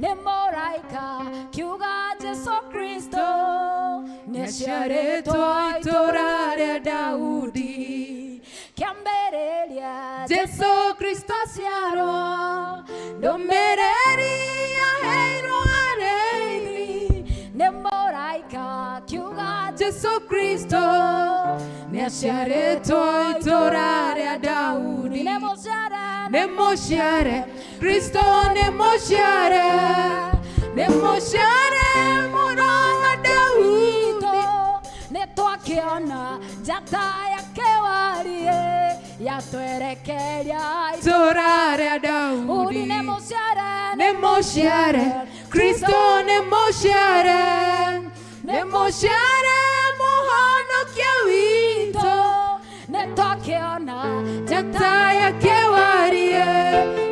Nĩ mũraika kiuga Jesu Kristo Nĩaciarĩtwo itũũra rĩa Daudi. Kĩambĩrĩria Jesu Kristo aciarwo, ndũmĩrĩri yaheirwo arĩithi. Nĩ mũraika kiuga Jesu Kristo nĩaciarĩtwo itũũra rĩa Daudi. Nĩ mũciare. Nĩ mũciare, Kristo nĩ mũciare, nĩ mũciare mũrũ wa Daudi. Nĩ twakĩona njata ya kĩwarie yatwerekeria itũũra rĩa Udi. Daudi. Nĩ mũciare. Nĩ mũciare, Kristo nĩ mũciare, nĩ mũciare mũhonokia witũ. Nĩ twakĩona njata ya kĩwarie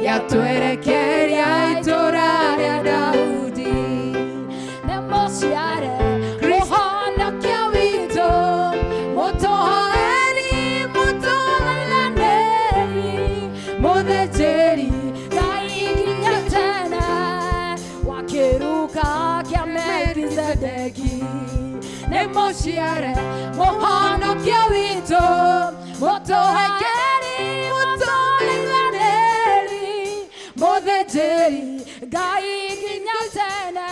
yatwerekeria itũũra rĩa Daudi. Nĩ mũciare. Mũhonokia witũ, mũtũhoeri, mũtũthaithanĩri, mũthĩnjĩri Ngai nginya tene wakĩruka kĩa Melkizedeki. Nĩ mũciare mũhonokia witũ, mũtũhekeri, mũtũthaithanĩri, mũthĩnjĩri Ngai nginya tene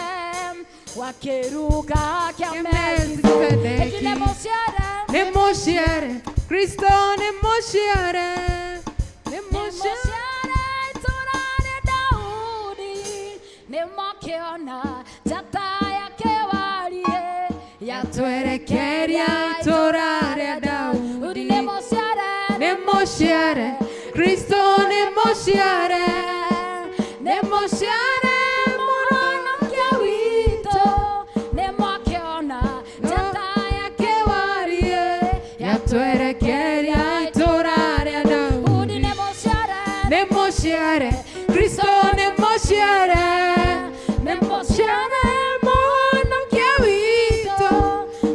wakĩruka kĩa Melkizedeki. Nĩ mũciare. Nĩ mũciare, Kristo nĩ mũciare, nĩ Nĩ mũciare. Mũciare itũũra rĩa Daudi. Nĩ makĩona njata ya kĩwarie yatwerekeria itũũra rĩa Daudi. Nĩ mũciare. Nĩ mũciare, Kristo nĩ mũciare, nĩ mũciare mũhonokia witũ. Nĩ makĩona njata ya kĩwarie yatwerekeria itũũra rĩa Daudi. Daudi. Nĩ mũciare. Nĩ mũciare, Kristo nĩ mũciare, nĩ mũciare mũhonokia witũ.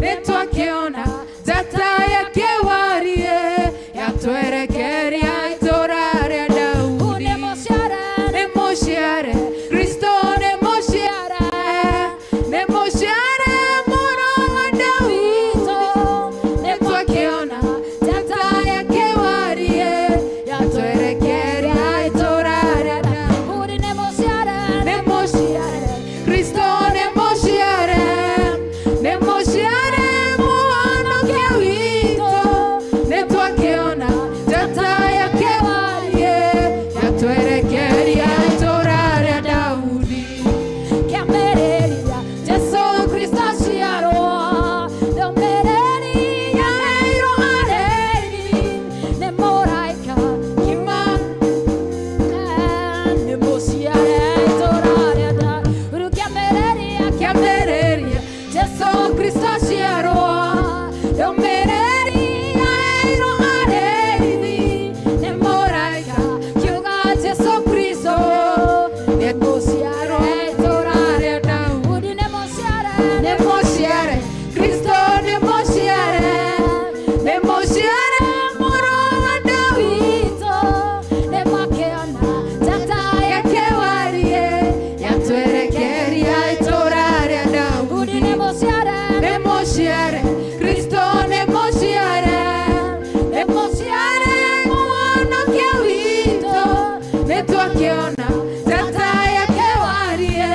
Nĩ twakĩona njata ya kĩwarie yatwerekeria itũũra rĩa Daudi. Nĩ mũciare. Nĩ mũciare, Kristo nĩ mũciare, nĩ mũciare mũrũ wa Daudi. Nĩ twakĩona njata ya kĩwarie yatwerekeria itũũra rĩa Daudi. Nĩ mũciare. Nĩ mũciare, Kristo nĩ mũciare, nĩ mũciare mũhonokia witũ. Nĩ twakĩona njata ya kĩwarie yatwerekeria itũũra rĩa Daudi. Kĩambĩrĩria Jesu Kristo aciarwo, ndũmĩrĩri yaheirwo arĩithi. Nĩ mũraika Kiuma nĩ mũciare itũũra rĩa Daudi. Kĩambĩrĩria kĩambĩrĩria Jesu Kristo aciarwo, ndũmĩrĩri yaheirwo arĩithi. Nĩ mũraika kiuga Jesu Kristo nĩ mũciare itũũra rĩa Daudi. Nĩ mũciare. Nĩ mũciare, Kristo nĩ mũciare, nĩ mũciare mũrũ wa Daudi. Nĩ makĩona njata ya kĩwarie yatwerekeria itũũra rĩa Daudi. Nĩ mũciare. Nĩ mũciare, Kristo nĩ mũciare, nĩ mũciare mũhonokia witũ. Nĩ twakĩona njata ya kĩwarie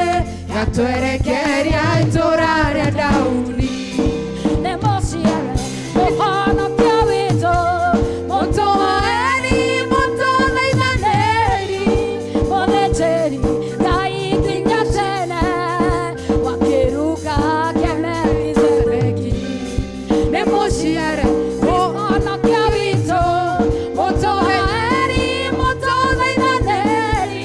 yatwerekeria itũũra rĩa Daudi. Nĩ mũciare mũhonokia witũ, mũtũhoeri, mũtũthaithanĩri, mũthĩnjĩri Ngai nginya tene wakĩruka kĩa Melkizedeki. Nĩ mũciare Mũhonokia witũ, mũtũhoeri, mũtũthaithanĩri,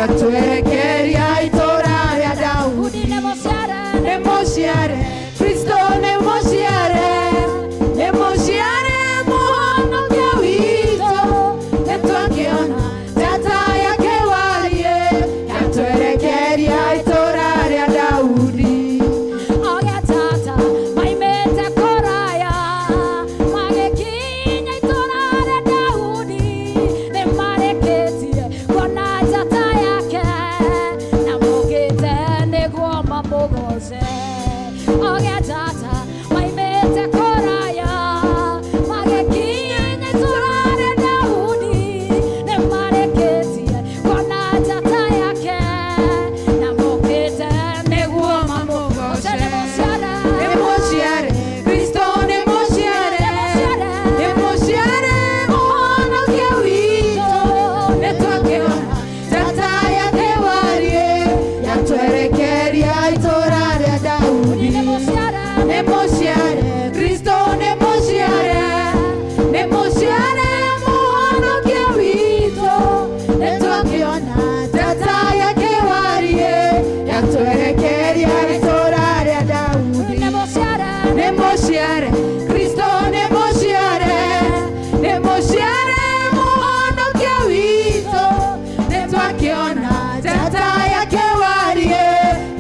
Yatwerekeria itũũra rĩa Daudi. Nĩ mũciare. Nĩ mũciare, Kristo nĩ mũciare, nĩ mũciare mũhonokia witũ. Nĩ twakĩona njata yake wariĩ, yatwerekeria itũũra rĩa Daudi. Oge tata maimĩte kũraya magĩkinya itũũra rĩa Daudi nĩ marĩkĩtie kuona njata yake na mokĩte nĩguo mamũgooce. Oge tata maimĩte kũraya magĩkinya itũũra rĩa Daudi nĩ marĩkĩtie kuona njata yake na mokĩte nĩguo mamũgooce. Nĩ mũciare. Nĩ mũciare, Kristo nĩ mũciare, nĩ mũciare mũhonokia witũ. Nĩ twakĩona njata yake wariĩ, yatwerekeria itũũra rĩa Daudi. Nĩ mũciare. Nĩ mũciare, Kristo nĩ mũciare, nĩ mũciare mũhonokia witũ. Nĩ twakĩona njata yake wariĩ, yatwerekeria itũũra rĩa Daudi. Nĩ mũciare. Nĩ mũciare, Kristo nĩ mũciare, nĩ mũciare mũhonokia witũ. Nĩ twakĩona njata yake wariĩ,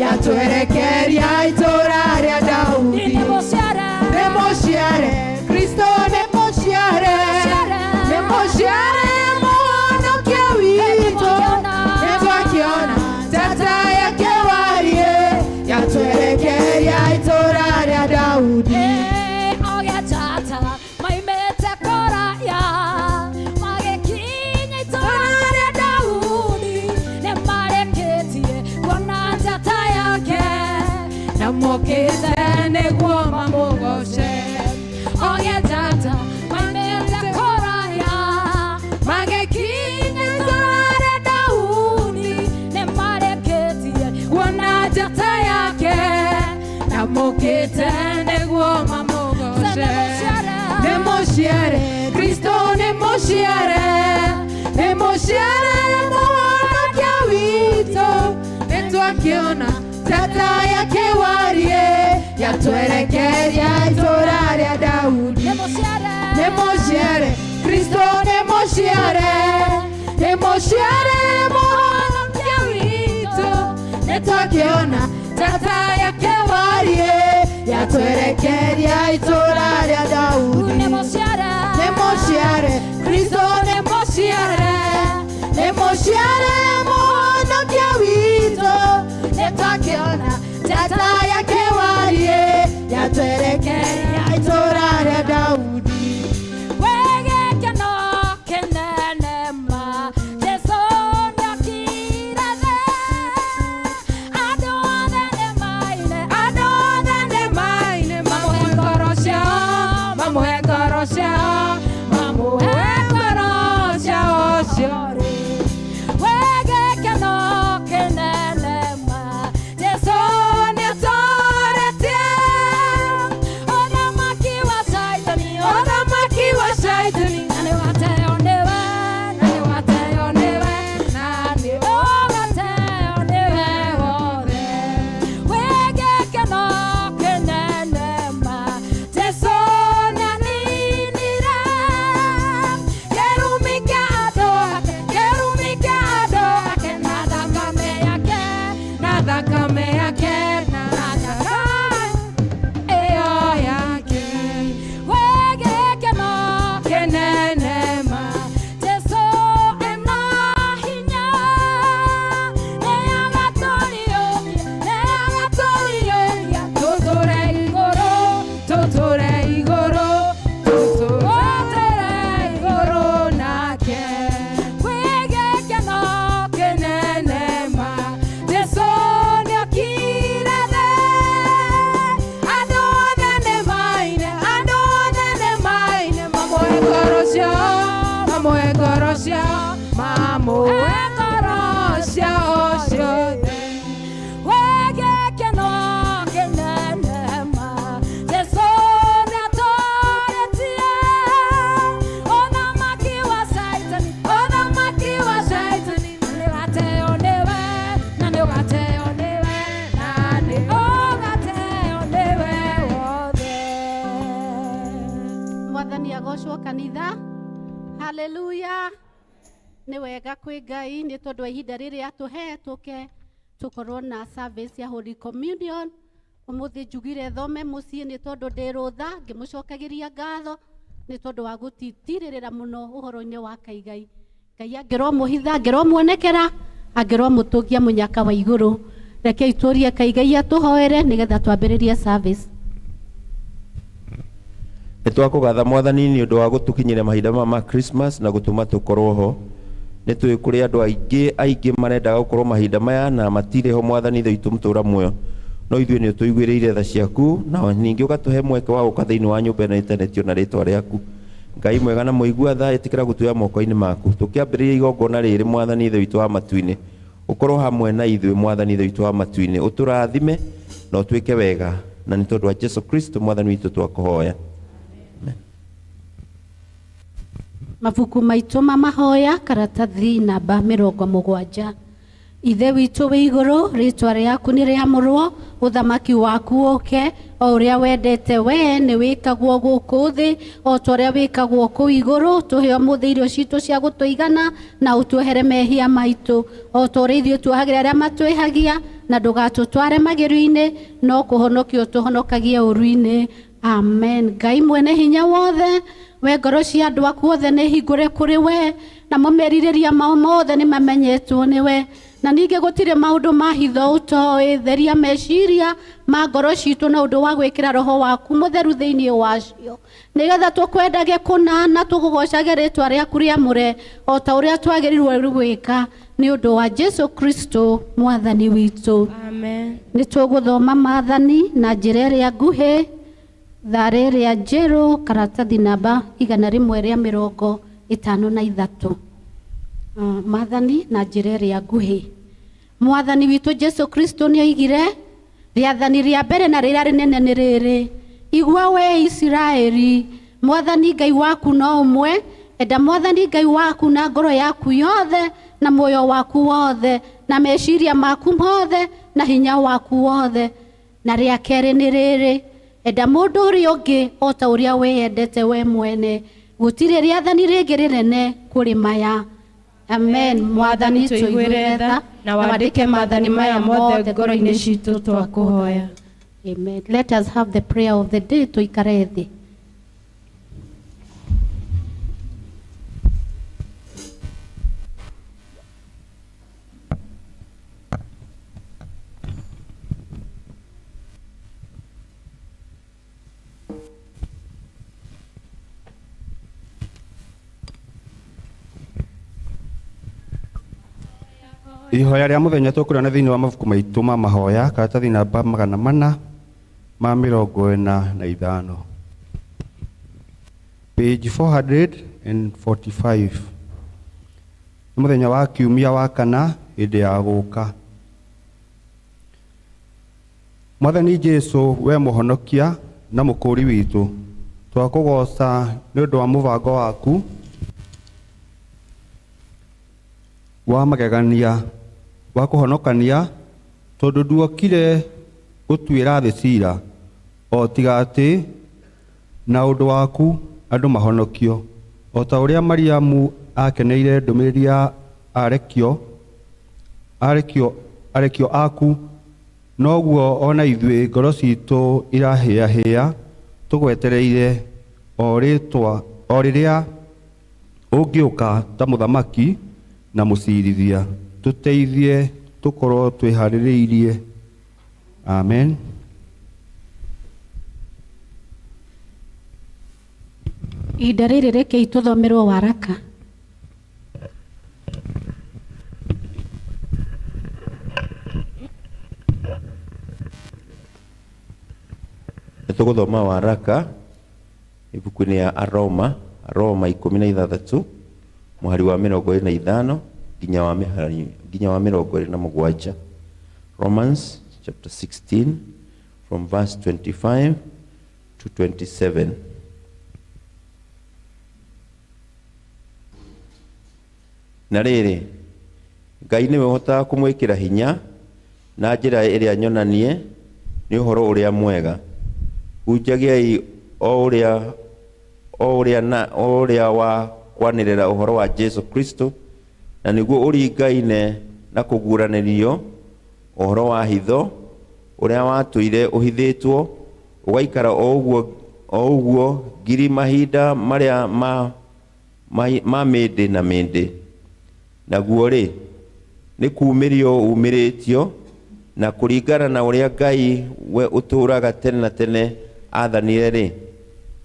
yatwerekeria itũũra rĩa Daudi. Nĩ mũciare. Nĩ mũciare, Kristo nĩ mũciare, nĩ mũciare mũhonokia witũ. Nĩ twakĩona njata yake wariĩ, yatwerekeria itũũra rĩa Daudi. Oge tata maimĩte kũraya magĩkinya itũũra rĩa Daudi nĩ marĩkĩtie kuona njata yake Na mokĩte nĩguo mamũgooce. Oge tata maimĩte kũraya magĩkinya itũũra rĩa Daudi nĩ marĩkĩtie Kuona njata yake, na mokĩte nĩguo mamũgooce. Nĩ mũciare, Kristo nĩ mũciare, nĩ mũciare mũhonokia witũ. Nĩ twakĩona njata yake wariĩ, yatwerekeria itũũra rĩa Daudi. Nĩ mũciare. Nĩ mũciare, Kristo nĩ mũciare, nĩ mũciare mũhonokia witũ. Nĩ twakĩona njata yake wariĩ, yatwerekeria itũũra rĩa Daudi. Nĩ mũciare. Nĩ mũciare, Kristo nĩ mũciare, nĩ mũciare mũhonokia witũ. Nĩ twakĩona njata yake wariĩ, yatwerekeria itũũra rĩa Daudi. Wĩgĩkeno kĩnene ma Jesũ nĩokire thĩ. Andũ othe nĩmaine, Andũ othe nĩmaine, mamũhe ngoro ciao, mamũhe ngoro Mwathani agocwo kanitha. Haleluya. Nĩ wega kwĩ Ngai nĩ tondũ wa ihinda rĩrĩ atũhe tũke tũkorwo na service ya Holy Communion. Ũmũthĩ njugire thome mũciĩ nĩ tondũ ndĩ rũtha, ngĩmũcokagĩria ngatho nĩ tondũ wa gũtitirĩrĩra mũno ũhoro-inĩ wa Kaigai. Ngai angĩromũhitha, angĩromuonekera, angĩromũtũngia mũnyaka wa igũrũ. Rekei tũrie Kaigai atũhoere nĩgetha twambĩrĩrie service. Nĩ twakũgatha Mwathani nĩ ũndũ wa gũtũkinyĩria mahinda maya ma Christmas na gũtũma tũkorwo ho. Nĩ tũĩ kũrĩ andũ aingĩ aingĩ marendaga gũkorwo mahinda maya na matirĩ ho Mwathani Ithe witũ mũtũra muoyo. No ithuĩ nĩ ũtũiguĩrĩire tha ciaku na ningĩ ũgatũhe mweke wa gũka thĩinĩ wa nyũmba ĩno ĩtanĩtio na rĩtwa rĩaku. Ngai mwega na mũigua tha, ĩtĩkĩra gũtuoya moko-inĩ maku. Tũkĩambĩrĩria igongona rĩrĩ Mwathani Ithe witũ wa matu-inĩ, ũkorwo hamwe na ithuĩ Mwathani Ithe witũ wa matu-inĩ, ũtũrathime na ũtwĩke wega, na nĩ tondũ wa Jesu Kristo Mwathani witũ twakũhoya. Mabuku maitũ ma mahoya karatathi namba 70. Ithe witũ wĩ igũrũ, rĩtwa rĩaku nĩ rĩamũrwo, ũthamaki waku ũke, o ũrĩa wendete we nĩ wĩkagwo gũkũ thĩ o ta ũrĩa wĩkagwo kũu igũrũ. Tũhe ũmũthĩ irio citũ cia gũtũigana, na ũtuohere mehia maitũ o ta ũrĩa ithuĩ tuohagĩra arĩa matwĩhagia, na ndũgatũtware magerio-inĩ, no kũhonokio ũtũhonokagie ũũru-inĩ. Amen. Ngai mwene hinya wothe, we ngoro cia andũ aku othe nĩ hingũre kũrĩ we, namo merirĩria mao mothe nĩ mamenyetwo nĩ we, na ningĩ gũtirĩ maũndũ ma hitho ũtoĩ. Theria meciria ma ngoro citũ na ũndũ wa gwĩkĩra roho waku mũtheru thĩinĩ wacio, nĩgetha tũkwendage kũna na tũkũgocage rĩtwa rĩaku rĩamũre o ta ũrĩa twagĩrĩirwo nĩ gwĩka, nĩ ũndũ wa Jesu Kristo Mwathani witũ. Amen. Nĩ tũgũthoma maathani na njĩra ĩrĩa nguhĩ, tharĩ ĩrĩa njerũ, karatathi namba 153. Maathani na njĩra ĩrĩa nguhĩ. Mwathani witũ Jesu Kristo nĩ oigire, rĩathani rĩa mbere na rĩrĩa rĩnene nĩ rĩrĩ: igua we Isiraeli, Mwathani Ngai waku no ũmwe. Enda Mwathani Ngai waku na ngoro yaku yothe, na muoyo waku wothe, na meciria maku mothe, na hinya waku wothe. Na rĩa kerĩ nĩ rĩrĩ: enda mũndũ ũrĩa ũngĩ o ta ũrĩa wĩyendete we mwene. Gũtirĩ rĩathani rĩngĩ rĩnene kũrĩ maya. Amen. Mwathani tũiguĩre tha na wandĩke maathani maya mothe ngoro-inĩ citũ, twakũhoya. Amen. Let us have the prayer of the day. Tuikare thĩ. Ihoya rĩa mũthenya tũkũrĩona thĩinĩ wa mabuku maitũ ma mahoya, karatathi namba 445, page 445. Nĩ mũthenya wa kiumia wa kana hĩndĩ ya gũka. Mwathani Jesu, we mũhonokia na mũkũũri witũ, twakũgooca nĩ ũndũ wa mũbango waku wa magegania wa kũhonokania, tondũ nduokire gũtuĩra thĩ cira, o tiga atĩ na ũndũ waku andũ mahonokio. O ta ũrĩa Mariamu akeneire ndũmĩrĩri ya arekio aku, noguo ona ithuĩ ngoro citũ irahĩahĩa tũgwetereire o rĩtwa o rĩrĩa ũngĩũka ta mũthamaki na mũcirithia. Tũteithie tũkorwo twĩharĩrĩirie. Amen. Ihinda rĩrĩ rekei tũthomerwo waraka. Nĩ tũgũthoma waraka ibuku-inĩ ya Aroma, Aroma 16 mũhari wa 25 nginya wa 27. Romans chapter 16 from verse 25 to 27. Na rĩrĩ, Ngai nĩwe ũhotaga kũmwĩkĩra hinya na njĩra ĩrĩa nyonanie nĩ ũhoro ũrĩa mwega. Hunjagiai o ũrĩa O ũrĩa na o ũrĩa wa kwanĩrĩra ũhoro wa Jesu Kristo, na nĩguo ũringaine na kũguũranĩrio ũhoro wa hitho ũrĩa watũire ũhithĩtwo ũgaikara o ũguo o ũguo ngiri mahinda marĩa ma, ma, ma mĩndĩ na mĩndĩ. Naguo-rĩ, nĩ kuumĩrio uumĩrĩtio, na kũringana na ũrĩa Ngai we ũtũũraga tene na tene aathanire-rĩ,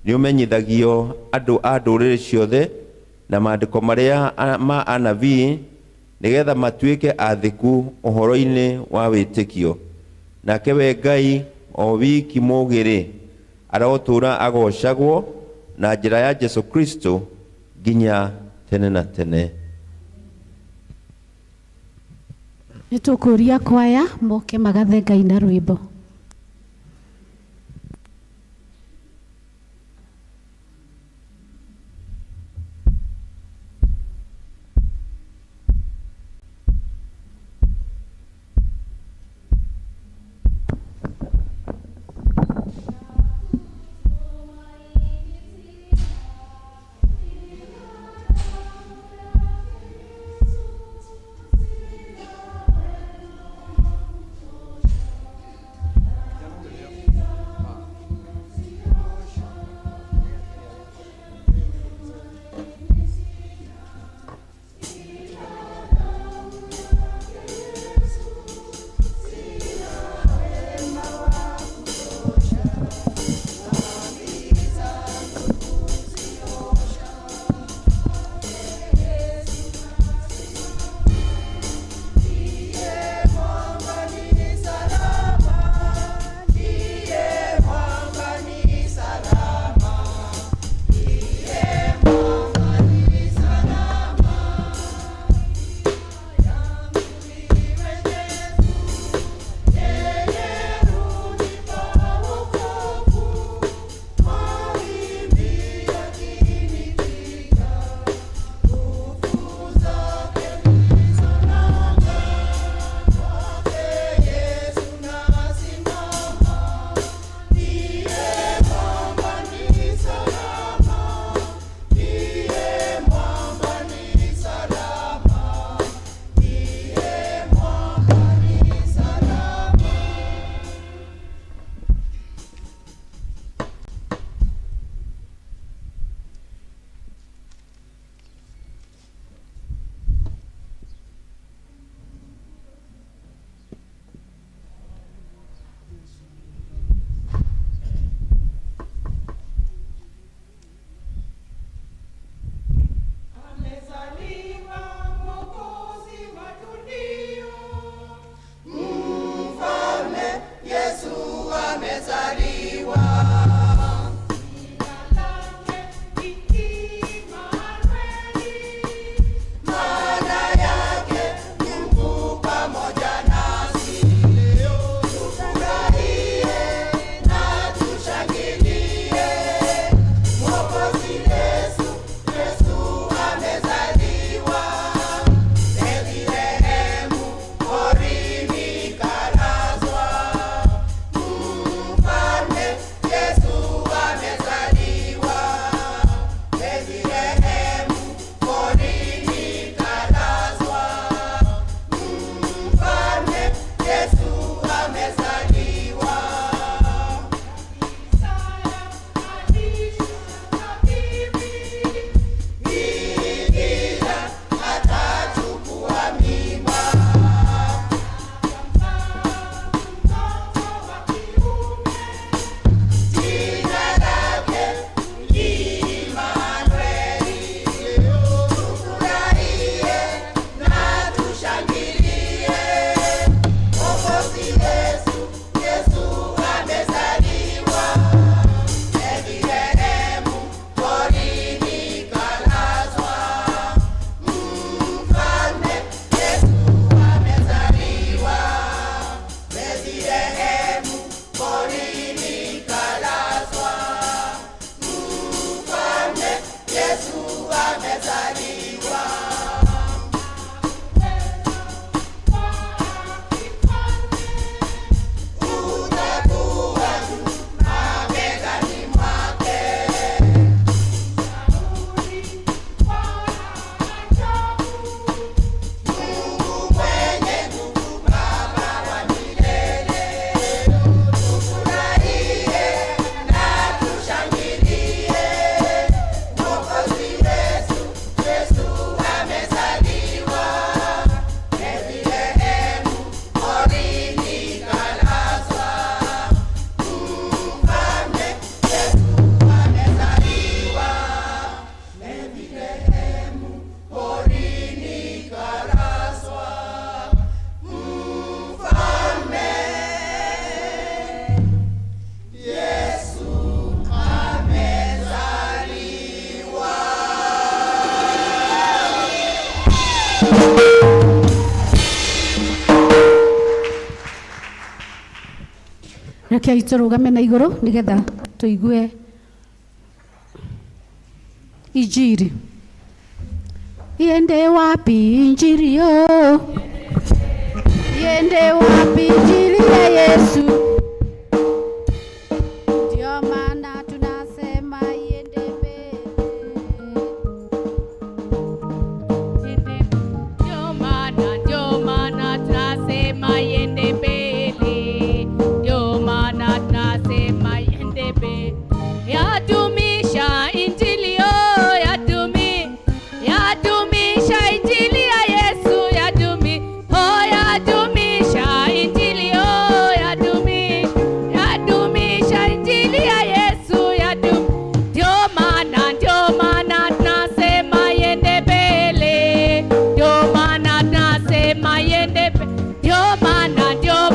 nĩũmenyithagio andũ a ndũrĩrĩ ciothe na maandĩko marĩa ma anabii, nĩgetha matuĩke athĩku ũhoro-inĩ wa wĩtĩkio. Nake we Ngai o wiki mũũgĩ-rĩ, arotũũra agoocagwo na njĩra ya Jesu Kristo nginya tene na tene. Nĩ tũkũria kwaya moke magathe Ngai na rwĩmbo. Rekei tũrũgame na igũrũ nĩgetha tũigue injiri. Iende wapi injiri yo? Iende wapi injiri ya Yesu? Ndio maana tunasema iende mbele. Ndio maana tunasema iende mbele, ndio maana tunasema iende mbele. Yadumisha injili yo, yadumisha injili ya Yesu, oh, yadumisha injili yo, yadumisha injili ya Yesu, ndio maana tunasema iende mbele, ndio maana tunasema iende mbele, ndio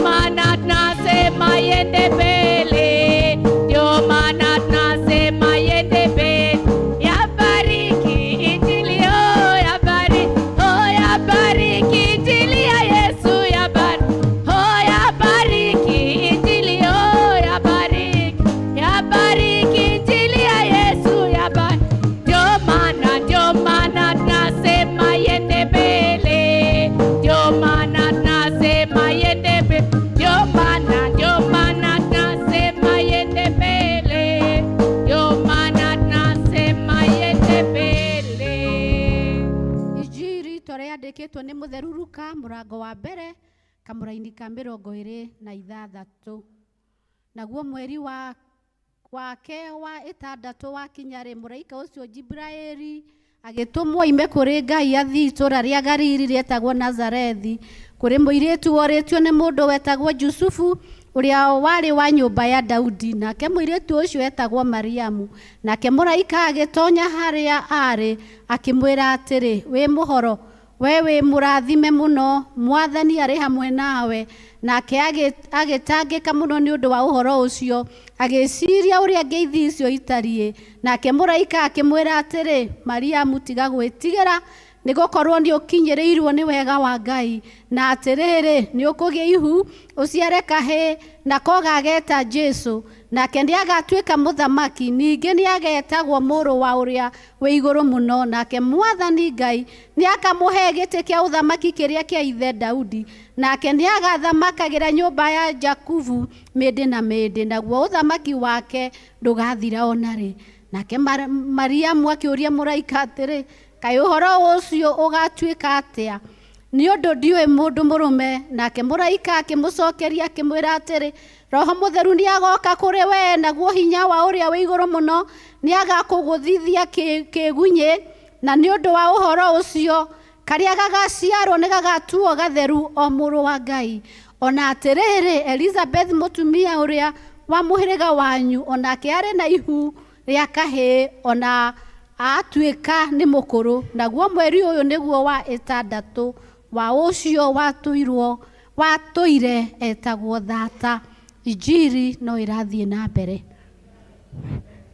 maana tunasema iende mbele, ndio maana tunasema iende mbele. Yabariki injili yo, yabariki, oh, yabariki injili ya Yesu, yabariki, oh, yabariki injili yo, yabariki, yabariki injili ya Yesu, yabariki. Ndio maana tunasema iende mbele, ndio maana tunasema iende mbele, ndio maana tunasema iende mbele, ndio maana tunasema iende mbele. Injiri ta ũrĩa yandĩkĩtwo nĩ mũtheru Luka mũrango wa mbere kamũraini ka 26. Naguo mweri wa wake wa ĩtandatũ wakinya-rĩ, mũraika ũcio Jibraĩli agĩtũmwo oime kũrĩ Ngai athiĩ itũũra rĩa Galili rĩetagwo Nazarethi, kũrĩ mũirĩtu worĩtio nĩ mũndũ wetagwo Jusufu ũrĩa warĩ wa nyũmba ya Daudi, nake mũirĩtu ũcio etagwo Mariamu. Nake mũraika agĩtonya harĩa aarĩ akĩmwĩra atĩrĩ, wĩ mũhoro, we wĩ mũrathime mũno, Mwathani arĩ hamwe nawe. Nake agĩtangĩka mũno nĩ ũndũ wa ũhoro ũcio, agĩciria ũrĩa ngeithi icio itariĩ. Nake mũraika akĩmwĩra atĩrĩ, Mariamu, tiga gwĩtigĩra, nĩgũkorwo nĩũkinyĩrĩirwo nĩ wega wa Ngai. Na atĩrĩrĩ, nĩũkũgĩa ihu, ũciare kahĩĩ, nako gageta Jesũ. Nake nĩagatuĩka mũthamaki, ningĩ nĩagetagwo mũrũ wa ũrĩa wĩ igũrũ mũno. Nake Mwathani Ngai nĩakamũhe gĩtĩ kĩa ũthamaki kĩrĩa kĩa ithe Daudi, nake nĩagathamakagĩra nyũmba ya Jakubu mĩndĩ na mĩndĩ, naguo ũthamaki wake ndũgathira ona rĩ. Nake Mariamu akĩũria mũraika atĩrĩ, kaĩ ũhoro ũcio ũgatuĩka atĩa? Nĩ ũndũ ndiũĩ mũndũ mũrũme. Nake mũraika akĩmũcokeria akĩmwĩra atĩrĩ, Roho Mũtheru nĩagoka kũrĩ we, naguo hinya wa ũrĩa wĩ igũrũ mũno nĩagakũgũthithia kĩgunyĩ, na nĩ ũndũ wa ũhoro ũcio karĩa gagaciarwo nĩ gagatuo gatheru o mũrũ wa Ngai. Ona atĩrĩrĩ, Elizabeth mũtumia ũrĩa wa mũhĩrĩga wanyu, onake arĩ na ihu rĩa kahĩĩ, ona atuĩka nĩ mũkũrũ, naguo mweri ũyũ nĩguo wa ĩtandatũ wa ũcio watũire etagwo thata. Injiri no ĩrathiĩ na mbere.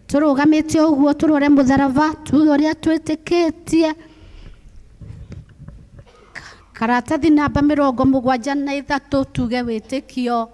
Tũrũgamĩte ũguo tũrore mũtharaba, tuge ũrĩa twĩtĩkĩtie. Karatathi namba 73 tuge wĩtĩkio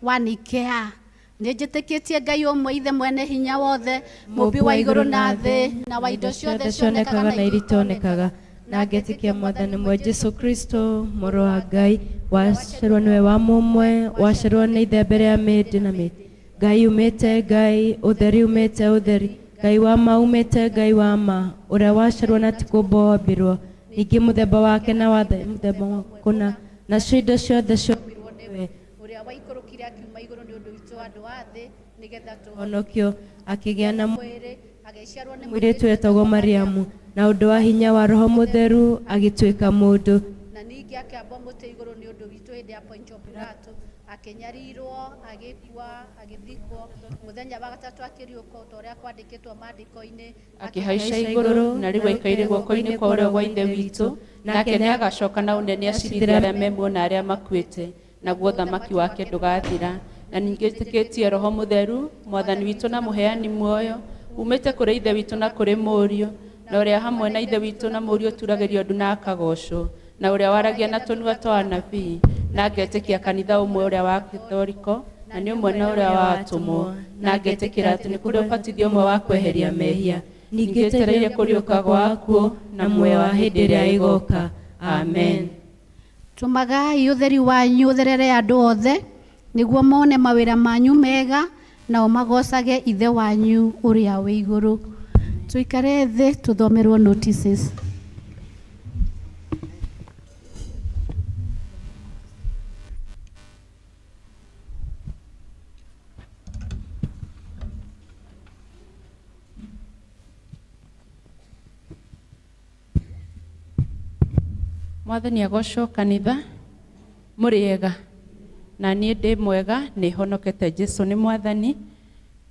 wa Nikea. Nĩnjĩtĩkĩtie Ngai ũmwe, Ithe mwene hinya wothe, mũmbi wa igũrũ na thĩ, na wa indo ciothe cionekaga na iria itonekaga, na ngetĩkia Mwathani mwe Jesu Kristo, mũrũ wa Ngai, waciarwo nĩwe wa mũmwe, waciarwo nĩ ithe mbere ya mĩndĩ na mĩndĩ. Ngai umĩte Ngai, ũtheri umĩte ũtheri, Ngai wa ma umĩte Ngai wa ma, ũrĩa waciarwo na ti kũũmbwo ombirwo, ningĩ mũthemba wake na wa mũthemba wa kũna, nacio indo ciothe ciombirwo nĩwe, ũrĩa waikũrũkire akiuma igũrũ nĩ ũndũ witũ andũ a thĩ, nĩgetha honokio, akĩgĩa na mwĩrĩ, agĩciarwo nĩ mũirĩtu wetagwo Mariamu, na ũndũ wa hinya wa Roho Mũtheru agĩtuĩka mũndũ. Na ningĩ akĩambwo mũtĩ igũrũ nĩ ũndũ witũ hĩndĩ ya Pontio Pilato, akĩnyarirwo, agĩkua, agĩthikwo, mũthenya wa gatatũ akĩriũka o ta ũrĩa kwandĩkĩtwo maandĩko-inĩ, akĩhaica igũrũ na rĩu aikaire guoko-inĩ kwa ũrĩo gwa Ithe witũ, nake nĩagacoka na ũnene acirithie arĩa me muoyo na arĩa makuĩte, naguo ũthamaki wake ndũgathira. Na ningĩ njĩtĩkĩtie Roho Mũtheru, Mwathani witũ na mũheani muoyo, umĩte kũrĩ Ithe witũ na kũrĩ Mũriũ, na ũrĩa hamwe na Ithe witũ na Mũriũ ũturagĩrio ndu na akagocwo, na ũrĩa waragia na tũnua twa anabii, na ngetĩkia kanitha ũmwe ũrĩa wa Katoriko, Na nĩ ũmwe na ũrĩa wa atũmwo, na ngetĩkĩra atĩ nĩ kũrĩ ũbatithio ũmwe wa kweheria mehia, ningĩ etereire kũriũka gwa akuũ na muoyo wa hĩndĩ ĩrĩa ĩgoka. Amen. Tũmagai ũtheri wanyu ũtherere andũ othe, nĩguo mone mawĩra manyu mega, nao magoocage Ithe wanyu ũrĩa wĩ igũrũ. Tũikare thĩ tũthomerwo notices. Mwathani agocwo kanitha mũrĩ ega na niĩ ndĩ mwega nĩ honokete Jesu nĩ mwathani.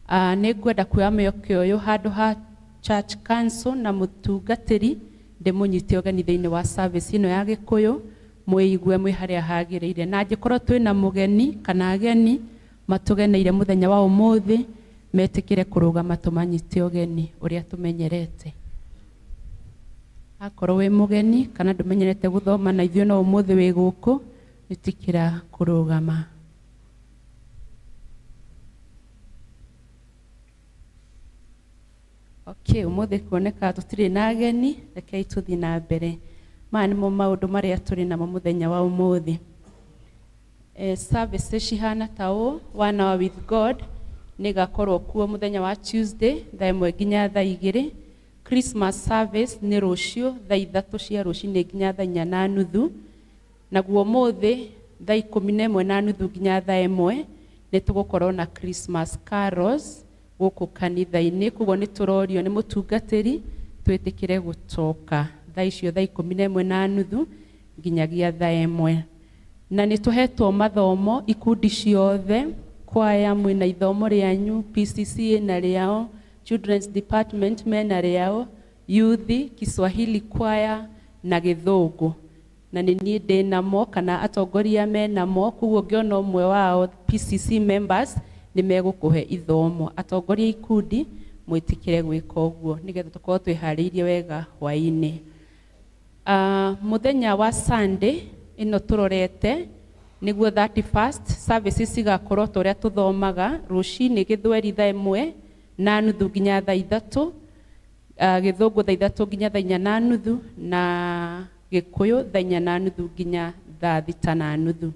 Nĩ ngwenda kuoya mweke ũyũ handũ ha church council na mũtungatĩri ndĩmũnyite ũgeni thĩinĩ wa service ĩno ya Gĩkũyũ mwĩigue mwĩ harĩa hagĩrĩire na angĩkorwo twĩna mũgeni kana ageni matũgeneire mũthenya wa ũmũthĩ metĩkĩre kũrũgama tũmanyite ũgeni ũrĩa tũmenyerete. Akorwo wĩ mũgeni kana ndũmenyerete gũthoma na ithuĩ no ũmũthĩ wĩ gũkũ ĩtĩkĩra kũrũgama. Okay, ũmũthĩ kuoneka tũtirĩ na ageni, rekei tũthiĩ na mbere. Maya nĩmo maũndũ marĩa tũrĩ namo mũthenya wa ũmũthĩ. Services cihana ta ũũ, One Hour with God nĩ ĩgakorwo kuo mũthenya wa Tuesday thaa 1 nginya thaa 2. Christmas service nĩ rũciũ thaa 3 cia rũcinĩ nginya thaa 4:30. Naguo ũmũthĩ thaa 11:30 nginya thaa 1 nĩ tũgũkorwo na Christmas carols gũkũ kanitha-inĩ. Koguo nĩ tũrorio nĩ mũtungatĩri twĩtĩkĩre gũcoka thaa icio thaa 11:30 nginyagia thaa 1. Na nĩ tũhetwo mathomo ikundi ciothe, kwaya mwĩna ithomo rĩanyu, PCC ĩna rĩao, Children's Department mena rĩao, Youth, Kiswahili choir na Gĩthũngũ. Na nĩ niĩ ndĩ namo kana atongoria menamo, koguo ũngĩona ũmwe wao PCC members nĩ megũkũhe ithomo. Atongoria ikundi mwĩtĩkĩre gwĩka ũguo nĩgetha tũkorwo twĩharĩirie wega hwaĩ-inĩ. Mũthenya wa Sunday ĩno tũrorete nĩguo 31st services cigakorwo ta ũrĩa tũthomaga rũcinĩ Gĩthweri thaa 1:30 nginya thaa 3, Gĩthũngũ thaa 3 nginya thaa 4:30 na Gĩkũyũ thaa 4:30 nginya thaa 6:30.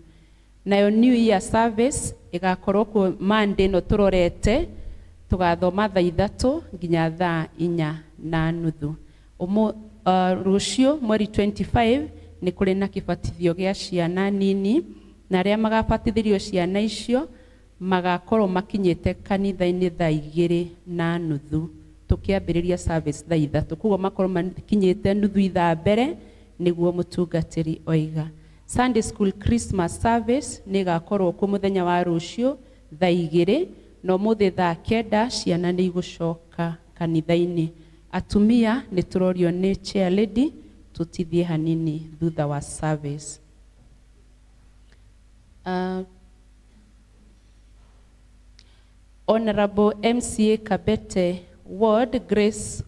Nayo New Year service ĩgakorwo kuo Monday ĩno tũrorete, tũgathoma thaa 3 nginya thaa 4:30. Rũciũ mweri 25 nĩ kũrĩ na kĩbatithio gĩa ciana nini, na arĩa magabatithĩrio ciana icio magakorwo makinyĩte kanitha-inĩ thaa 2:30 tũkĩambĩrĩria service thaa 3. Koguo makorwo makinyĩte nuthu ithaa mbere nĩguo mũtungatĩri oiga. Sunday School Christmas service nĩ ĩgakorwo kuo mũthenya wa rũciũ thaa 2, na ũmũthĩ thaa 9 ciana nĩ igũcoka kanitha-inĩ. Atumia nĩ tũrorio nĩ chair lady tũtithie hanini thutha wa service. Honorable MCA Kabete Ward Grace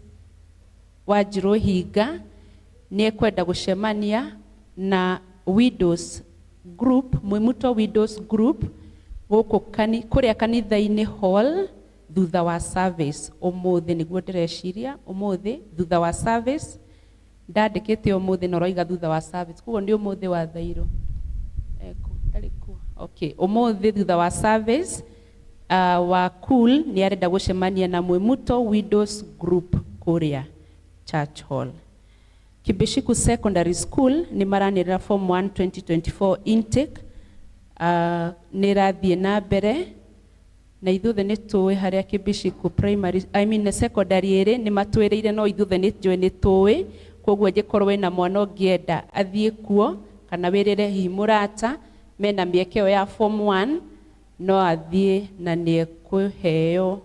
Wanjirũ Hinga nĩ ekwenda gũcemania na Widows Group, Mwimuto Widows Group gũkũ kũrĩa kanitha-inĩ hall thutha wa service ũmũthĩ, nĩguo ndĩreciria ũmũthĩ thutha wa service. Ndandĩkĩte ũmũthĩ na ũroiga thutha wa service, koguo nĩ ũmũthĩ wa thairũ. Ndarĩ kuo. Okay, ũmũthĩ thutha wa service wa cool nĩ arenda gũcemania na Mwimuto Widows Group kũrĩa Church Hall. Kibishiku Secondary School nĩ maranĩrĩra form 1 2024 intake, nĩ ĩrathiĩ na mbere na ithuothe nĩ tũĩ harĩa Kibishiku primary, I mean secondary ĩrĩ, nĩ matwĩrĩire no ithuothe nĩ njũĩ nĩ tũĩ. Koguo angĩkorwo wĩna mwana ũngĩenda athiĩ kuo kana wĩrĩre hihi mũrata mena mĩeke ĩyo ya form 1 no athiĩ na nĩ ekũheo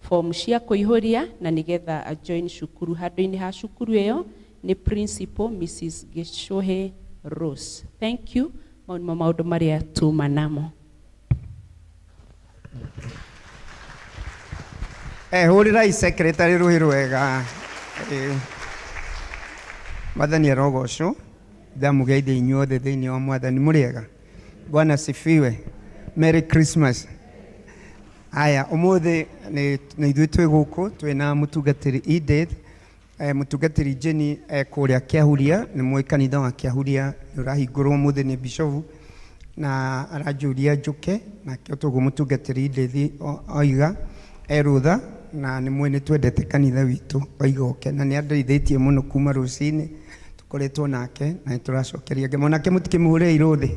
form cia kũihũria na nĩgetha ajoin cukuru. Handũ-inĩ ha cukuru ĩyo nĩ principal Mrs. Gĩcũhĩ Rose. Thank you. Mau nĩmo maũndũ marĩa tuma namo. Hũrĩrai secretary rũhĩ rwega. Mwathani arogocwo. Ndamũgeithia inyuothe thĩinĩ wa Mwathani. Mũrĩega? Bwana sifiwe. Merry Christmas. Haya, ũmũthĩ nĩ ithuĩ twĩ gũkũ twĩna mũtungatĩri Edith, mũtungatĩri Jenny kũrĩa Kĩahuria, nĩ mũĩ kanitha wa Kĩahuria nĩ ũrahingũrwo ũmũthĩ nĩ bishofu na aranjũria njũke, nake toguo mũtungatĩri Edith oiga erũtha, na nĩ mũĩ nĩ twendete kanitha witũ oiga oke, na nĩ andeithĩtie mũno kuma rũcinĩ tũkoretwo nake na nĩ tũracokeria Ngai. Onake mũtikĩmũhũrĩre irũthĩ.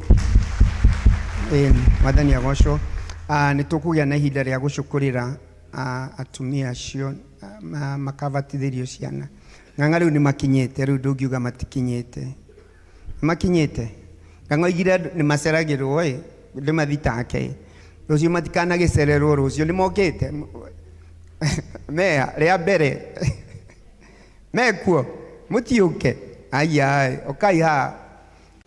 Mwathani agocwo. Nĩ tũkũgĩa na ihinda rĩa gũcũkũrĩra atumia acio makabatithĩrio ciana. Ng'ang'a rĩu nĩ makinyĩte, rĩu ndũngiuga matikinyĩte. Makinyĩte. Ng'ang'a oigire andũ nĩ maceragĩrwo ĩ, ndĩmathitake. Rũciũ matikanagĩcererwo, rũciũ nĩ mokĩte. Mea, rĩa mbere. Mekuo, mũtiũke. Aya, ũkai haha.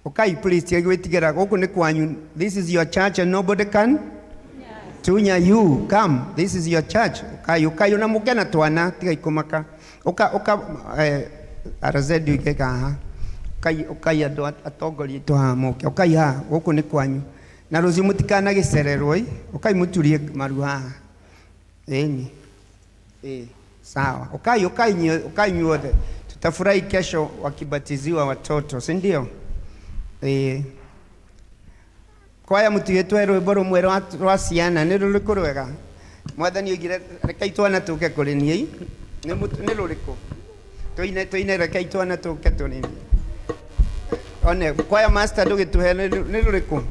Ũkai please, tigai gwĩtigĩra, gũkũ nĩ kwanyu. This is your church and nobody can tunya you. Come, this is your church. Ũkai, ũkai, ona mũke na twana, tigai kũmaka. Ũka, ũka, RZ uige haha. Ũkai, ũkai andũ atongoria aitũ haha moke. Ũkai haha, gũkũ nĩ kwanyu. Na rũciũ mũtikanagĩcererwo ĩ. Ũkai mũturie maru haha. Ĩni. Sawa. Ũkai, ũkai ũkai inyuothe. Tutafurahi kesho wakibatiziwa watoto, si ndio? Kwaya mũtigĩtwe rwĩmbo rũmwe rwa ciana, nĩ rũrĩkũ rwega? Mwathani oigire rekei twana tũke kũrĩ niĩ. Nĩ rũrĩkũ? Tũine, tũine rekei twana tũke tũrĩ niĩ. One, kwaya master ndũgĩtũhe nĩ rũrĩkũ?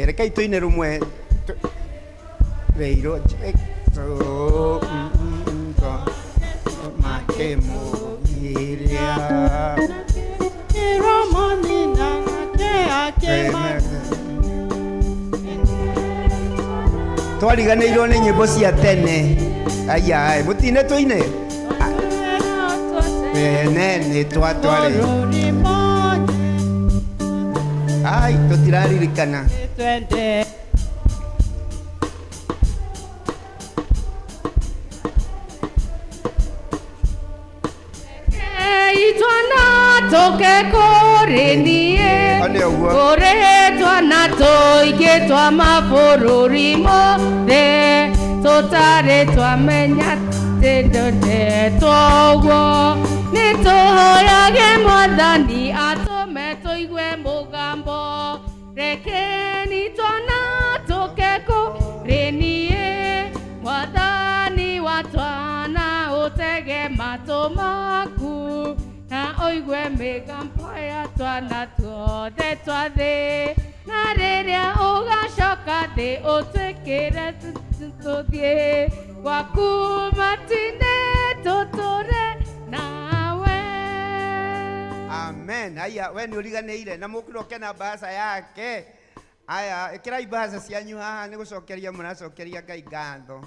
Rekei tũine rũmwe. Reirwo makĩmũgiria. Twariganĩirwo nĩ nyĩmbo cia tene. Aya, mũtine tũine. Tene nĩ twatware. Ai, tũtiraririkana. Twana tũke kũrĩ niĩ, kũrĩ twana tũingĩ twa mabũrũri mothe, tũtarĩ twamenya atĩ ndendetwo ũguo. Nĩ tũhoyage Mwathani atũme tũigue mũgambo, rekeni twana tũke kũrĩ niĩ, Mwathani wa twana ũtege matũ maku, na ũigue mĩgambo ya twana tuothe twa thĩ, na rĩrĩa ũgacoka thĩ ũtwĩkĩre tũthiĩ gwaku matine tũtũre nawe. Amen. Aya, we nĩ ũriganĩire na mũkĩroke na mbaca yake. Aya, ĩkĩrai mbaca cianyu haha nĩ gũcokeria mũracokeria Ngai ngatho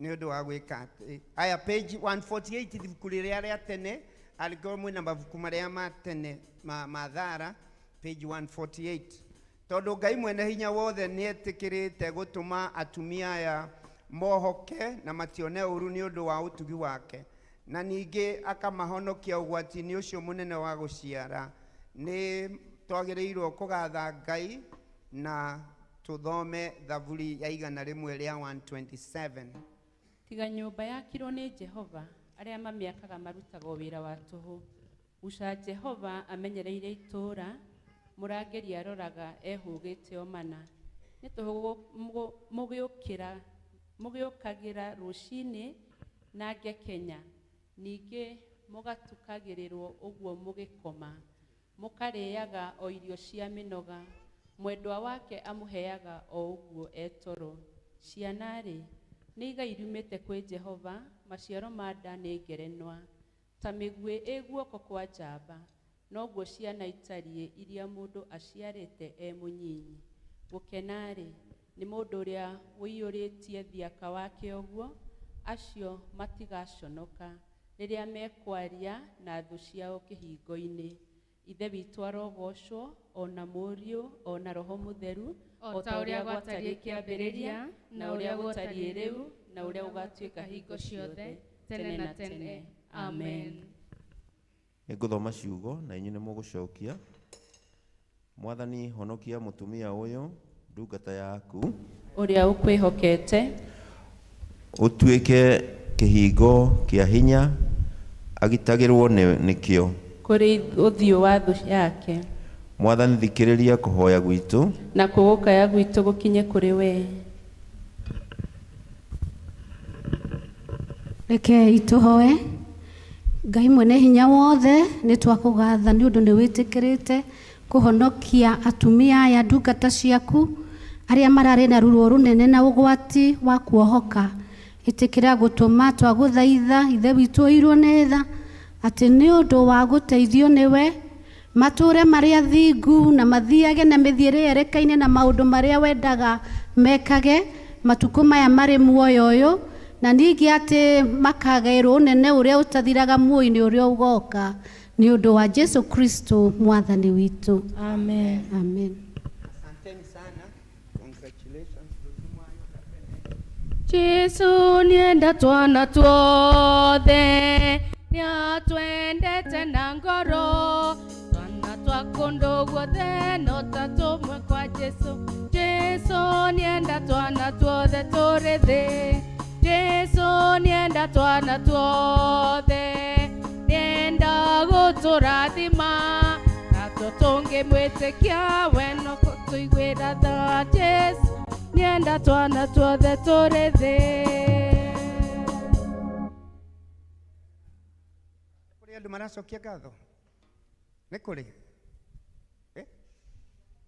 nĩ ũndũ wa gwĩka atĩ. Aya, page 148 ibuku rĩrĩa rĩa tene, angĩkorwo mwĩna mabuku marĩa ma tene ma thara, page 148. Tondũ Ngai mwene hinya wothe nĩetĩkĩrĩte gũtũma atumia aya mohoke na matione ũru nĩ ũndũ wa ũtugi wake, na ningĩ akamahonokia ũgwati-inĩ ũcio mũnene wa gũciara. Nĩ twagĩrĩirwo kũgatha Ngai na tũthome Thaburi ya 127. Tiga nyũmba yakirwo nĩ Jehova, arĩa mamĩakaga marutaga wĩra wa tũhũ. Guca Jehova amenyereire itũũra, mũrangĩri aroraga ehũgĩte o mana. Nĩ tũhũ mũgĩũkagĩra rũcinĩ na ngekenya, ningĩ mũgatukagĩrĩrwo ũguo mũgĩkoma. Mũkarĩaga o irio cia mĩnoga, mwendwa wake amũheaga o ũguo etoro. Ciana-rĩ, nĩ igai riumĩte kwĩ Jehova, maciaro ma nda nĩ ngerenwa. Ta mĩguĩ ĩ guoko kwa njamba, noguo ciana itariĩ iria mũndũ aciarĩte e mũnyinyi. Gũkena-rĩ, nĩ mũndũ ũrĩa ũiyũrĩtie thiaka wake ũguo, acio matigaconoka rĩrĩa mekwaria na thũ ciao kĩhingo-inĩ. Ithe witũ arogocwo, ona Mũriũ, ona Roho Mũtheru, o ta ũrĩa gwatariĩ kĩambĩrĩria, na ũrĩa gũtariĩ rĩu, na ũrĩa gũgatuĩka hingo ciothe, tene na tene. Amen. Nĩngũthoma ciugo na inyuĩ nĩmũgũcokia. Mwathani, honokia mũtumia ũyũ ndungata yaku. Ũrĩa ũkwĩhokete. Ũtuĩke kĩhingo kĩa hinya agitagĩrwo nĩkĩo. Kũrĩ ũthiũ wa thũ yake. Mwathani thikĩrĩria kũhoya gwitũ. Nakuo gũkaya gwitũ gũkinye kũrĩ wee. Rekei tũhoe. Ngai mwene hinya wothe, nĩ twakũgatha nĩ ũndũ nĩ wĩtĩkĩrĩte kũhonokia atumia aya ndungata ciaku arĩa mararĩ na ruo rũnene na ũgwati wa kuohoka. Ĩtĩkĩra gũtũma twagũthaitha Ithe witũ ũirwo nĩ tha atĩ nĩ ũndũ wa gũteithio nĩwe matũre marĩ athingu na mathiage na mĩthiĩre yerekaine na maũndũ marĩa wendaga mekage matukũ maya marĩ muoyo ũyũ, na ningĩ atĩ makagaĩrwo ũnene ũrĩa ũtathiraga muoyo-inĩ ũrĩa ũgoka nĩ ũndũ wa Jesu Kristo mwathani witũ. Amen. Amen. Asanteni sana. Congratulations. Jesu nienda twana tuothe, nĩatwendete na ngoro, twana twa kũndũ guothe no ta tũmwe kwa Jesu. Jesu nienda twana tuothe tũrĩ thĩ, Jesu nienda twana tuothe, nienda gũtũrathima, natuo tũngĩmwĩtĩkia we no kũtũiguĩra tha. Jesu nienda twana tuothe tũrĩ thĩ. Kũrĩ andũ maracokia ngatho? Nĩ kũrĩ? Eh?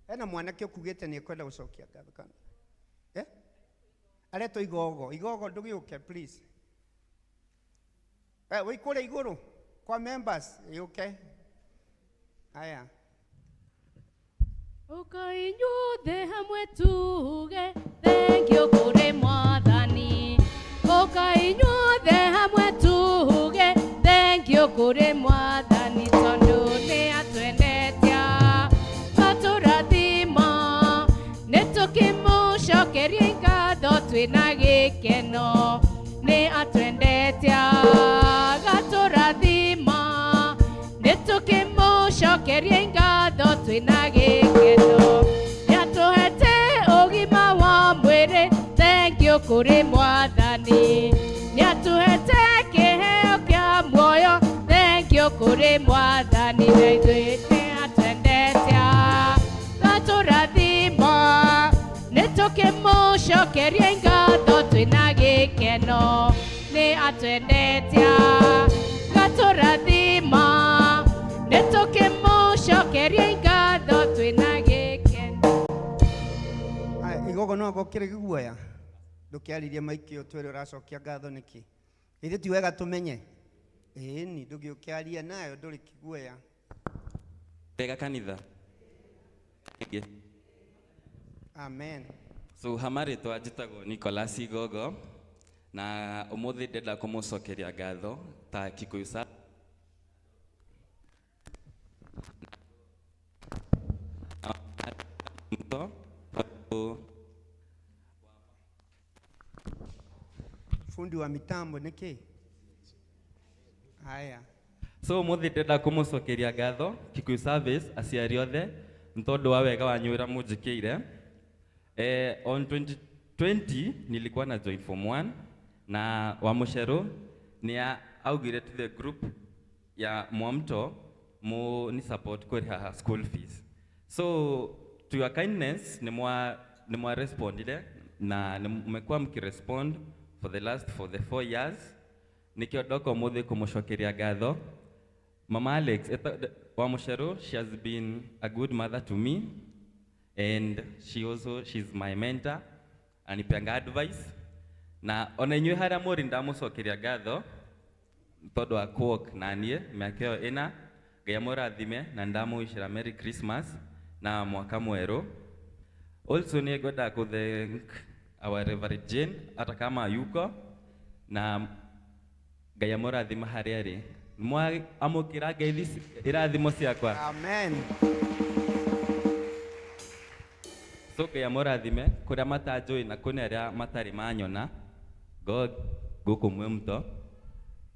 Hena mwanake ũkugĩte nĩ ekwenda gũcokia ngatho kana? Eh? Aretwo Igogo. Igogo ndũgĩũke please. Eh, wĩ kũrĩa igũrũ kwa members yũke. Haya. Ũka inyuothe hamwe tuge thank you kũrĩ Mwathani. Ũka inyuothe hamwe tuge thank you kũrĩ Mwathani tondũ nĩ atwendete atũrathima, nĩ tũkĩmũcokeria ngatho twĩna gĩkeno, nĩ atwendete agatũrathima, nĩ tũkĩmũcokeria ngatho twĩna gĩkeno, nĩ atũhete ũgima wa mwĩrĩ, thank you kũrĩ Mwathani, nĩ atũhete kĩheo kĩa muoyo, thank you kũrĩ Mwathani, na ithuĩ nĩ atwendete agatũrathima, nĩ tũkĩmũcokeria ngatho twĩna gĩkeno, nĩ atwendete agatũrathima, nĩ tũkĩmũcokeria ngatho twĩna gĩkeno. Aya, Igogo no agokire gĩguoya. Ndũkĩarĩrie maiki ũtwĩre ũracokia ngatho nĩkĩ. Ithuĩ ti wega tũmenye. Ĩni ndũngĩũkĩaria nayo ndũrĩ kĩguoya. Wega kanitha. Ĩngĩ. Amen. So hamarĩtwa njĩtagwo Nicholas Igogo na ũmũthĩ ndĩrenda kũmũcokeria ngatho ta Kikuyu sa tondũ Fundi wa mitambo nĩkĩ? Haya. So ũmũthĩ ndĩrenda kũmũcokeria ngatho Kikuyu Service aciari othe nĩ tondũ wa wega wanyu ũrĩa mũnjĩkĩire. On 2020 nilikuwa na join form 1 na Wamucheru ni augire to the group ya Mwamto mu ni support kũrĩha school fees. So to your kindness ni mwa respondile na mmekuwa mkirespond for the last for the 4 years. Nikio ndoka ũmũthĩ kũmũcokeria ngatho. Mama Alex Wamucheru, she has been a good mother to me and she's my mentor, anipeanga advice na ona inyuĩ harĩa mũrĩ ndamũcokeria ngatho tondũ wa kuwalk na niĩ mĩaka ĩyo ĩna. Ngai amũrathime na ndamũwishĩra Merry Christmas na mwaka mwerũ. Also nĩ ngwenda kũ thank our Reverend Jane hata kama yuko na Ngai amũrathime harĩa arĩ. Amũkĩra Ngai irathimo ciakwa. Amen. So Ngai amũrathime kũrĩa matanjũĩ na kũrĩ arĩa matarĩ manyona God gũkũ Mwĩmto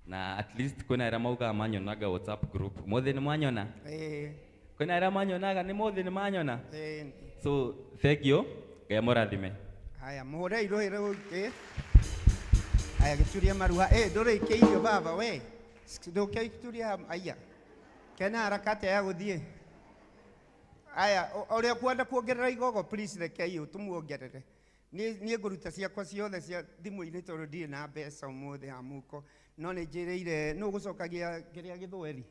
na at least kwĩna arĩa maugaga manyonaga WhatsApp group. Mũthĩ nĩ mwanyona? Ĩĩ. Kwĩna arĩa manyonaga nĩ mũthĩ nĩ manyona? Ĩĩ. So thank you. Ngai amũrathime. Haya, muhurei rũhĩ rũu ĩ. Haya, gĩturie maruha. Ĩ, ndũrĩkĩirio baba we. Ndũkĩturie aya. Kena haraka atĩa ya gũthiĩ? Aya, ũrĩa kwenda kuongerera igogo please rekei tũmuongerere. Niĩ ngũruta ciakwa ciothe cia thimũ-inĩ tondũ ndirĩ na mbeca ũmũthĩ ya mũhuko. No nĩ njĩrĩire nũ ũgũcokagia kĩrĩa gĩthweri?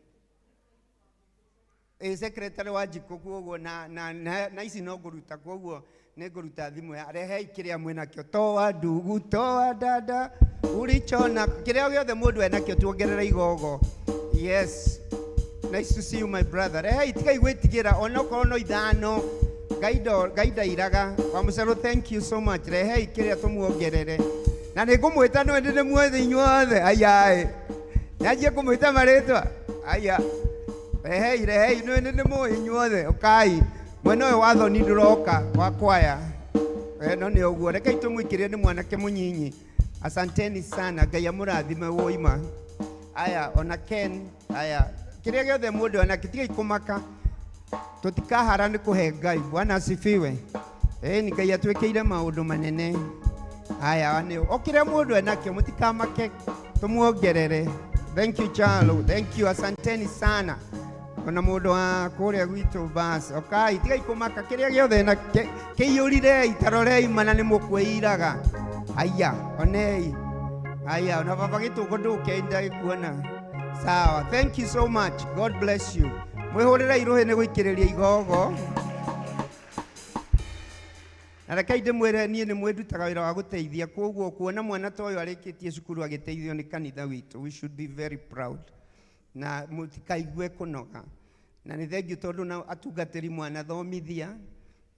Ĩ secretary wa njikũ kuoguo na, na, na, na ici no ngũruta kuoguo nĩ ngũruta thimũ ya rehei kĩrĩa mwĩnakĩo toa ndugu toa dada ulichona kĩrĩa gĩothe mũndũ enakĩo tuongerere igogo. Yes, nice to see you my brother. Rehei tigai gwĩtigĩra onokorwo no ithano. Ngai ndairaga. Wa mũcero, thank you so much. Rehei kĩrĩa tũmuongerere na nĩ ngũmwĩta no ĩndĩ nĩ muothe inyuothe. Ayaĩ, nyanjie kũmwĩta marĩtwa. Aya, rehei rehei nĩ nĩ mũĩ inyuothe. Ũkai mwena ũyũ wa thoni ndũroka wa kwaya. No nĩ ũguo, rekei tũmũikĩrie, nĩ mwanake mũnyinyi. Asanteni sana, Ngai amũrathime woima. Aya, ona Ken. Aya, kĩrĩa gĩothe mũndũ enakĩo tigai kũmaka, tũtikahara nĩ kũhe Ngai. Bwana asifiwe. Ĩni Ngai atwĩkĩire maũndũ manene. Aya, nĩ o kĩrĩa mũndũ enakĩo, mũtikamake, tũmuongerere. Thank you Charlo, thank you, asanteni sana. Ona mũndũ wa kũrĩa gwitũ bas, okai tigai kũmaka, kĩrĩa gĩothe na kĩiyũrirei, tarorei mana nĩ mũkwĩiraga. Aya, onei. Aya, ona baba gĩtũngũ ndũke ndagĩkuona. Sawa, thank you so much, God bless you. Mwĩhũrĩrei rũhĩ nĩ gũikĩrĩria igogo. Na rekei ndĩmwĩre, niĩ nĩ mwĩndutaga wĩra wa gũteithia, koguo kuona mwana ta ũyũ arĩkĩtie cukuru agĩteithio nĩ kanitha witũ, we should be very proud. Na mũtikaigue kũnoga. Na nĩ thengiũ tondũ na atungatĩri mwanathomithia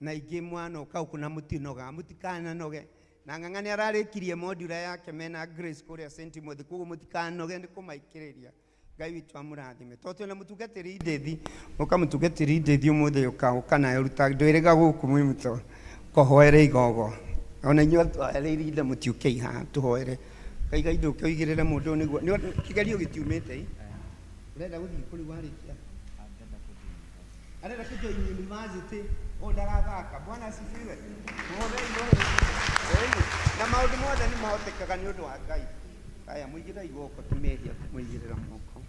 na ingĩ mwanoka gũkũ na mũtinoga, mũtikananoge. Na ng'ang'a nĩ ararĩkirie modula yake mena Grace kũrĩa St. Timothy, koguo mũtikanoge nĩ kũmaikĩrĩria. Ngai witũ amũrathime. Tondũ twĩna mũtungatĩri Ndĩthi, ũka mũtungatĩri Ndĩthi ũmũthĩ, ũka ũka nayo ruta ndwĩrĩga gũkũ mwĩ kũhoere igogo. Ona inyuĩ atwareire inda mũtiũkei haha tũhoere. Kaiga indo ũke ũigĩrĩre mũndũ ũyũ nĩguo kĩgerio gĩtiumĩte ĩ. Ũrenda gũthiĩ kũrĩ warĩkia? Arenda kũjoin university. O ndarathaka. Bwana asifiwe. Mũhũrei rũhĩ. Ĩni. Na maũndũ mothe nĩ mahotekaga nĩ ũndũ wa Ngai. Aya, mũigĩrĩrai guoko, tũmehia kũmũigĩrĩra moko.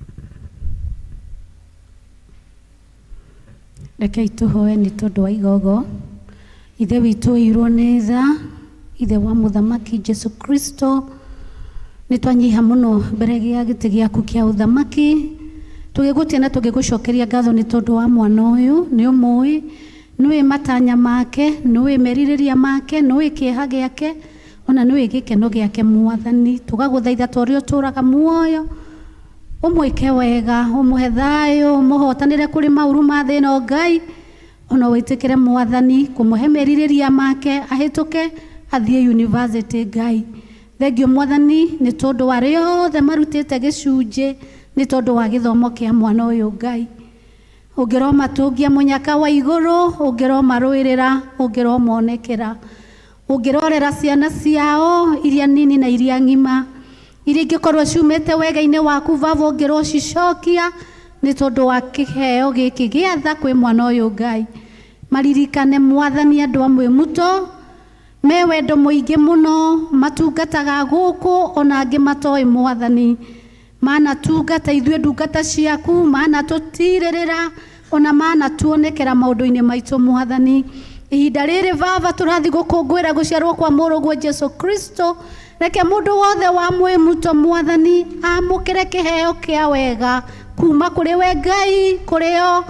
Rekei tũhoe nĩ tondũ wa igogo. Ithe witũ ũiyũirwo nĩ tha, Ithe wa Mũthamaki Jesu Kristo, nĩ twanyiha mũno mbere gĩa gĩtĩ gĩaku kĩa ũthamaki, tũgĩgũtia na tũgĩgũcokeria ngatho nĩ tondũ wa mwana ũyũ. Nĩ ũmũĩ, nĩũĩ matanya make, nĩũĩ merirĩria make, nĩũĩ kĩeha gĩake, ona nĩũĩ gĩkeno gĩake. Mwathani, tũgagũthaitha ta ũrĩa ũtũũraga muoyo, ũmwĩke wega, ũmũhe thayũ, ũmũhotanĩre kũrĩ maũru ma thĩ ĩno. Ngai, ona wĩtĩkĩre Mwathani kũmũhe merirĩria make, ahĩtũke athiĩ university. Ngai, thengio Mwathani nĩ tondũ wa arĩa othe marutĩte gĩcunjĩ nĩ tondũ wa gĩthomo kĩa mwana ũyũ. Ngai, ũngĩromatũngia mũnyaka wa igũrũ, ũngĩromarũĩrĩra, ũngĩromonekera, ũngĩrorera ciana ciao iria nini na iria ng'ima, iria ingĩkorwo ciumĩte wega-inĩ waku. Baba, ũngĩrocicokia nĩ tondũ wa kĩheo gĩkĩ gĩa tha kwĩ mwana ũyũ. Ngai, maririkane Mwathani andũ a Mwĩmuto me wendo mũingĩ mũno, matungataga gũkũ ona angĩ matoĩ. Mwathani, manatungata ithuĩ ndungata ciaku, manatũtirĩrĩra, ona manatuonekera maũndũ-inĩ maitũ. Mwathani, ihinda rĩrĩ Baba tũrathiĩ gũkũngũĩra gũciarwo kwa mũrũguo Jesu Kristo, reke mũndũ wothe wa Mwĩmuto Mwathani amũkĩre kĩheo kĩa wega kuma kũrĩ we Ngai, kũrĩ o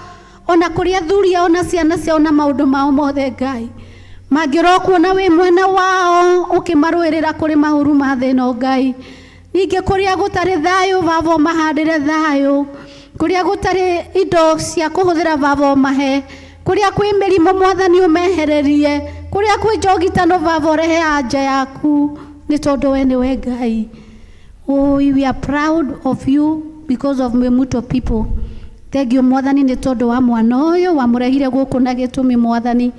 ona kũrĩ athuri ao na ciana ciao na maũndũ mao mothe. Ngai, mangĩrokuona wĩ mwena wao ũkĩmarũĩrĩra kũrĩ maũru ma thĩ ĩno. Ngai, ningĩ kũrĩa gũtarĩ thayũ, Baba, ũmahandĩre thayũ. Kũrĩa gũtarĩ indo cia kũhũthĩra, Baba, ũmahe. Kũrĩa kwĩ mĩrimũ, Mwathani, ũmehererie. Kũrĩa kwĩ njogitano, Baba, ũrehe anja yaku, nĩ tondũ we nĩwe Ngai. Oh, we are proud of you because of Mwimuto people. Thank you Mwathani nĩ tondũ wa mwana ũyũ wamũrehire gũkũ na gĩtũmi. Mwathani,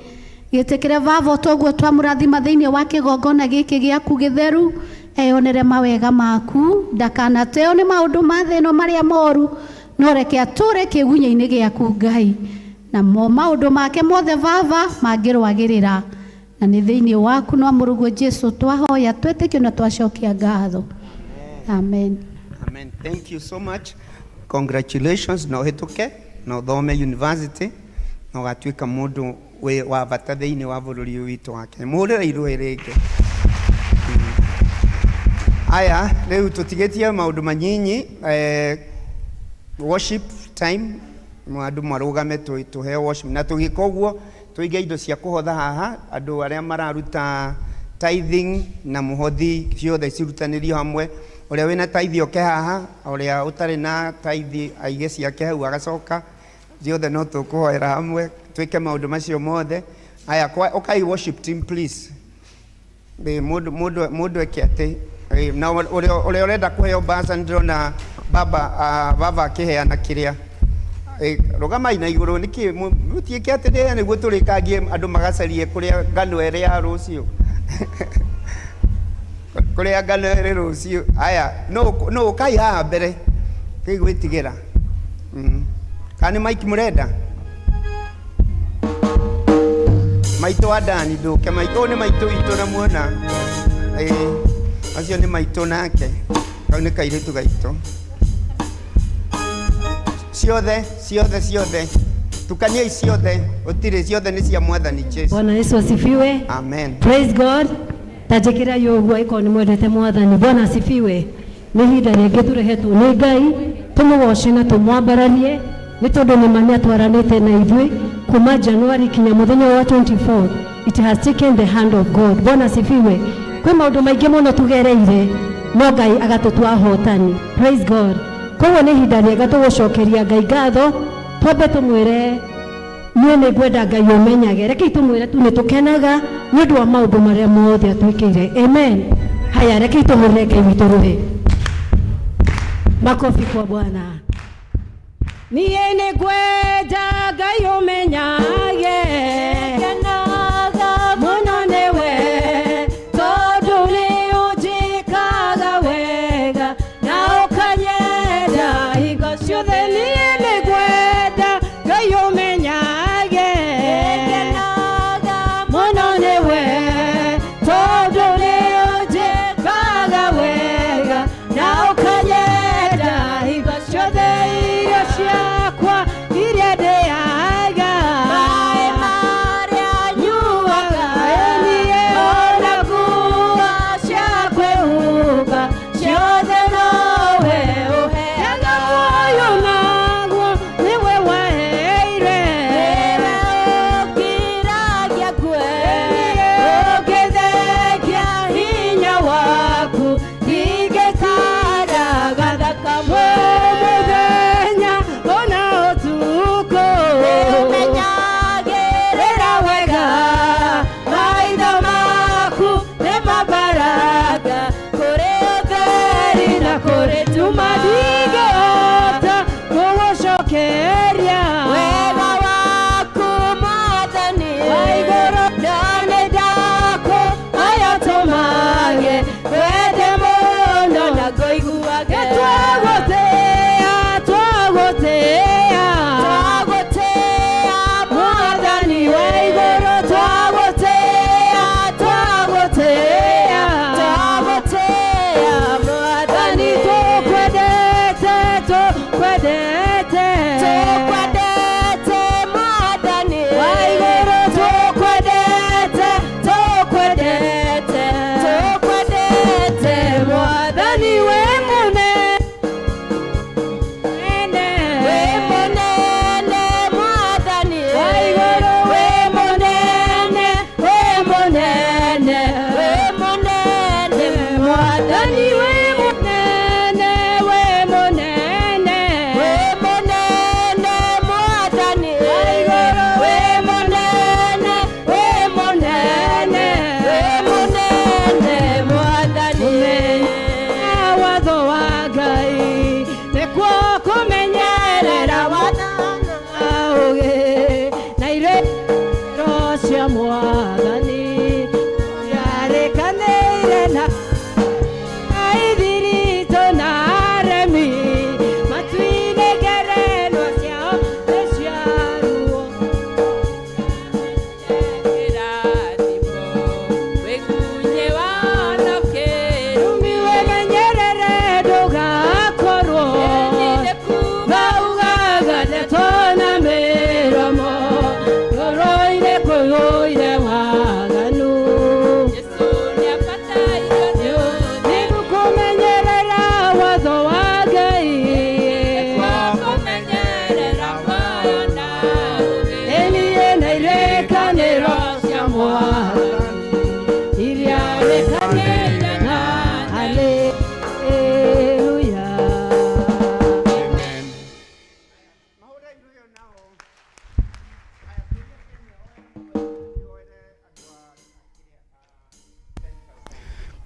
gĩtĩkĩre Baba toguo twamũrathima thĩinĩ wa kĩgongona gĩkĩ gĩaku gĩtheru, eyonere mawega maku, ndakanateo nĩ maũndũ ma thĩ ĩno marĩa moru, no reke atũre kĩgunyĩ-inĩ gĩaku. Ngai, namo maũndũ make mothe Baba mangĩrwagĩrĩra. Na nĩ thĩinĩ waku no mũrũguo Jesu twahoya twĩtĩkio na twacokia ngatho. Amen. Amen. Thank you so much. Congratulations na ũhĩtũke na ũthome university na ũgatuĩka mũndũ wĩ wa bata thĩinĩ wa bũrũri ũyũ witũ wa Kenya. Mũhũrĩre irũĩ rĩngĩ. Aya, rĩu tũtigĩtie maũndũ manyinyi worship time andũ marũgame tũheo worship na tũgĩka ũguo tũige indo cia kũhotha haha andũ arĩa mararuta tithing na mũhothi ciothe cirutanĩrio hamwe ũrĩa wĩna tithe oke haha ũrĩa ũtarĩ na tithe aige ciake hau agacoka ciothe no tũkũhoera hamwe twĩke maũndũ macio mothe. Aya, ũkai worship team please. Mũndũ mũndũ mũndũ eke atĩ na ũrĩa ũrĩa ũrenda kũheo mbaca nĩndĩrona baba baba akĩheana kĩrĩa. Rũgamai na igũrũ nĩkĩ mũtiĩke atĩrĩ nĩguo tũrĩkangie andũ magacarie kũrĩa ngano ĩrĩ ya rũciũ kũrĩa ngano ĩrĩ rũciũ. Aya, no ũkai haha mbere kĩ gwĩtigĩra. Kana nĩ maiki mũrenda maitũ wa Dani ndũke maitũ ũyũ nĩ maitũ witũ na muona acio nĩ maitũ nake kau nĩ kairĩtu gaitũ ciothe ciothe ciothe tukaniai ciothe gũtirĩ ciothe nĩ cia Mwathani Jesu. Bwana Yesu asifiwe. Amen. Praise God. Ta njĩkĩra ũguo angĩkorwo nĩ mwendete Mwathani. Bwana asifiwe. Nĩ ihinda rĩngĩ tũrehetwo nĩ Ngai tũmũgoce na tũmwambararie nĩ tondũ nĩ ma nĩ atwaranĩte na ithuĩ kuma January kinya mũthenya wa 24. It has taken the hand of God. Bwana asifiwe. Kwĩ maũndũ maingĩ mũno tũgereire no Ngai agatũtua ahotani. Praise God. Koguo nĩ ihinda rĩega tũgũcokeria Ngai ngatho twambe tũmwĩre niĩ nĩ ngwenda Ngai ũmenyage rekei tũmwĩre tu nĩ tũkenaga nĩ ũndũ wa maũndũ marĩa mothe atwĩkĩire. Amen. Haya, rekei tũhũrĩre Ngai witũ rũhĩ. Makofi kwa Bwana. Niĩ nĩ ngwenda Ngai ũmenyage ngenaga mũno nĩwe tondũ nĩ ũnjĩkaga wega na ũkanyenda hingo ciothe. Niĩ nĩ ngwenda Ngai ũmenyage ngenaga mũno nĩwe tondũ nĩ ũnjĩkaga wega na ũkanyenda hingo ciothe. Irio ciakwa iria ndĩaga, maĩ marĩa nyuaga, niĩ ona nguo cia kwĩhumba ciothe nowe ũheaga muoyo na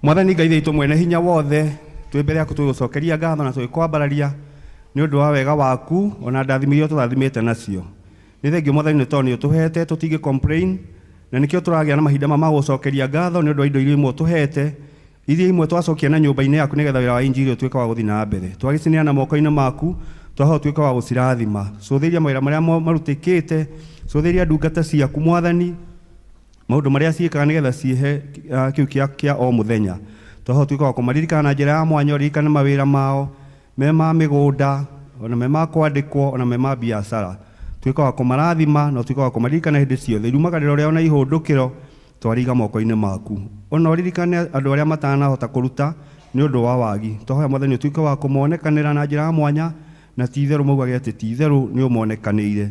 Mwathani Ngai witũ mwene hinya wothe, twĩ mbere yaku tũgũcokeria ngatho na tũgĩkwambararia nĩ ũndũ wa wega waku ona ndathimo iria tũrathimĩte nacio. Nĩ thengio Mwathani nĩ tondũ nĩ ũtũhete tũtingĩ complain na nĩkĩo tũragĩa na mahinda ma gũcokeria ngatho nĩ ũndũ wa indo iria imwe ũtũhete iria imwe twacokia na nyũmba-inĩ yaku nĩgetha wĩra wa injiri ũtuĩke wa gũthiĩ na mbere. Twagĩcineana moko-inĩ maku twahoya ũtuĩke wa gũcirathima. Cũthĩria mawĩra marĩa marutĩkĩte, cũthĩria ndungata ciaku Mwathani, maũndũ marĩa ciĩkaga nĩgetha ciĩhe kĩu kĩa o mũthenya. Twahoya ũtuĩke wa kũmaririkana na njĩra ya mwanya, ũririkane mawĩra mao me ma mĩgũnda, ona me ma kwandĩkwo, ona me ma biacara. Tuĩka wa kũmarathima na ũtuĩke wa kũmaririkana hĩndĩ ciothe. Irumagarĩro rĩao na ihũndũkĩro twariga moko-inĩ maku. Ona ũririkane andũ arĩa matanahota kũruta nĩ ũndũ wa wagi. Twahoya Mwathani ũtuĩke wa kũmonekanĩra na njĩra ya mwanya, na ti itherũ maugage atĩ ti itherũ nĩ ũmonekanĩire.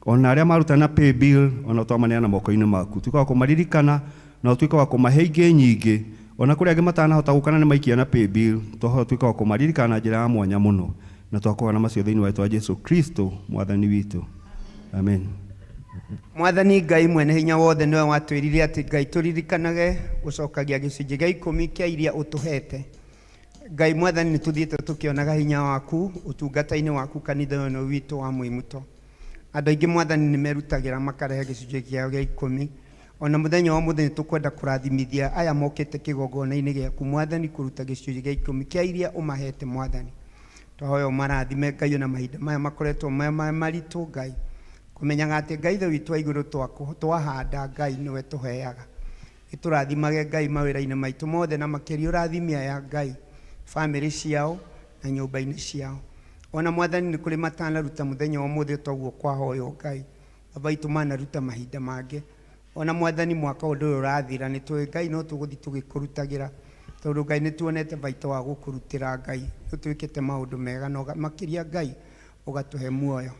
Ona arĩa maruta na pay bill, ona twamaneana moko-inĩ maku. Tuĩka wa kũmaririkana na ũtuĩke wa kũmahe ingĩ nyingĩ. Ona kũrĩ angĩ matanahota gũka na nĩ maikia na pay bill, twahoya ũtuĩke wa kũmaririkana na njĩra ya mwanya mũno. Na twakoha na macio thĩinĩ wa rĩĩtwa Jesu Kristo Mwathani witũ. Amen. Mwathani Ngai mwene hinya wothe nĩwe watwĩrire atĩ Ngai tũririkanage gũcokagia gĩcunjĩ gĩa ikũmi kĩa iria ũtũhete. Ngai Mwathani nĩ tũthiĩte tũkĩonaga hinya waku ũtungata-inĩ waku kanitha ũyũ witũ wa Mwĩmuto. Andũ aingĩ Mwathani nĩ merutagĩra makarehe gĩcunjĩ kĩao gĩa ikũmi. Ona mũthenya wa ũmũthĩ nĩ tũkwenda kũrathimithia aya mokĩte kĩgongona-inĩ gĩaku Mwathani kũruta gĩcunjĩ gĩa ikũmi kĩa iria ũmahete Mwathani. Twahoya ũmarathime Ngai ona mahinda maya makoretwo me maritũ Ngai. Kũmenyaga atĩ Ngai Ithe witũ wa igũrũ twahanda Ngai nĩwe tũheaga. Nĩtũrathimage Ngai mawĩra-inĩ maitũ mothe na makĩria ũrathime aya Ngai bamĩrĩ ciao na nyũmba-inĩ ciao. Ona Mwathani nĩ kũrĩ matanaruta mũthenya wa ũmũthĩ toguo kwahoywo Ngai. Baba witũ manaruta mahinda mangĩ. Ona Mwathani mwaka ũndũ ũyũ ũrathira nĩ tũĩ Ngai no tũgũthiĩ tũgĩkũrutagĩra tondũ Ngai nĩ tuonete baita wa gũkũrutĩra Ngai. Nĩ ũtwĩkĩte maũndũ mega na makĩria Ngai ũgatũhe muoyo.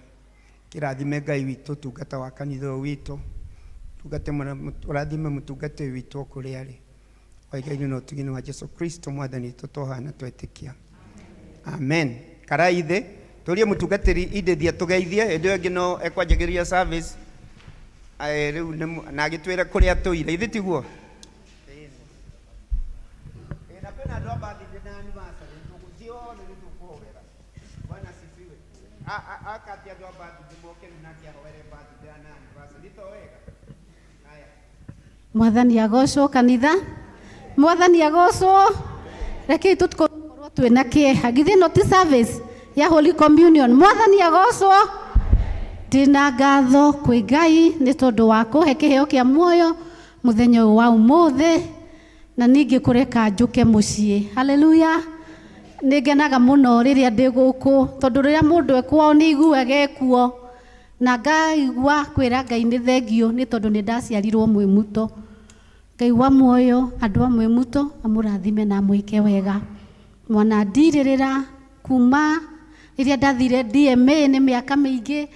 Kĩrathime Ngai witũ ũtungata wa kanitha ũyũ witũ. Ũrathime mũtungata ũyũ witũ o kũrĩa arĩ. Waigainĩ na ũtugi-inĩ wa Jesu Kristo Mwathani witũ twahoya na twetĩkia. Amen. Karai thĩ tũrie mũtungatĩri Edith atũgeithie hĩndĩ ĩyo ĩngĩ no ekwanjagĩrĩria service. Rĩu na agĩtwĩre kũrĩa tũire ithe tiguo? Na kwĩna andũ a birthday na anniversary tũgũthiĩ othe nĩ tũkũhoera. Bwana asifiwe. Akati andũ a birthday moke rĩu nake ahoere birthday na anniversary to wega. Haya. Mwathani agocwo kanitha. Mwathani agocwo. Rekei tũtikorwo twĩna kĩeha. Githĩ ĩno ti service ya Holy Communion. Mwathani agocwo. Ndĩna ngatho kwĩ Ngai nĩ tondũ wa kũhe kĩheo kĩa muoyo mũthenya ũyũ wa ũmũthĩ na ningĩ kũreka njũke mũciĩ. Haleluya. Nĩ ngenaga mũno rĩrĩa ndĩ gũkũ tondũ rĩrĩa mũndũ e kwao nĩ aiguaga ekuo na ngaigua kwĩra Ngai nĩ thengio nĩ tondũ nĩ ndaciarirwo Mwĩmuto. Ngai wa muoyo andũ a Mwĩmuto amũrathime na amwĩke wega. Mwana ndirĩrĩra kuma rĩrĩa ndathire DMA nĩ mĩaka mĩingĩ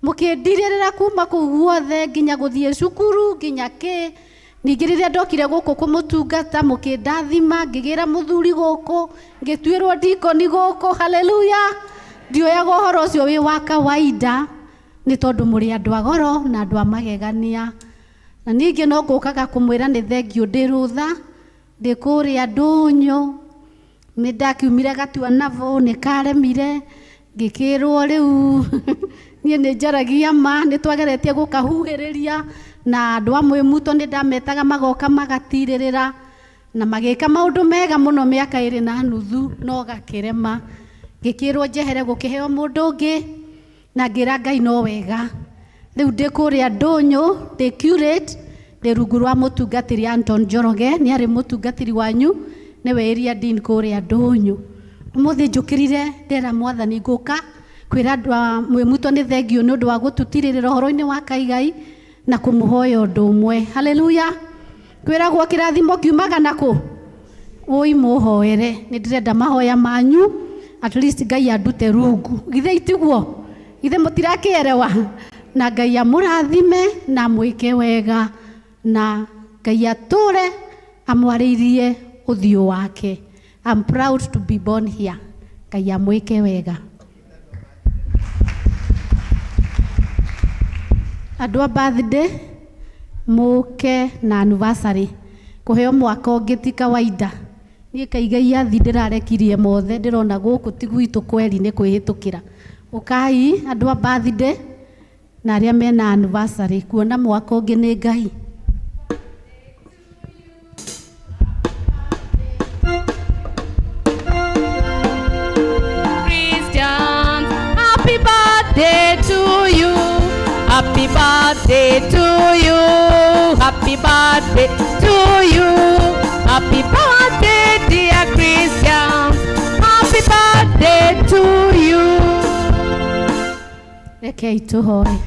mũkĩndirĩrĩra kuma kũu guothe nginya gũthiĩ cukuru nginya kĩ. Ningĩ rĩrĩa ndokire gũkũ kũmũtungata mũkĩndathima ngĩgĩra mũthuri gũkũ ngĩtuĩrwo ndikoni gũkũ. Haleluya. Ndioyaga ũhoro ũcio wĩ wa kawaida nĩ tondũ mũrĩ andũ a goro na andũ a magegania. Na ningĩ no ngũkaga kũmwĩra nĩ thengio ndĩ rũtha ndĩ kũrĩa ndũnyũ nĩ ndakiumire gatua navo nĩ karemire ngĩkĩrwo rĩu niĩ nĩ njaragia ma nĩ twageretie gũkahuhĩrĩria na andũ a Mwĩmuto nĩ ndametaga magoka magatirĩrĩra na magĩka maũndũ mega mũno mĩaka ĩrĩ na nuthu no gakĩrema. Ngĩkĩrwo njehere gũkĩheo mũndũ ũngĩ na ngĩra Ngai no wega. Rĩu ndĩ kũrĩa ndũnyũ ndĩ curate ndĩ rungu rwa mũtungatĩri Anton Njoroge nĩ arĩ mũtungatĩri wanyu nĩwe area dean kũrĩa ndũnyũ. Ũmũthĩ njũkĩrire ndera Mwathani ngũka kwĩra andũ a Mwĩmuto nĩ thengio nĩ ũndũ wa gũtũtirĩrĩra ũhoro-inĩ wa Kaigai na kũmũhoya ũndũ ũmwe. Haleluya. Kwĩragwo kĩrathimo kiumaga nakũ? Ũi mũhoere nĩ ndĩrenda mahoya manyu at least Ngai andute rungu. Githĩ itiguo? Githĩ mũtirakĩerewa? Na Ngai amũrathime na amwĩke wega na Ngai atũre amwarĩirie ũthiũ wake. I'm proud to be born here. Ngai amwĩke wega. Andũ a birthday mũke na anniversary kũheo mwaka ũngĩ ti kawaida. Niĩ kaigai athi ndĩrarekirie mothe ndĩrona gũkũ ti gwitũ kweri nĩ kwĩhĩtũkĩra. Ũkai andũ a birthday na arĩa mena anniversary kuona mwaka ũngĩ nĩ Ngai. Christians, happy birthday to you. Happy birthday to you. Happy birthday to you. Happy birthday, dear Christians. Happy birthday to you. Rekei tũhoe.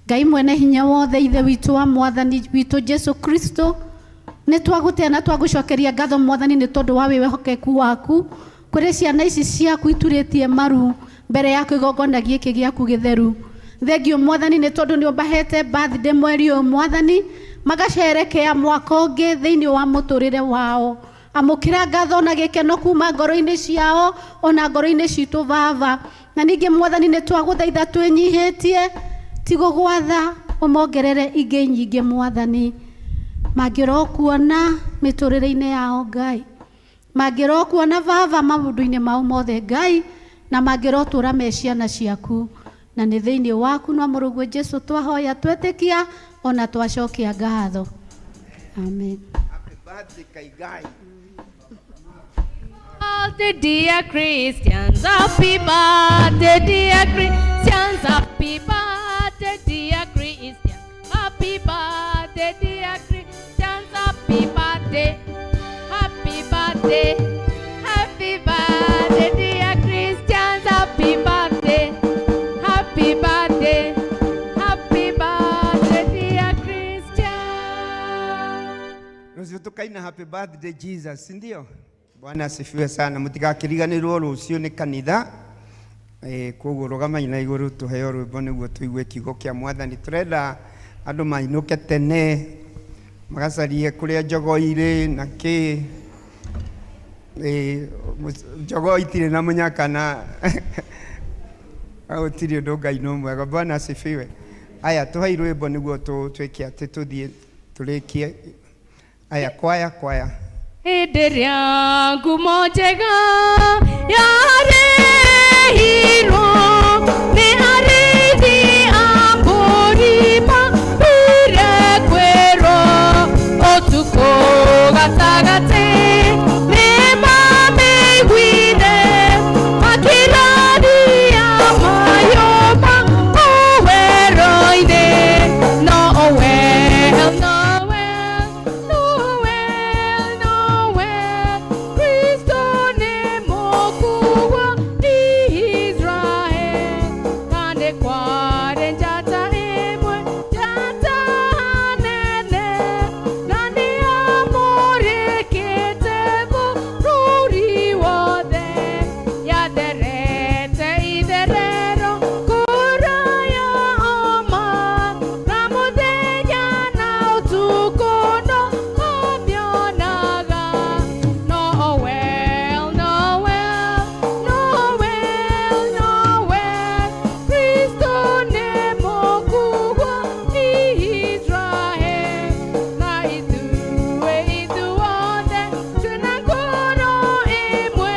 Ngai mwene hinya wothe ithe witũ wa mwathani witũ Jesu Kristo nĩ twagũtĩa na twagũcokeria ngatho mwathani nĩ tondũ wa wĩhokeku waku kũrĩ ciana ici ciaku iturĩtie maru mbere yaku igongona gĩkĩ gĩaku gĩtheru. Thengio mwathani nĩ tondũ nĩ ũmbahete birthday mweri ũyũ mwathani magacerekea mwaka ũngĩ thĩinĩ wa mũtũrĩre wao. Amũkĩra ngatho na gĩkeno kuma ngoro-inĩ ciao ona ngoro-inĩ citũ baba. Na ningĩ mwathani nĩ twagũthaitha twĩnyihĩtie ti gũgwatha ũmongerere ingĩ nyingĩ mwathani mangĩrokuona mĩtũrĩre-inĩ yao Ngai mangĩrokuona baba maũndũ-inĩ mao mothe Ngai na mangĩrotũra me ciana ciaku na nĩ thĩinĩ waku no mũrũguo Jesu twahoya twetĩkia ona twacokia ngatho amen. Happy birthday, Kaigai. Birthday, dear Christians, happy birthday, dear Christians, happy birthday, dear Christians, happy birthday, dear Christians, happy birthday, happy birthday, happy birthday, dear Christians, happy birthday, happy birthday, happy birthday, dear Christians. Rũciũ tũkaina happy birthday Jesus, si ndio? Bwana asifiwe sana. Mũtigakĩriganĩrwo rũciũ nĩ kanitha. Koguo rũgamai na igũrũ tũheo rwĩmbo nĩguo tũigue kiugo kĩa mwathani. Tũrenda andũ mainũke tene magacarie kũrĩa njogoo irĩ na kĩ. Njogoo itirĩ na mũnyaka na gũtirĩ ũndũ Ngai no mwega. Bwana asifiwe. Aya tũhei rwĩmbo nĩguo twĩke atĩ tũthiĩ tũrĩkie. Aya kwaya kwaya. Hĩndĩ ĩrĩa ngumo njega yarehirwo nĩ arĩithi a mbũri mambire kwĩrwo ũtukũ gatagatĩ nĩ mamĩiguire makĩraria mayũma kũu werũ-inĩ. Noel, Noel, Noel, Noel, Kristo nĩ mũkuu wa Israel. Na nĩ kwarĩ njata ĩmwe, njata nene, na nĩyamũrĩkĩte bũrũri wothe. Yatherete itherero kũraya oma, na mũthenya na ũtukũ no mamĩonaga. Noel, Noel, Noel, Noel, Kristo nĩ mũkuu wa Israel. Na ithuĩ ithuothe twĩna ngoro ĩmwe,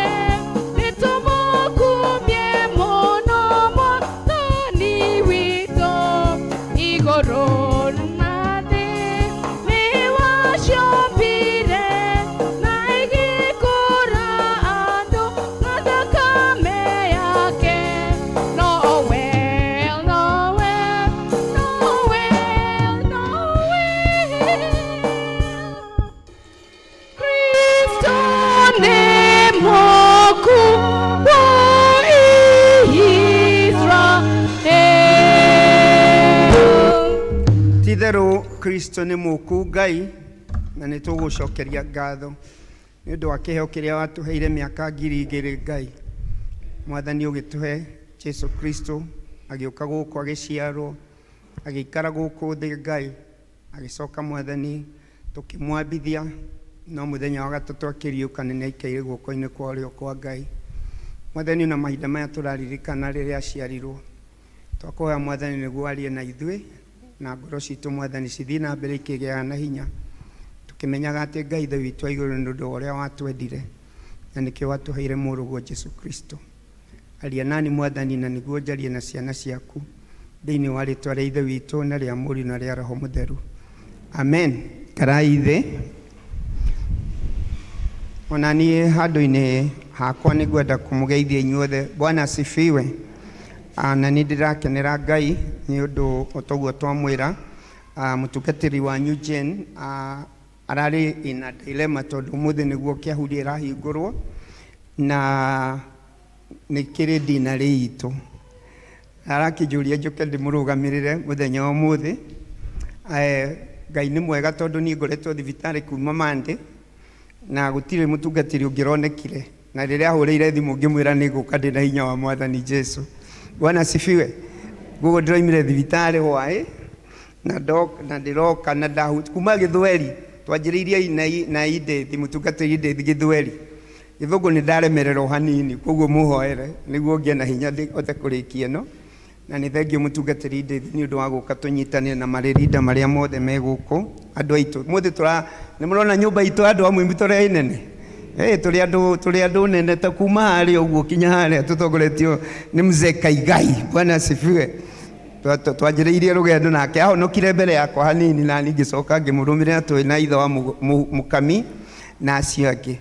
nĩtũmũkumie mũno Mwathani witũ. Igũrũ na thĩ nĩwaciombire, na ĩgĩkũra andũ na thakame yake. Noel, Noel, Noel, Noel, Kristo nĩ mũkuu wa Israel. Ti-itherũ Kristo nĩ mũku Ngai na nĩ tũgũcokeria ngatho nĩ ũndũ wa kĩheo kĩrĩa watũheire mĩaka 2000 Ngai. Mwathani ũgĩtũhe Jesu Kristo agĩũka gũkũ agĩciarwo agĩikara gũkũ thĩ Ngai agĩcoka Mwathani tũkĩmwambithia no mũthenya wa gatatũ akĩriũka nĩ aikaire guoko-inĩ kwa ũrĩo kwa Ngai. Mwathani ona mahinda maya tũraririkana rĩrĩa aciarirwo twakũhoya Mwathani nĩguo arie na ithuĩ na ngoro citũ Mwathani cithiĩ na mbere ikĩgĩaga na hinya. Tũkĩmenyaga atĩ Ngai Ithe witũ wa igũrũ nĩ ũndũ wa ũrĩa watwendire, na nĩkĩo watũheire Mũrũguo Jesu Kristo. Aria nani Mwathani, na nĩguo njarie na ciana ciaku, thĩinĩ wa rĩtwa rĩa Ithe witũ na rĩa Mũriũ na rĩa Roho Mũtheru. Amen. Karai thĩ. Ona niĩ handũ-inĩ hakwa nĩ ngwenda kũmũgeithia inyuothe. Bwana asifiwe. Ah, na nĩ ndĩrakenera Ngai nĩ ũndũ o toguo twamwĩra ah, mũtungatĩri wanyu Jane ah, ararĩ in a dilemma tondũ ũmũthĩ nĩguo kĩahuri ĩrahingũrwo na nĩ kĩrĩ ndinarĩ itũ. Arakĩnjũria njũke ndĩmũrũgamĩrĩre mũthenya wa ũmũthĩ. Eh, Ngai nĩ mwega tondũ niĩ ngoretwo thibitarĩ kuma Monday na gũtirĩ mũtungatĩri ũngĩronekire na rĩrĩa ahũrĩire thimũ ngĩmwĩra nĩ ngũka ndĩ na hinya wa Mwathani Jesu. Bwana asifiwe. Koguo ndĩroimire thibitarĩ hwaĩ na ndo- na ndĩroka na ndahu kuma gĩthweri twanjĩrĩirie na, na Edith mũtungatĩri Edith gĩthweri gĩthũngũ nĩ ndaremererwo hanini koguo mũhoere nĩguo ngĩe na hinya hote kũrĩkia ĩno na nĩ thengio mũtungatĩri Edith nĩ ũndũ wa gũka tũnyitane na marĩrinda marĩa mothe me gũkũ andũ aitũ mũthĩ tũra nĩ mũrona nyũmba itũ andũ a Mwimbi tũrĩ nene Hey, tũrĩ andũ tũrĩ andũ nene ta kuma harĩa ũguo kinya harĩa tũtongoretio nĩ mzee Kaigai. Bwana asifiwe. Twanjĩrĩirie rũgendo nake ahonokire mbere yakwa hanini na niĩ ngĩcoka ngĩmũrũmĩrĩra twĩ na ithe wa Mũkami na acio angĩ.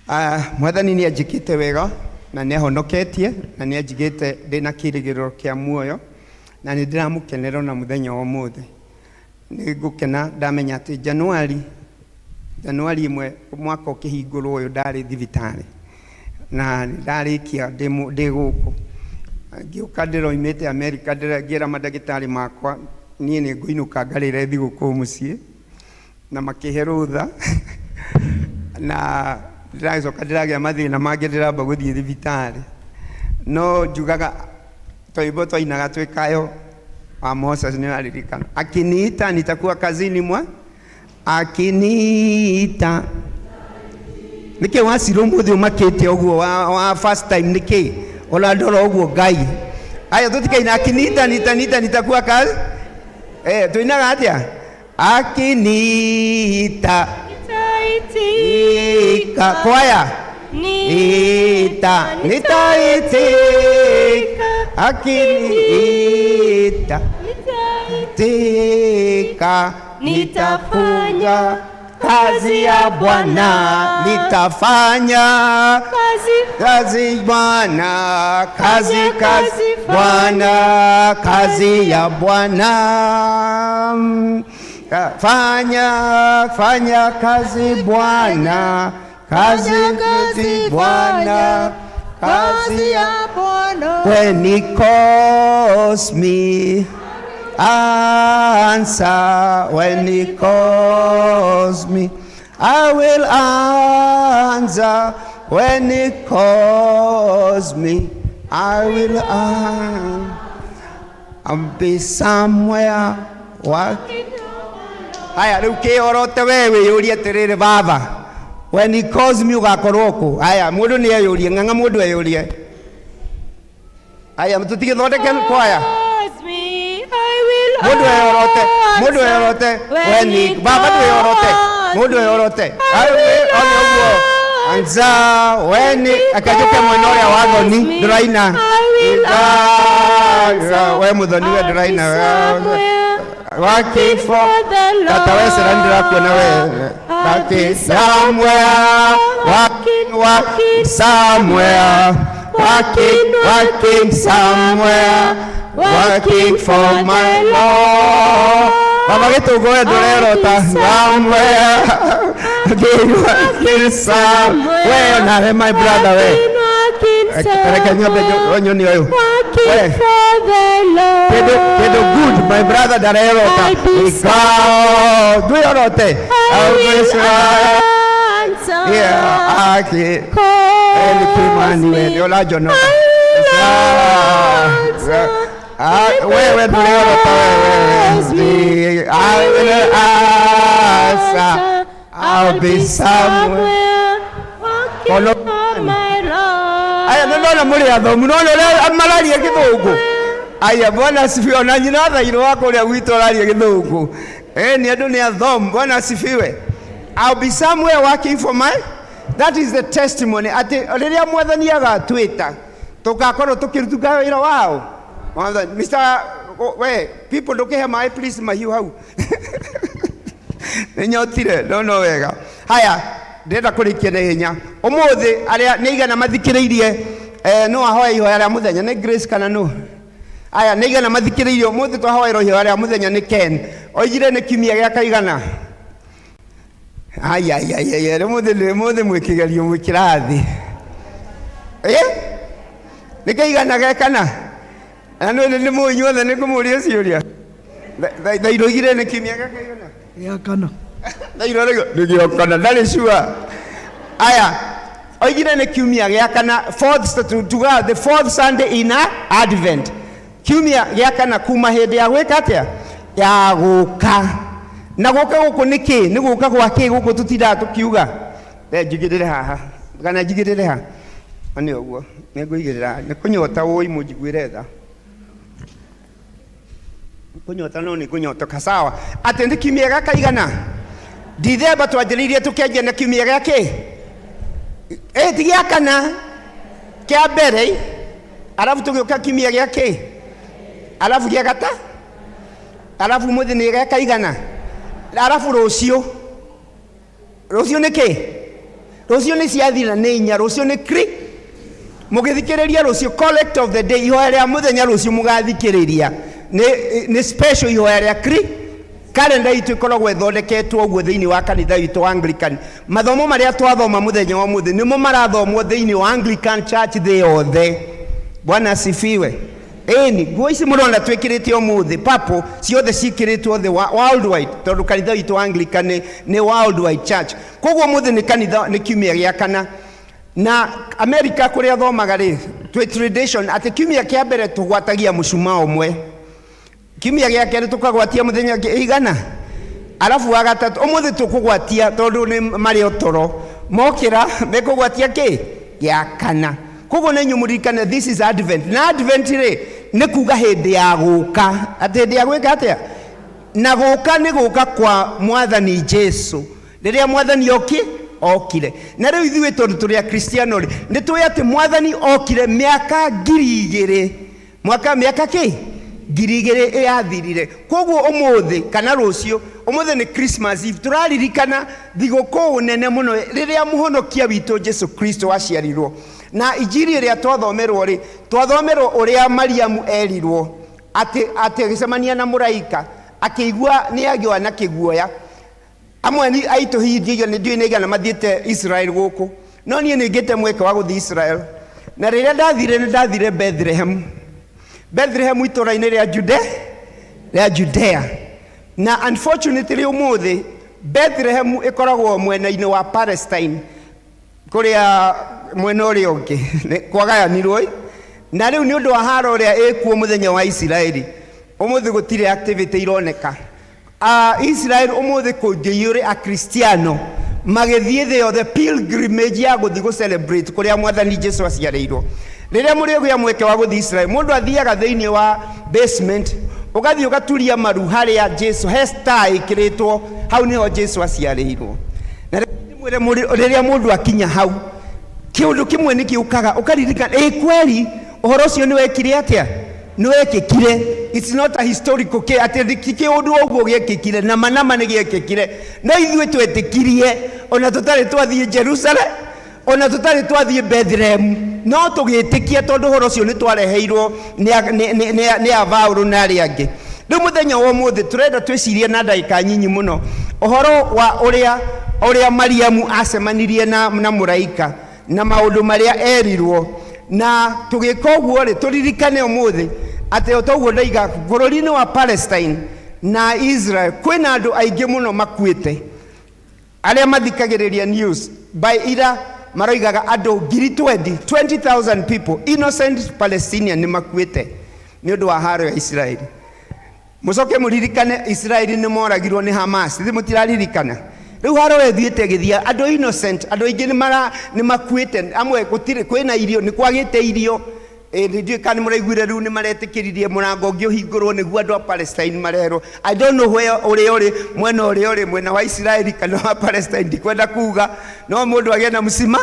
Ah, Mwathani nĩ anjĩkĩte wega na nĩ ahonoketie na nĩ anjigĩte ndĩ na kĩĩrĩgĩrĩro kĩa muoyo na nĩ ndĩramũkenera ona mũthenya wa ũmũthĩ. Nĩ ngũkena ndamenya atĩ Januari Januari ĩmwe mwaka ũkĩhingũrwo ũyũ ndarĩ thibitarĩ na ndarĩkia ndĩ ndĩ gũkũ ngĩũka ndĩroimĩte Amerika ngĩra mandagĩtarĩ makwa niĩ nĩ ngũinũka ngarĩre thigũkũ mũciĩ na makĩhe rũtha na ndĩracoka ndĩragĩa mathĩna mangĩ ndĩramba gũthiĩ thibitarĩ no njugaga twaimbo twainaga twĩ kayo wa Moses nĩ aririkana akiniita nitakuwa kazini mwa akiniita nĩkĩ wacira ũmũthĩ ũmakĩte ũguo wa, wa first time nĩkĩ ũrandora ũguo Ngai aya tũtikaina akiniita nita nita nitakuwa kazi eh tuinaga atĩa akiniita ika kwaya ita nitaitika akiniita tika nitafanya kazi ya Bwana nitafanya kazi Bwana kazi kazi Bwana kazi ya Bwana fanya fanya kazi Bwana kazi kazi Bwana kazi ya Bwana when he calls me answer when he calls me I will answer when he calls me I will answer I'll be somewhere working. Haya rĩu kĩorote we wĩyũrie atĩrĩrĩ baba when he calls me ũgakorwo kũ haya mũndũ nĩ eyũrie ng'ang'a mũndũ eyũrie haya tũtigĩthondeke kwaya mũndũ eyorote mũndũ eyorote when he baba ndwĩyorote mũndũ eyorote one ũguo answer when he akanjũke mwena ũrĩa wa thoni ndũraina we mũthoni we ndũraina working for tata we cera ndĩrakuona we working somewhere working working somewhere working working somewhere working for my Lord baba gĩtũngũ we ndũrerota somewhere working somewhere we nawe my brother we reke nyambe nyoni ũyũ we kĩndũ kĩndũ good my brother ndarerota God ndwĩorote yeah aki eh nĩ kĩmani we nĩ ũranjonoka Ah, wewe ndũrerota wewe I will answer I'll be somewhere Ono aya nĩ ndona mũrĩ athomu nona ũrĩa mararia gĩthũngũ aya bwana asifiwe ona nyina thairũ wa kũrĩa gwitũ araria gĩthũngũ eh nĩ andũ nĩ athomu bwana asifiwe I'll be somewhere working for my. That is the testimony. Atĩ rĩrĩa mwathani agatwĩta tũgakorwo tũkĩruta wĩra wao. Mwathani, Mr. We, people ndũkĩhe maĩ please mahiũ hau. Nĩ nyotire, no no wega. Haya, ndĩrenda kũrĩkia na ihenya. Ũmũthĩ arĩa nĩ igana mathikĩrĩirie no ahoya ihoya rĩa mũthenya nĩ Grace kana no? Aya nĩ igana mathikĩrĩirie ũmũthĩ twahoerwo ihoya rĩa mũthenya nĩ Ken. Oigire nĩ kiumia gĩa kaigana? Ai ai ai ai, ũmũthĩ nĩ ũmũthĩ mwĩ kĩgerio mwĩ kĩrathi. Eh? Nĩ kaigana ge kana? Na nĩ nĩ mũĩ inyuothe nĩ ngũmũria ciũria. Thairo oigire nĩ kiumia gĩa kaigana? Gĩa kana. Thairo arauga nĩ gĩa kana ndarĩ sure. Aya, oigire nĩ kiumia gĩa kana fourth tuga the fourth Sunday in Advent. Kiumia gĩa kana kuma hĩndĩ ya gwĩka atĩa? Ya gũka. Na gũka gũkũ nĩ kĩ? Nĩ gũka gwa kĩ gũkũ tũtindaga tũkiuga? Re njigĩrĩre haha. Kana njigĩrĩre ha? Nĩ ũguo. Nĩ ngũigĩrĩra. Nĩ kũnyota wũi mũnjiguĩre tha. Kũnyota no nĩ ngũnyotoka sawa. Atĩ nĩ kiumia gĩa kaigana? Dithemba twanjĩrĩirie tũkĩanjia na kiumia gĩa kĩ? Ĩ ti gĩa kana kĩa mbere arabu tũgĩũka kiumia gĩa kĩ? Arabu gĩa gata? Arabu mũthĩ nĩ gĩa kaigana? Arabu rũciũ. Rũciũ nĩ kĩ? Rũciũ nĩ ciathira nĩ inya, rũciũ nĩ kri. Mũgĩthikĩrĩria rũciũ collect of the day, ihoya rĩa mũthenya rũciũ mũgathikĩrĩria. Nĩ special ihoya rĩa kri. Kalenda itũ ĩkoragwo ĩthondeketwo ũguo thĩinĩ wa kanitha witũ wa Anglican. Mathomo marĩa twathoma mũthenya wa ũmũthĩ nĩmo marathomwo thĩinĩ wa Anglican Church thĩ yothe. Bwana asifiwe. Ĩni, nguo ici mũrona twĩkĩrĩte ũmũthĩ purple ciothe ciĩkĩrĩtwo thĩ worldwide tondũ kanitha witũ wa Anglican nĩ worldwide church. Koguo ũmũthĩ nĩ kanitha nĩ kiumia gĩa kana. Na America kũrĩa thomaga rĩ, twĩ tradition atĩ kiumia kĩa mbere tũgwatagia mũcumaa ũmwe. Kiumia gĩa kerĩ tũkagwatia mũthenya igana. Arabu wa gatatũ ũmũthĩ tũkũgwatia tondũ nĩ marĩ o toro. Mokĩra mekũgwatia kĩ? Gĩa kana. Koguo na inyuĩ mũririkane this is Advent. Na Advent rĩ nĩ kuga hĩndĩ ya gũka. Atĩ hĩndĩ ya gwĩka atĩa? Na gũka nĩ gũka kwa mwathani Jesu. Rĩrĩa mwathani okire. Na rĩu ithuĩ tondũ tũrĩ akristiano rĩ, nĩ tũĩ atĩ mwathani okire mĩaka 2000. Mwaka mĩaka kĩ? 2000 ĩyathirire. Koguo ũmũthĩ kana rũciũ, ũmũthĩ nĩ Christmas Eve, tũraririkana thigũkũ nene mũno rĩrĩa mũhonokia witũ Jesu Kristo aciarirwo. Na injiri ĩrĩa twathomerwo rĩ, twathomerwo ũrĩa Mariamu erirwo atĩ agĩcemania na mũraika, akĩigua nĩ agĩoa na kĩguoya. Amwe ni aitũ hihi ndiũĩ nĩ ndiũĩ nĩ aigana mathiĩte Israel gũkũ, no niĩ nĩ ngĩte mweke wa gũthiĩ Israel. Na rĩrĩa ndathire nĩ ndathire Bethlehem. Bethlehem itũũra-inĩ rĩa Jude, rĩa Judea. Na unfortunately ũmũthĩ Bethlehem ĩkoragwo mwena-inĩ wa Palestine kũrĩa mwena ũrĩa ũngĩ kwagayanirwo. Na rĩu nĩ ũndũ wa haro ũrĩa ĩkuo mũthenya wa Isiraeli, ũmũthĩ gũtirĩ activity ironeka. Israel ũmũthĩ kũngĩiyũre akristiano magĩthiĩ thĩ yothe pilgrimage ya gũthiĩ gũ celebrate kũrĩa mwathani Jesu aciarĩirwo. Rĩrĩa mũrĩgĩa mweke wa gũthiĩ Israel, mũndũ athiaga thĩinĩ wa basement, ũgathiĩ ũgaturia maru harĩa Jesu, he star ĩkĩrĩtwo, hau nĩho Jesu aciarĩirwo. Na rĩmwe rĩrĩa mũndũ akinya hau, kĩũndũ kĩmwe nĩ kĩũkaga, ũkaririkana, ĩ kweli, ũhoro ũcio nĩ wekire atĩa? Nĩ wekĩkire. It's not a historical kĩ, atĩ ti kĩũndũ ũguo gĩekĩkire, nama nama nĩ gĩekĩkire. No ithuĩ twetĩkirie, ona tũtarĩ twathiĩ Jerusalem, ona tũtarĩ twathiĩ Bethlehem, no tũgĩtĩkia tondũ ũhoro ũcio nĩ twareheirwo nĩ a Paũlũ na arĩa angĩ. Rĩu mũthenya wa ũmũthĩ tũrenda twĩcirie na ndagĩka nyinyi mũno ũhoro wa ũrĩa Mariamu acemanirie na mũraika na maũndũ marĩa erirwo. Na tũgĩka ũguo rĩ, tũririkane ũmũthĩ atĩ o ta ũguo ndaiga, bũrũri-inĩ wa Palestine na Israel kwĩna andũ aingĩ mũno makuĩte. Arĩa mathikagĩrĩria news by ira maroigaga andũ ngiri 20, 20,000 people innocent Palestinian nĩ makuĩte nĩ ũndũ wa haro ya Israeli. Mũcoke mũririkane Israeli nĩ moragirwo nĩ Hamas, ithuĩ mũtiraririkana. Rĩu haro ĩthiĩte ĩgĩthia, andũ innocent, andũ aingĩ nĩ makuĩte, amwe gũtirĩ, kwĩna irio, nĩ kwagĩte irio. Ĩ, ndiũĩ kana nĩ mũraiguire rĩu nĩ maretĩkĩririe mũrango ũngĩ ũhingũrwo nĩguo andũ a Palestine mareherwo. I don't know where ũrĩa ũrĩ mwena ũrĩa ũrĩ mwena wa Israeli kana wa Palestine ndikwenda kuga no mũndũ agĩe na msima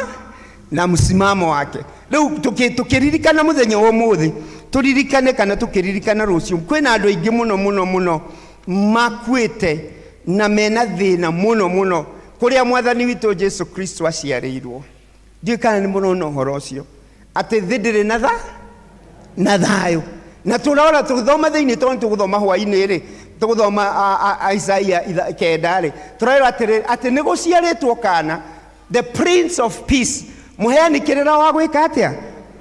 na msimamo wake. Rĩu tũkĩririkana mũthenya wa ũmũthĩ tũririkane kana tũkĩririkana rũciũ kwĩna andũ aingĩ mũno mũno mũno makuĩte na mena thĩna mũno mũno kũrĩa mwathani witũ Jesu Kristo aciarĩirwo. Ndiũĩ kana nĩ mũrona ũhoro ũcio atĩ thĩ ndĩrĩ na tha na thayũ na tũrora tũgĩthoma thĩinĩ tondũ tũgũthoma hwainĩ rĩ tũgũthoma Isaia 9 rĩ tũrerwo atĩrĩ atĩ nĩ gũciarĩtwo kana the prince of peace mũheani kĩrĩra wa gwĩka atĩa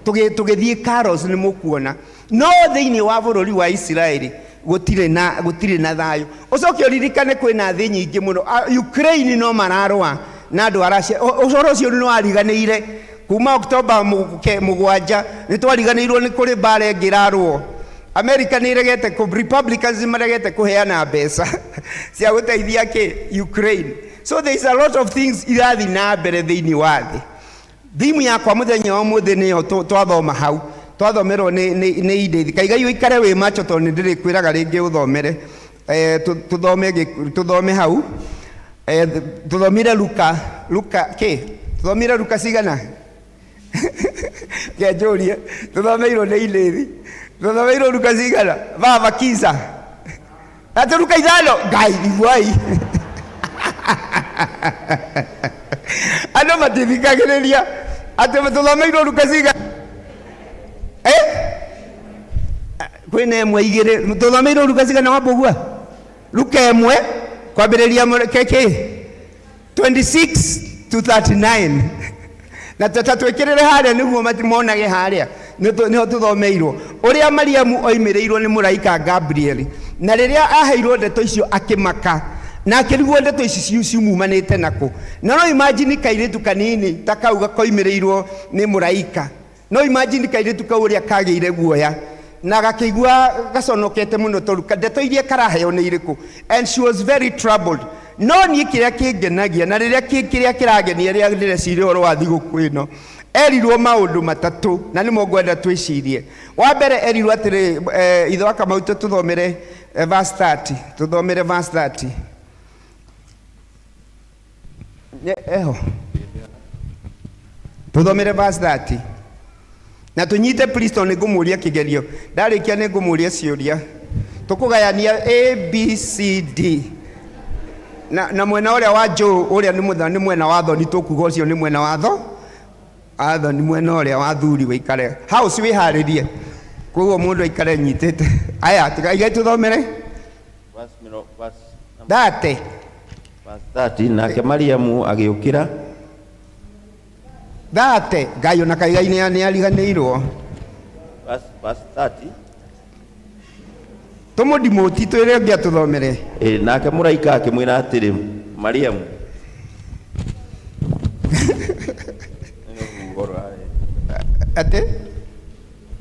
tũgĩthiĩ carols nĩ mũkuona no thĩinĩ wa bũrũri wa Isiraeli gũtirĩ na gũtirĩ na thayũ ũcoke ũririkane kwĩna thĩ nyingĩ mũno Ukraine no mararũa na andũ a Russia ũhoro ũcio nĩ wariganĩire kuma Oktoba 7 nĩ twariganĩirwo nĩ kũrĩ mbara ĩngĩ ĩrarũo America nĩ ĩregete Republicans nĩ maregete kũheana mbeca cia gũteithia kĩ Ukraine so there is a lot of things irathiĩ na mbere thĩinĩ wa thĩ thimu yakwa mũthenya wa ũmũthĩ nĩyo twathoma hau twathomerwo nĩ Edith kaigai ũikare wĩ macho tondũ nĩ ndĩrĩkwĩraga rĩngĩ ũthomere tũthome hau tũthomire Luka kĩ tũthomire Luka cigana kĩanjũrie tũthomeirwo nĩ Edith tũthomeirwo Luka cigana baba kisa atĩ Luka 5 Ngai iguai andũ matithikagĩrĩria atĩ tũthomeirwo Luka cigana kwĩna 1 2 tũthomeirwo Luka cigana wambũgua Luka 1 kwambĩrĩria kĩ 26 to 39 na ta twĩkĩrĩre harĩa nĩguo monage harĩa nĩho tũthomeirwo ũrĩa Mariamu oimĩrĩirwo nĩ mũraika Gabriel na rĩrĩa aheirwo ndeto icio akĩmaka na akĩrigwo ndeto ici ciumumanĩte nakũ na no imagine kairĩtu kanini ta kau gakoimĩrĩirwo nĩ mũraika no imagine kairĩtu kau ũrĩa kagĩire guoya na gakĩigua gaconokete mũno tondũ ndeto iria karaheo nĩ irĩkũ and she was very troubled no niĩ kĩrĩa kĩngenagia na rĩrĩa kĩrĩa kĩrangenia rĩrĩa ndĩreciria ũhoro wa thigũkũ ĩno erirwo maũndũ matatũ na nĩmo ngwenda twĩcirie wa mbere erirwo atĩrĩ ithe wa Kamau tũthomere verse 30 tũthomere verse 30 eho tũthomere verse 30 na tũnyite please tondũ nĩ ngũmũria kĩgerio ndarĩkia nĩ ngũmũria ciũria tũkũgayania A B C D na mwena ũrĩa wa Joe ũrĩa nĩ mwena wa thoni tũkuga ũcio nĩ mwena wa tho athoni mwena ũrĩa wa thuri wĩikare house wĩharĩrie koguo mũndũ aikare nyitĩte aya tigai tũthomere 30 30 nake Mariamu agĩũkĩra 30 Ngai ona kaigai nĩ ariganĩirwo verse 30 tũmũndimũti twĩre ũngĩ atũthomere nake mũraika akĩmwĩra atĩrĩ Mariamu atĩ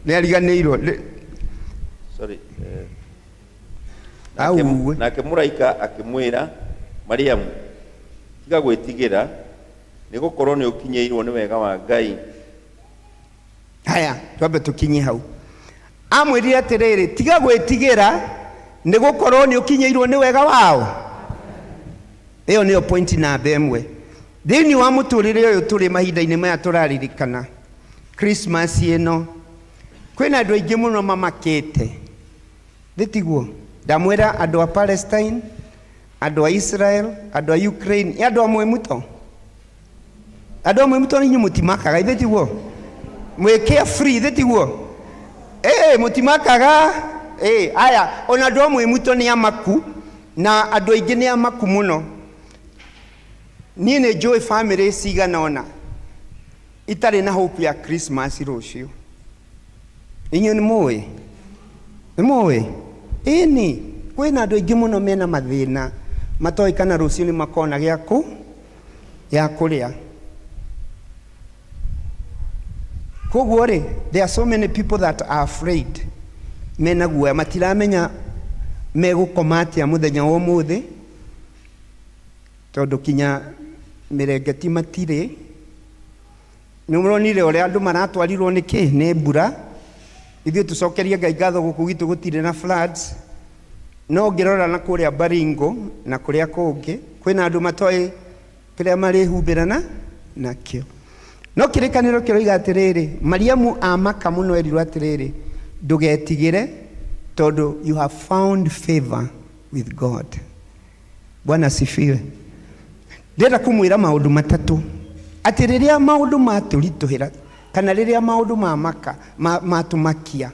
nĩ ariganĩirwo sorry nake mũraika akĩmwĩra Mariamu tiga gwĩtigĩra nĩ gũkorwo nĩ ũkinyĩirwo nĩ wega wa Ngai haya twambe tũkinye hau amwĩrire atĩrĩrĩ tiga gwĩtigĩra nĩ gũkorwo nĩ ũkinyĩirwo nĩ wega wao ĩyo nĩyo point namba 1 thĩinĩ wa mũtũrĩre ũyũ tũrĩ mahinda-inĩ maya tũraririkana Christmas ĩno kwĩna andũ aingĩ mũno mamakĩte thĩ tiguo ndamwĩra andũ a Palestine andũ a Israel andũ a Ukraine andũ a Mwĩmuto andũ a Mwĩmuto inyuĩ mũtimakaga ithe tiguo mwĩ carefree ithe tiguo mũtimakaga aya ona andũ a Mwĩmuto nĩ amaku na andũ aingĩ nĩ amaku mũno niĩ nĩ njũĩ family cigana ũna itarĩ na hope ya Christmas rũciũ inyuĩ nĩ mũĩ nĩ mũĩ ĩni kwĩna andũ aingĩ mũno mena mathĩna matoĩ kana rũciũ nĩ makona gĩa kũrĩa koguo rĩ there are so many people that are afraid mena guoya matiramenya megũkoma atĩa mũthenya wa ũmũthĩ tondũ kinya mĩrengeti matirĩ nĩ mũronire ũrĩa andũ maratwarirwo nĩ kĩ nĩ mbura Ithuĩ tũcokerie Ngai ngatho gũkũ gwitũ gũtirĩ na floods, no ngĩrora na kũrĩa Baringo na kũrĩa kũngĩ kwĩna andũ matoĩ kĩrĩa marĩhumbĩra na nakĩo. No kĩrĩkanĩro kĩroiga atĩrĩrĩ, Mariamu amaka mũno erirwo atĩrĩrĩ, ndũgetigĩre tondũ you have found favor with God. Bwana asifiwe. Ndĩrenda kũmwĩra maũndũ matatũ, atĩ rĩrĩa maũndũ matũritũhĩra kana rĩrĩa maũndũ mamaka matũmakia,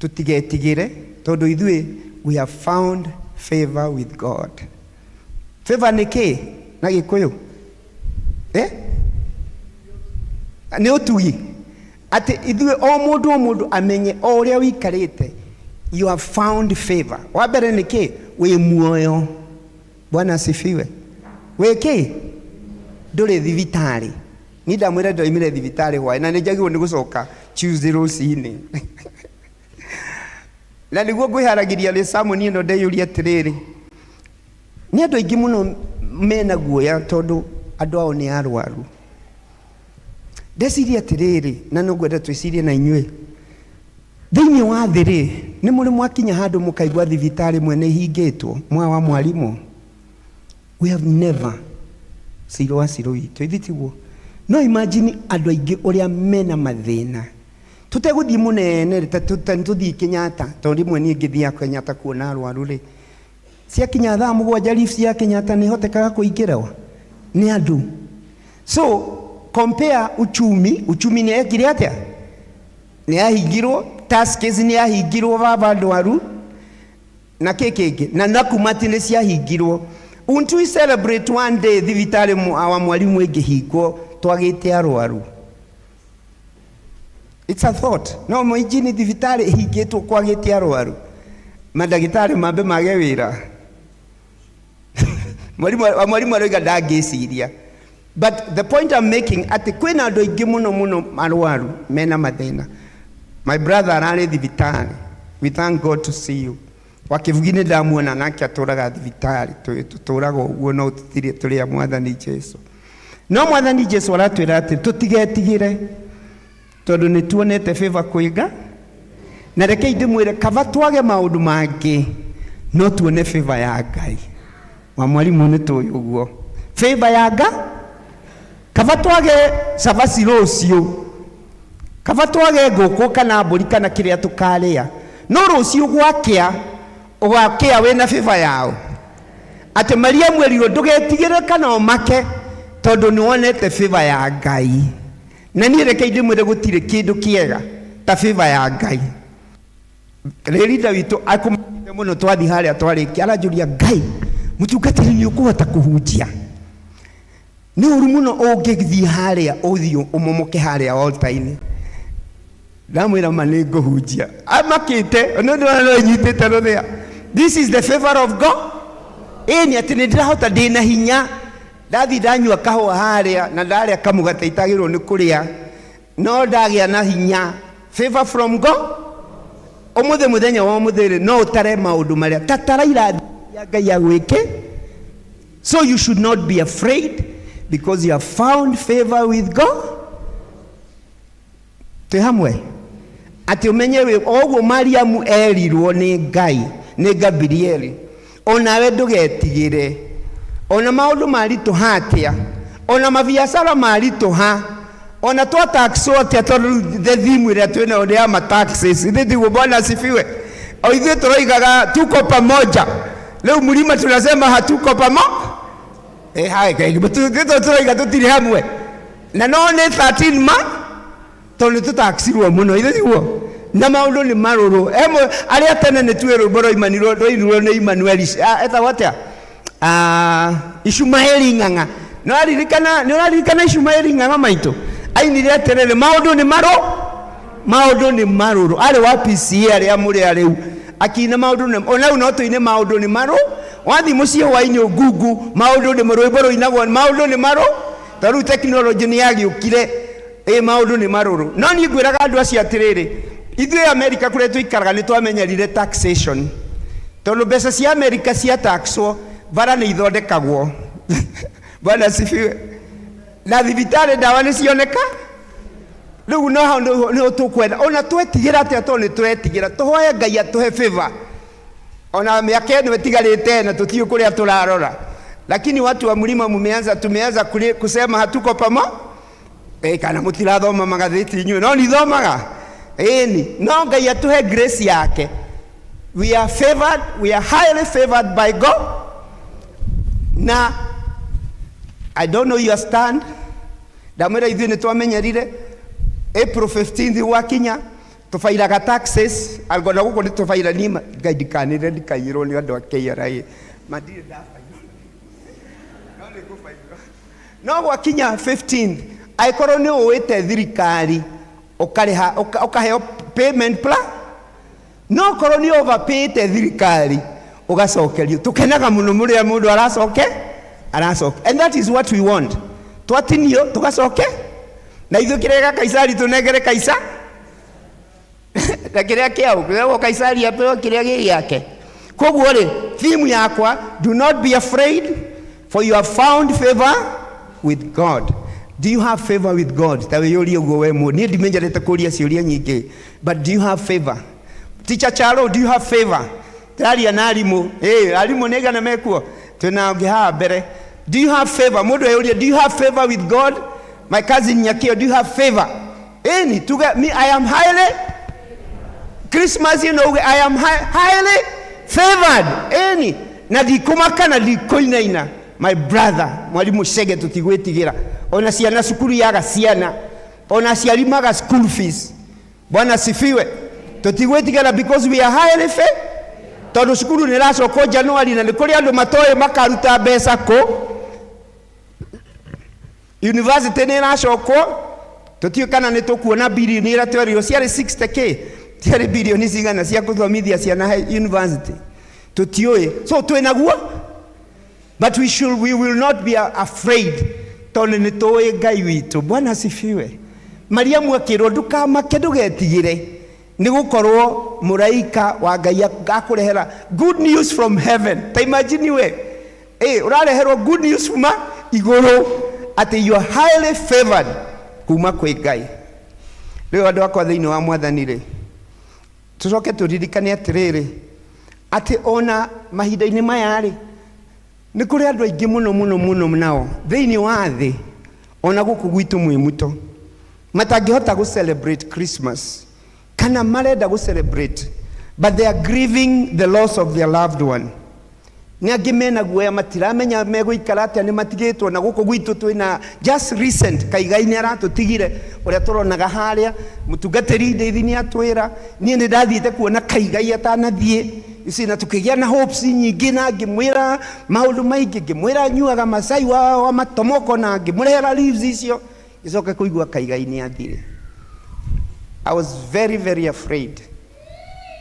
tũtigetigĩre tondũ ithuĩ we have found favor with God. Favor nĩ kĩ na Gĩkũyũ? Eh? Nĩ ũtugi. Atĩ ithuĩ o mũndũ o mũndũ amenye o ũrĩa ũikarĩte, you have found favor. Wa mbere nĩ kĩ? Wĩ muoyo. Bwana asifiwe. Wĩ kĩ? Ndũrĩ thibitarĩ. Niĩ ndamwĩra ndoimire thibitarĩ hwaĩ na nĩ njagĩrĩirwo nĩ gũcoka Tuesday rũcinĩ. Na nĩguo ngwĩharagĩria rĩ sermon ĩno ndeyũria atĩrĩrĩ, nĩ andũ aingĩ mũno mena guoya tondũ andũ ao nĩ arwaru. Ndeciria atĩrĩrĩ, na no ngwenda twĩcirie na inyuĩ, thĩinĩ wa thĩ rĩ, nĩ mũrĩ mwakinya handũ mũkaigua thibitarĩ ĩmwe nĩ ĩhingĩtwo, mwa wa mwarimũ? We have never. Ciro wa ciro witũ, ithuĩ tiguo? No imagine andũ aingĩ ũrĩa mena mathĩna. Tũtegũthiĩ mũnene rĩ, ta tũthiĩ Kenyatta, tondũ rĩmwe niĩ ngĩthiaga Kenyatta kuona arwaru rĩ, ciakinya thaa mũgwanja lift ya Kenyatta nĩ ĩhotekaga kũingĩrwo nĩ andũ. So compare uchumi, uchumi nĩ ekire atĩa? Nĩ yahingirwo, Tuskys nĩ yahingirwo baba ndwaru, na kĩ kĩngĩ, na Nakumatt nĩ ciahingirwo. Won't we celebrate one day thibitarĩ wa mwarimu ĩngĩhingwo twagĩte arwaru? It's a thought. No mũinjini thibitarĩ ĩhingĩtwo kwagĩte arwaru, mandagĩtarĩ mambe mage wĩra. Mwarimu aroiga ndangĩciria. But the point I'm making atĩ kwĩna andũ aingĩ mũno mũno arwaru mena mathĩna. My brother ararĩ thibitarĩ. We thank God to see you. Wakĩbugi nĩ ndamuona nake atũraga thibitarĩ, tũtũraga ũguo no tũtirĩ tũrĩ a Mwathani Jesu. No Mwathani Jesu aratwĩra atĩ tũtigetigĩre tondũ nĩ tuonete favor kwĩ Ngai. Na rekei ndĩmwĩre kaba twage maũndũ mangĩ no tuone favor ya Ngai. Wa mwarimũ nĩ tũĩ ũguo. Favor ya Ngai, kaba twage cabaci rũciũ, kaba twage ngũkũ kana mbũri kana kĩrĩa tũkarĩa, no rũciũ gwakĩa ũgakĩa wĩna favor yao. Atĩ Mariamu erirwo ndũgetigĩre kana ũmake tondũ nĩ wonete favor ya Ngai. Na niĩ rekei ndĩmwĩre gũtirĩ kĩndũ kĩega ta favor ya Ngai. Rĩrinda witũ akũmakĩte mũno twathiĩ harĩa twarĩkia, aranjũria Ngai, mũtungatĩri nĩ ũkũhota kũhunjia? Nĩ ũru mũno ũngĩthiĩ harĩa ũthiĩ ũmomoke harĩa altar-inĩ. Ndamwĩra ma nĩ ngũhunjia. Amakĩte, nĩ ũndũ no nyitĩte rũthĩa. This is the favor of God. Ĩni atĩ nĩ ndĩrahota ndĩna hinya. Ndathiĩ ndanyua kahũa harĩa na ndarĩa kamũgate itagĩrĩirwo nĩ kũrĩa, no ndagĩa na hinya. Favor from God. Ũmũthĩ mũthenya wa ũmũthĩ rĩ, no ũtare maũndũ marĩa ta tara irathimo iria Ngai agwĩkĩ. So you should not be afraid because you have found favor with God. Twĩ hamwe? Atĩ ũmenye wĩ o ũguo Mariamu erirwo nĩ Ngai, nĩ Gabrieli, onawe ndũgetigĩre. Ona maũndũ maritũha atĩa, ona mabiacara maritũha, ona twa taxwo atĩa, tondũ rĩu the theme ĩrĩa twĩnayo nĩ ya ma taxes. Ithuĩ tiguo? Bwana asifiwe. O ithuĩ tũroigaga tuko pamoja, rĩu mlima tunasema hatuko pamo. Hai, tũroiga tũtirĩ hamwe na no nĩ 13 ma tondũ nĩ tũtaxirwo mũno, ithuĩ tiguo? Na maũndũ nĩ marũrũ. Arĩa tene nĩ tuĩ rwĩmbo rwaimanirwo rwainirwo nĩ Emmanuel, etagwo atĩa? Ishumaeli Ng'ang'a. Nĩ ũraririkana, nĩ ũraririkana Ishumaeli Ng'ang'a maitũ? Ainire atĩrĩrĩ, maũndũ nĩ marũ, maũndũ nĩ marũrũ. Arĩ wa PCA arĩa mũrĩ arĩu. Akiina maũndũ nĩ, ona rĩu no tũine maũndũ nĩ marũ. Wathiĩ mũciĩ hwainĩ ngungu, maũndũ nĩ rwĩmbo rũinagwo maũndũ nĩ marũ. Tondũ rĩu tekinoronjĩ nĩ yagĩũkire, ĩ maũndũ nĩ marũrũ. No niĩ ngwĩraga andũ acio atĩrĩrĩ, ithuĩ Amerika kũrĩa tũikaraga nĩ twamenyerire taxation. Tondũ mbeca cia Amerika cia taxwo, bara nĩ ithondekagwo. Bwana asifiwe. Na thibitarĩ ndawa nĩ cioneka. Rĩu no hau nĩho tũkwenda ona twetigĩra atĩa, tondũ nĩ tũretigĩra, tũhoe Ngai atũhe favor ona mĩaka ĩno ĩtigarĩte na tũtiũĩ kũrĩa tũrarora. Lakini watu wa mlima mumeanza, tumeanza kusema hatuko pamo. Kana mũtirathoma magathĩti inyuĩ? No nithomaga ĩni. No Ngai atũhe grace yake. We are favored, we are highly favored by God. Na I don't know your stand. Ndamwĩra ithuĩ nĩ twamenyerire April 15th gwakinya tũbairaga taxes, angona gũkũ nĩ tũbaira. Niĩ Ngai ndikanĩre ndikaiyĩrwo nĩ andũ a KRA, mandirĩ ndabairwo, no nĩ ngũbairwo. No gwakinya 15th, angĩkorwo nĩ ũĩte thirikari, ũkarĩha, ũkaheo payment plan. No korwo nĩ overpayte thirikari, ũgacokerio. Tũkenaga mũno mũrĩa mũndũ aracoke aracoke, and that is what we want. Twatinio tũgacoke na ithuĩ kĩrĩa gĩa Kaisari tũnengere Kaisa, na kĩrĩa kĩao kĩrĩa Kaisari apewe kĩrĩa gĩ gĩake. Koguo rĩ, theme yakwa, do not be afraid, for you have found favor with God. Do you have favor with God? Ta wĩyũrie ũguo we mũndũ. Niĩ ndimenyerete kũria ciũria nyingĩ, but do you have favor? Teacher Charo, do you have favor? Tũraria na arimũ. Arimũ nĩ aigana mekuo? Twĩna ũngĩ haha mbere. Do you have favor? Mũndũ eyũrie, do you have favor with God? My cousin Nyakio, do you have favor? Ĩni tuge, me, I am highly Christmas ĩno, uge, I am highly favored. Ĩni na ndikũmaka na ndikũinaina. My brother mwarimũ Chege, tũtigwĩtigĩra. Ona ciana cukuru yaga ciana, ona aciari maga school fees, Bwana sifiwe, tũtigwĩtigĩra because we are highly favored. Tondũ cukuru nĩ ĩracokwo January, na nĩ kũrĩ andũ matoĩ makaruta mbeca kũ. University nĩ ĩracokwo, tũtiũĩ kana nĩ tũkuona birioni ĩrĩa twerirwo ciarĩ 60K, ciarĩ birioni cigana cia kũthomithia ciana he university, tũtiũĩ. So twĩnaguo, but we will not be afraid tondũ nĩ tũĩ Ngai witũ. Bwana asifiwe. Mariamu akĩrwo, ndũkamake, ndũgetigĩre, nĩ gũkorwo mũraika wa Ngai akũrehera good news from heaven. Ta imagine we ũrareherwo good news kuma igũrũ atĩ you are highly favored kuma kwĩ Ngai. Rĩu andũ akwa thĩinĩ wa Mwathani rĩ, tũcoke tũririkane atĩrĩrĩ, atĩ ona mahinda-inĩ maya rĩ, nĩ kũrĩ andũ aingĩ mũno mũno mũno nao thĩinĩ wa thĩ, ona gũkũ gwitũ Mwĩmuto, matangĩhota gũ celebrate Christmas, kana marenda gũ celebrate but they are grieving the loss of their loved one. Nĩ angĩ mena guoya, matiramenya megũikara atĩa, nĩ matigĩtwo. Na gũkũ gwitũ twĩna just recent Kaigai nĩ aratũtigire, ũrĩa tũronaga harĩa mũtungatĩri Ndeithi nĩ atwĩra. Niĩ nĩ ndathiĩte kuona Kaigai atanathiĩ ici, na tukĩgĩa na hopes nyingĩ, na ngĩmwĩra maũndũ maingĩ, ngĩmwĩra nyuaga macai wa matomoko, na ngĩmũrehera leaves icio. Gĩcoke kũigua Kaigai nĩ athire. I was very very afraid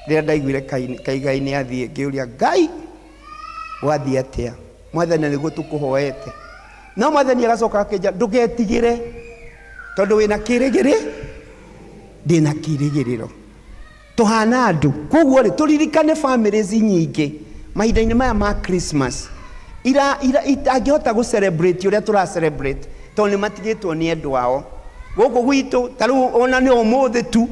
rĩrĩa ndaiguire Kaigai nĩ athiĩ. Ngĩũria Ngai, gwathiĩ atĩa? Mwathani, nĩguo tũkũhoete. No Mwathani agacoka akĩnja, ndũgetigĩre, tondũ wĩna kĩrĩgĩrĩ, ndĩna kĩrĩgĩrĩro. Tũhana andũ. Koguo rĩ, tũririkane families nyingĩ mahinda-inĩ maya ma Christmas ira itangĩhota gũ celebrate ũrĩa tũra celebrate, tondũ nĩ matigĩtwo nĩ endwa ao. Gũkũ gwitũ ta rĩu, ona nĩ ũmũthĩ tu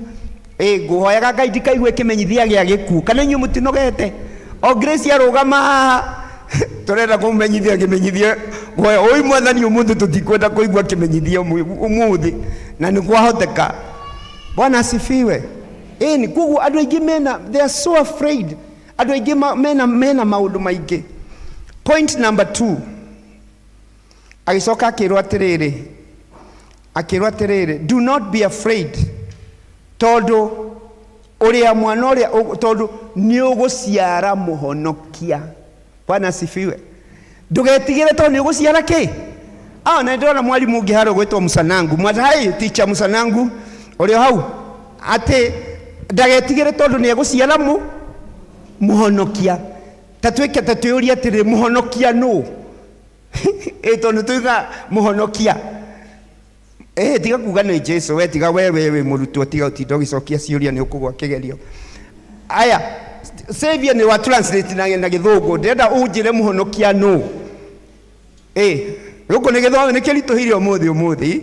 ngũhoyaga Ngai ndikaigue kĩmenyithia gĩa gĩkuũ. Kana inyuĩ mũtinogete? O Grace arũgama haha, tũrenda kũmenyithia kĩmenyithia. Ngũhoya ũi Mwathani, ũmũthĩ tũtikwenda kũigua kĩmenyithia ũmũthĩ, na nĩ kwahoteka. Bwana asifiwe. Ĩni koguo andũ aingĩ mena, they are so afraid. Andũ aingĩ mena maũndũ maingĩ. Point number 2, agĩcoka akĩrwo atĩrĩrĩ, do not be afraid, tondũ ũrĩa mwana ũrĩa tondũ nĩ ũgũciara mũhonokia. Bwana asifiwe. Ndũgetigĩre tondũ nĩ ũgũciara kĩ. Ah, na ndĩrona mwarimũ ũngĩ harĩa ũgwĩtwo Musanangu. Mwathai teacher Musanangu ũrĩa hau, atĩ ndagetigĩre tondũ nĩ egũciara mũhonokia. Ta twĩke ta twĩũrie atĩrĩ, mũhonokia nũ? Tondũ tuiga mũhonokia. Tiga kuga nĩ Jesu. We tiga, we wĩ mũrutwo, tiga ũtinda ũgĩcokia ciũria, nĩ ũkũgwa kĩgerio. Aya, savior nĩ wa translate na gĩthũngũ. Ndĩrenda ũnjĩre mũhonokia nũ. Gũkũ nĩ gĩthomo nĩ kĩritũhire ũmũthĩ.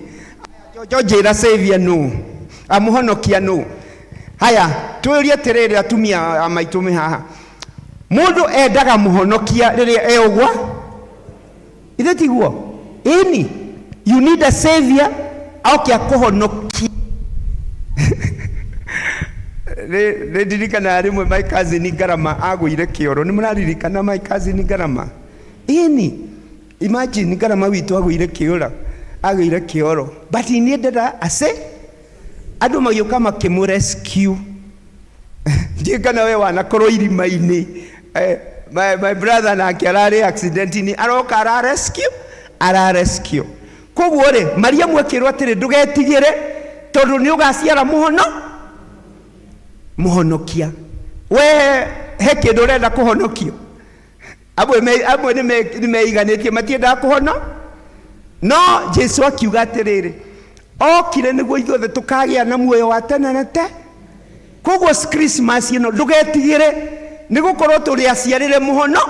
Njo njĩra savior nũ. Amũhonokia nũ? Haya, twĩũrie atĩrĩrĩ atumia a maitũ me haha, mũndũ endaga mũhonokia rĩrĩa e ũgwa ithe tiguo? Ĩni, you need a savior oke akũhonokie. Nĩ ndirikanaga rĩmwe my cousin Ngarama agũire kĩoro. Nĩ mũraririkana my cousin Ngarama? Ĩni, imagine Ngarama witũ agũire kĩũra, agũire kĩoro, but he needed a say andũ magĩũka makĩmũ rescue. Ndiũĩ kana we wanakorwo irima-inĩ. My brother nake ararĩ accident-inĩ, aroka ara rescue, ara rescue. Koguo rĩ, Mariamu akĩrwo atĩrĩ, ndũgetigĩre tondũ nĩ ũgaciara mũhono mũhonokia. We he kĩndũ ũrenda kũhonokio? Amwe amwe nĩ meiganĩtie, matiendaga kũhono. No Jesu akiuga atĩrĩrĩ, okire nĩguo ithuothe tũkagĩa na muoyo wa tene na te. Koguo Christmas ĩno ndũgetigĩre, nĩ gũkorwo tũrĩ aciarĩre mũhono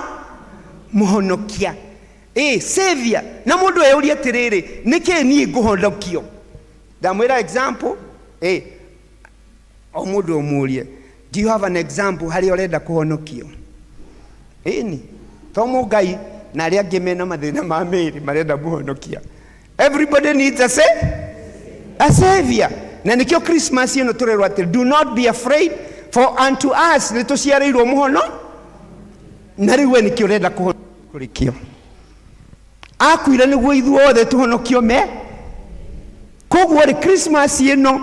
mũhonokia, ĩ savior. Na mũndũ eyũrie atĩrĩrĩ, nĩkĩ niĩ ngũhonokio? Ndamwĩra example, ĩ o mũndũ ũmũrie, do you have an example harĩa ũrenda kũhonokio? Ĩni to mũngai na arĩa angĩ mena mathĩna ma mĩĩrĩ marenda mũhonokia. Everybody needs a savior. Na nĩkĩo Christmas ĩno tũrerwo atĩ do not be afraid, for unto us nĩ tũciarĩirwo mũhono. Na rĩu we nĩkĩo ũrenda kũhonokio? Akuire nĩguo ithuothe tũhonokio me. Koguo rĩ, Christmas ĩno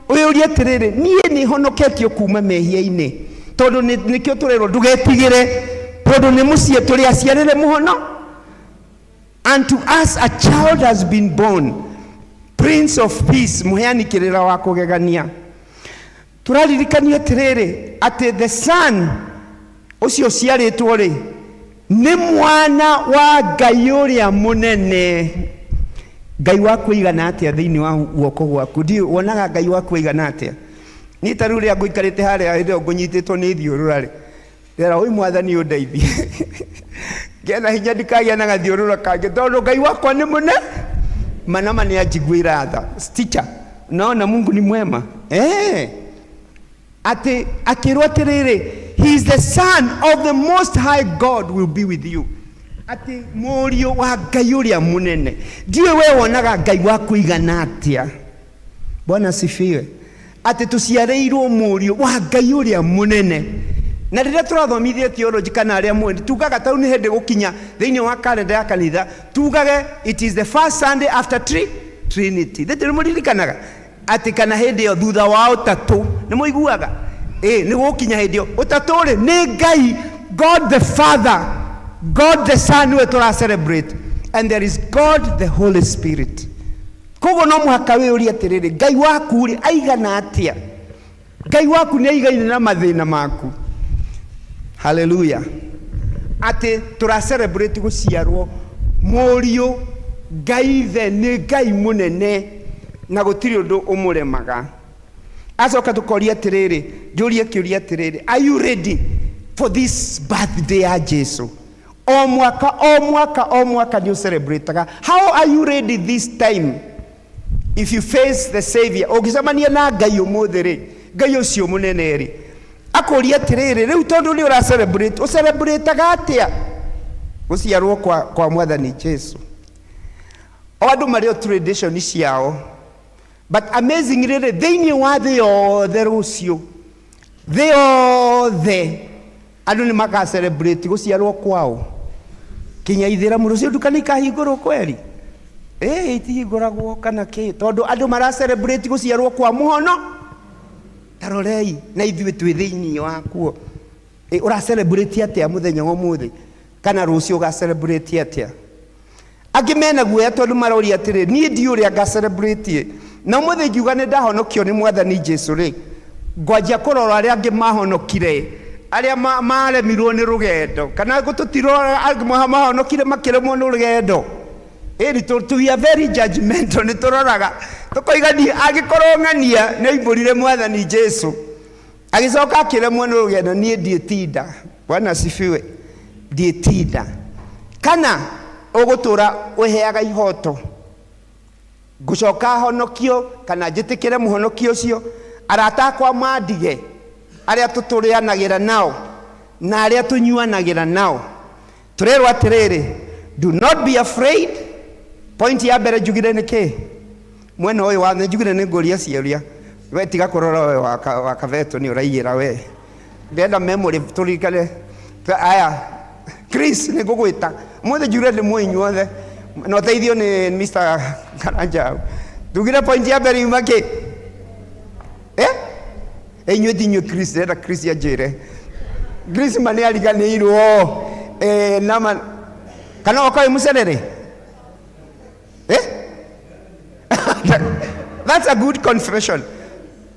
ũyũrie atĩrĩrĩ, niĩ nĩ honoketio kuma mehia-inĩ? Tondũ nĩkĩo tũrerwo ndũgetigĩre, tondũ nĩ mũciĩ tũrĩ aciarĩre mũhono. Unto us a child has been born, Prince of Peace, mũheani kĩrĩra wa kũgegania. Tũraririkanio atĩrĩrĩ, atĩ the son ũcio ũciarĩtwo rĩ, nĩ mwana wa Ngai ũrĩa mũnene. Ngai waku aigana atĩa thĩinĩ wa guoko gwaku? Ndiũĩ wonaga Ngai waku aigana atĩa. Niĩ ta rĩu rĩrĩa ngũikarĩte harĩa hĩndĩ ĩyo ngũnyitĩtwo nĩ thiũrũra rĩ, ndĩrera ũi Mwathani ũndeithie ngĩe na hinya ndikagĩa na gathiũrũra kangĩ, tondũ Ngai wakwa nĩ mũne manama nĩ anjiguĩra tha. Teacher, naona Mungu ni mwema. Atĩ akĩrwo atĩrĩrĩ, he is the son of the Most High, God will be with you, atĩ mũriũ wa Ngai ũrĩa mũnene. Ndiũĩ we wonaga Ngai waku aigana atĩa. Bwana asifiwe. Atĩ tũciarĩirwo mũriũ wa Ngai ũrĩa mũnene. Na rĩrĩa tũrathomithia theology kana arĩa mũĩ, tugaga tau nĩ hĩndĩ gũkinya thĩinĩ wa kalenda ya kanitha, tugage it is the first Sunday after Trinity. Thĩtĩ nĩ mũririkanaga atĩ kana hĩndĩ ĩyo thutha wa ũtatũ nĩ mũiguaga ĩ nĩ gũkinya hĩndĩ ĩyo ũtatũ rĩ, nĩ Ngai God the Father, God the Son nĩwe tũra celebrate, and there is God the Holy Spirit. Koguo no mũhaka wĩyũrie atĩrĩrĩ, Ngai waku rĩ, aigana atĩa? Ngai waku nĩ aigaine na mathĩna maku? Haleluya. Atĩ tũra celebrate gũciarwo mũriũ Ngai ithe nĩ Ngai mũnene na gũtirĩ ũndũ ũmũremaga. Acoka tũkoria atĩrĩrĩ, njũrie kĩũria atĩrĩrĩ, are you ready for this birthday ya Jesu? O mwaka, o mwaka, o mwaka nĩ ũcelebrataga. How are you ready this time? If you face the savior, ũngĩcemania na Ngai ũmũthĩ rĩ, Ngai ũcio mũnene rĩ, akũria atĩrĩrĩ, rĩu tondũ nĩ ũra celebrate, ũcelebrataga atĩa gũciarwo kwa Mwathani Jesu? O andũ marĩ o tradition ciao, but amazingly rĩ, thĩinĩ wa thĩ yothe rũciũ, thĩ yothe andũ nĩ maka celebrate gũciarwo kwao kinya ithĩramu. Rũciũ nduka nĩ ikahingũrwo kweri? Ĩ itihingũragwo kana kĩ? Tondũ andũ mara celebrate gũciarwo kwa mũhono. Tarorei na ithuĩ twĩ thĩinĩ wakuo. Ĩ ũra celebrate atĩa mũthenya wa ũmũthĩ, kana rũciũ ũga celebrate atĩa? Angĩ mena guoya tondũ maroria atĩrĩ, niĩ ndiũ ũrĩa nga celebrate, na ũmũthĩ ngiuga nĩ ndahonokio nĩ Mwathani Jesu rĩ, ngwanjia kũrora arĩa angĩ mahonokire, arĩa maremirwo nĩ rũgendo, kana tũtirora angĩ mahonokire makĩremwo nĩ rũgendo. Ĩni we are very judgmental. Nĩ tũroraga tũkoiga, niĩ angĩkorwo ng'ania nĩ aimbũrire Mwathani Jesu agĩcoka akĩremwo nĩ rũgendo, niĩ ndiĩtinda. Bwana asifiwe. Ndiĩtinda. Kana ũgũtũra ũheaga ihoto. Ngũcoka honokio kana njĩtĩkĩre mũhonokio ũcio, arata akwa mandige, arĩa tũtũrĩanagĩra nao na arĩa tũnyuanagĩra nao. Tũrerwo atĩrĩrĩ, do not be afraid. Point ya mbere njugire nĩ kĩ? Mwena ũyũ wa nĩ njugire nĩ ngũria ciũria. We tiga kũrora ũyũ wa kabeto nĩ ũraiyĩra we. Ndĩrenda memory tũririkane. Aya, Chris nĩ ngũgwĩta. Ũmũthĩ njugire ndĩmũĩ inyuothe. Na ũteithio nĩ Mr. Karanja. Tugire point ya mbere yuma kĩ? Eh? Inyuĩ ti inyuĩ Chris, ndĩrenda Chris anjĩre. Chris ma nĩ ariganĩirwo. Nama kana okoĩ mũcerere? Eh? That's a good confession.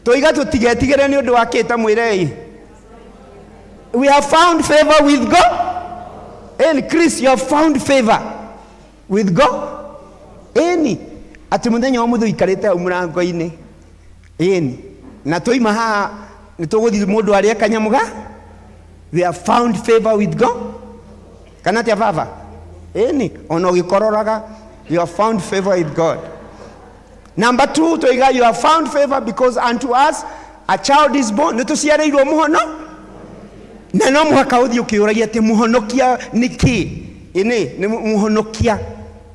Toiga tũtigetigĩre nĩ ũndũ wa kĩ ta mwĩrei. We have found favor with God. In Chris, you have found favor with God. Ĩni, atĩ mũthenya wa mũthĩ ũikarĩte hau mũrango-inĩ. Ĩni, na twaima haha nĩ tũgũthiĩ mũndũ arĩe kanyamũ ga. We have found favor with God. Kana atĩa baba? Ĩni, ona ũgĩkororaga, you have found favor with God. Number 2, toiga you have found favor because unto us a child is born. Nĩ tũciarĩirwo mũhono na no mũhaka ũthiĩ ũkĩũragia atĩ mũhonokia nĩ kĩ? Ĩnĩ, nĩ mũhonokia.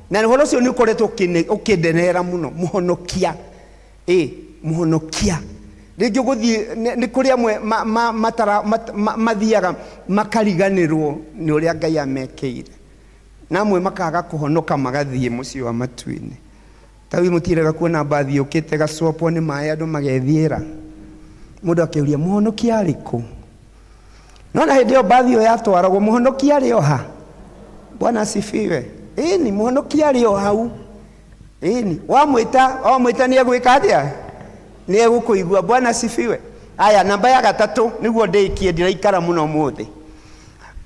Na ũhoro ũcio nĩ ũkoretwo ũkĩndenera mũno, mũhonokia. Ĩ, mũhonokia. Rĩngĩ ũgũthiĩ, nĩ kũrĩ amwe mathiaga makariganĩrwo nĩ ũrĩa Ngai amekĩire. Na amwe makaga kũhonoka magathiĩ mũciĩ wa matu-inĩ. Ta rĩu mũtirega kuona mbathi yũkĩte ĩgacopwo nĩ maĩ andũ magethiĩra. Mũndũ akĩũria mũhonokia arĩ kũ? No na hĩndĩ ĩyo mbathi ĩyo yatwaragwo mũhonokia arĩ o ha? Bwana asifiwe. Ĩni, mũhonokia arĩ o hau. Ĩni, wamwĩta nĩ egwĩka atĩa? Nĩ egũkũigua. Bwana asifiwe. Aya, namba ya gatatũ nĩguo ndĩkie, ndiraikara mũno ũmũthĩ.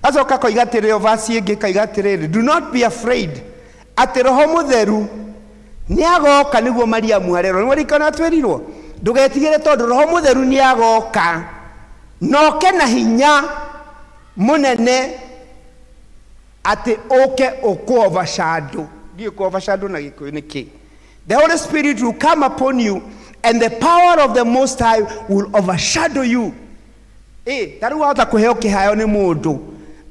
Acoka koiga atĩrĩrĩ, o verse ĩngĩ koiga atĩrĩrĩ, do not be afraid, atĩ Roho Mũtheru nĩ agoka nĩguo Mariamu arerwo. Nĩ waririkana twĩrirwo ndũgetigĩre tondũ Roho Mũtheru nĩ agoka na oke na hinya mũnene atĩ ũke ũkũ overshadow. Ndiũĩ kũ overshadow na Gĩkũyũ nĩ kĩ. The Holy Spirit will come upon you and the power of the Most High will overshadow you. Ta rĩu wahota kũheo kĩheo nĩ mũndũ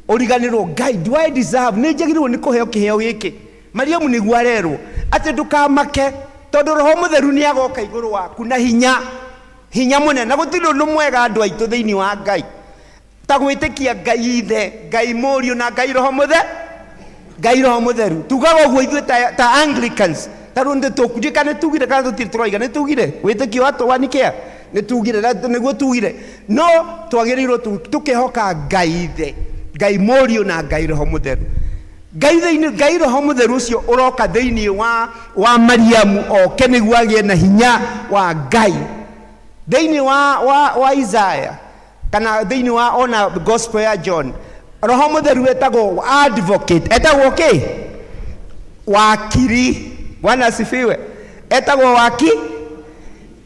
ũriganĩrwo, Ngai, do I deserve? Nĩ njagĩrĩirwo nĩ kũheo kĩheo gĩkĩ? Mariamu nĩguo arerwo atĩ ndũkamake tondũ Roho Mũtheru nĩ agoka igũrũ waku na hinya, hinya mũnene. Na gũtirĩ ũndũ mwega andũ aitũ thĩinĩ wa Ngai ta gwĩtĩkia Ngai Ithe, Ngai Mũriũ na Ngai Roho Mũtheru. Ngai Roho Mũtheru. Tugaga ũguo ithuĩ ta Anglicans. Ta rĩu nĩ tũkũnjĩ kana nĩ tugire kana tũtirĩ tũroiga, nĩ tugire wĩtĩkio wa Nikea, nĩ tugire, na nĩguo tugire. No twagĩrĩirwo tũkehoka Ngai Ithe, Ngai Mũriũ na Ngai Roho Mũtheru. Ngai thĩinĩ, Ngai Roho Mũtheru ũcio ũroka thĩinĩ wa Mariamu oke nĩguo agĩe na hinya wa Ngai. Thĩinĩ wa Isaya kana thĩinĩ wa ona gospel ya John, Roho Mũtheru etagwo advocate, etagwo kĩ? Wakiri. Bwana asifiwe. Etagwo waki.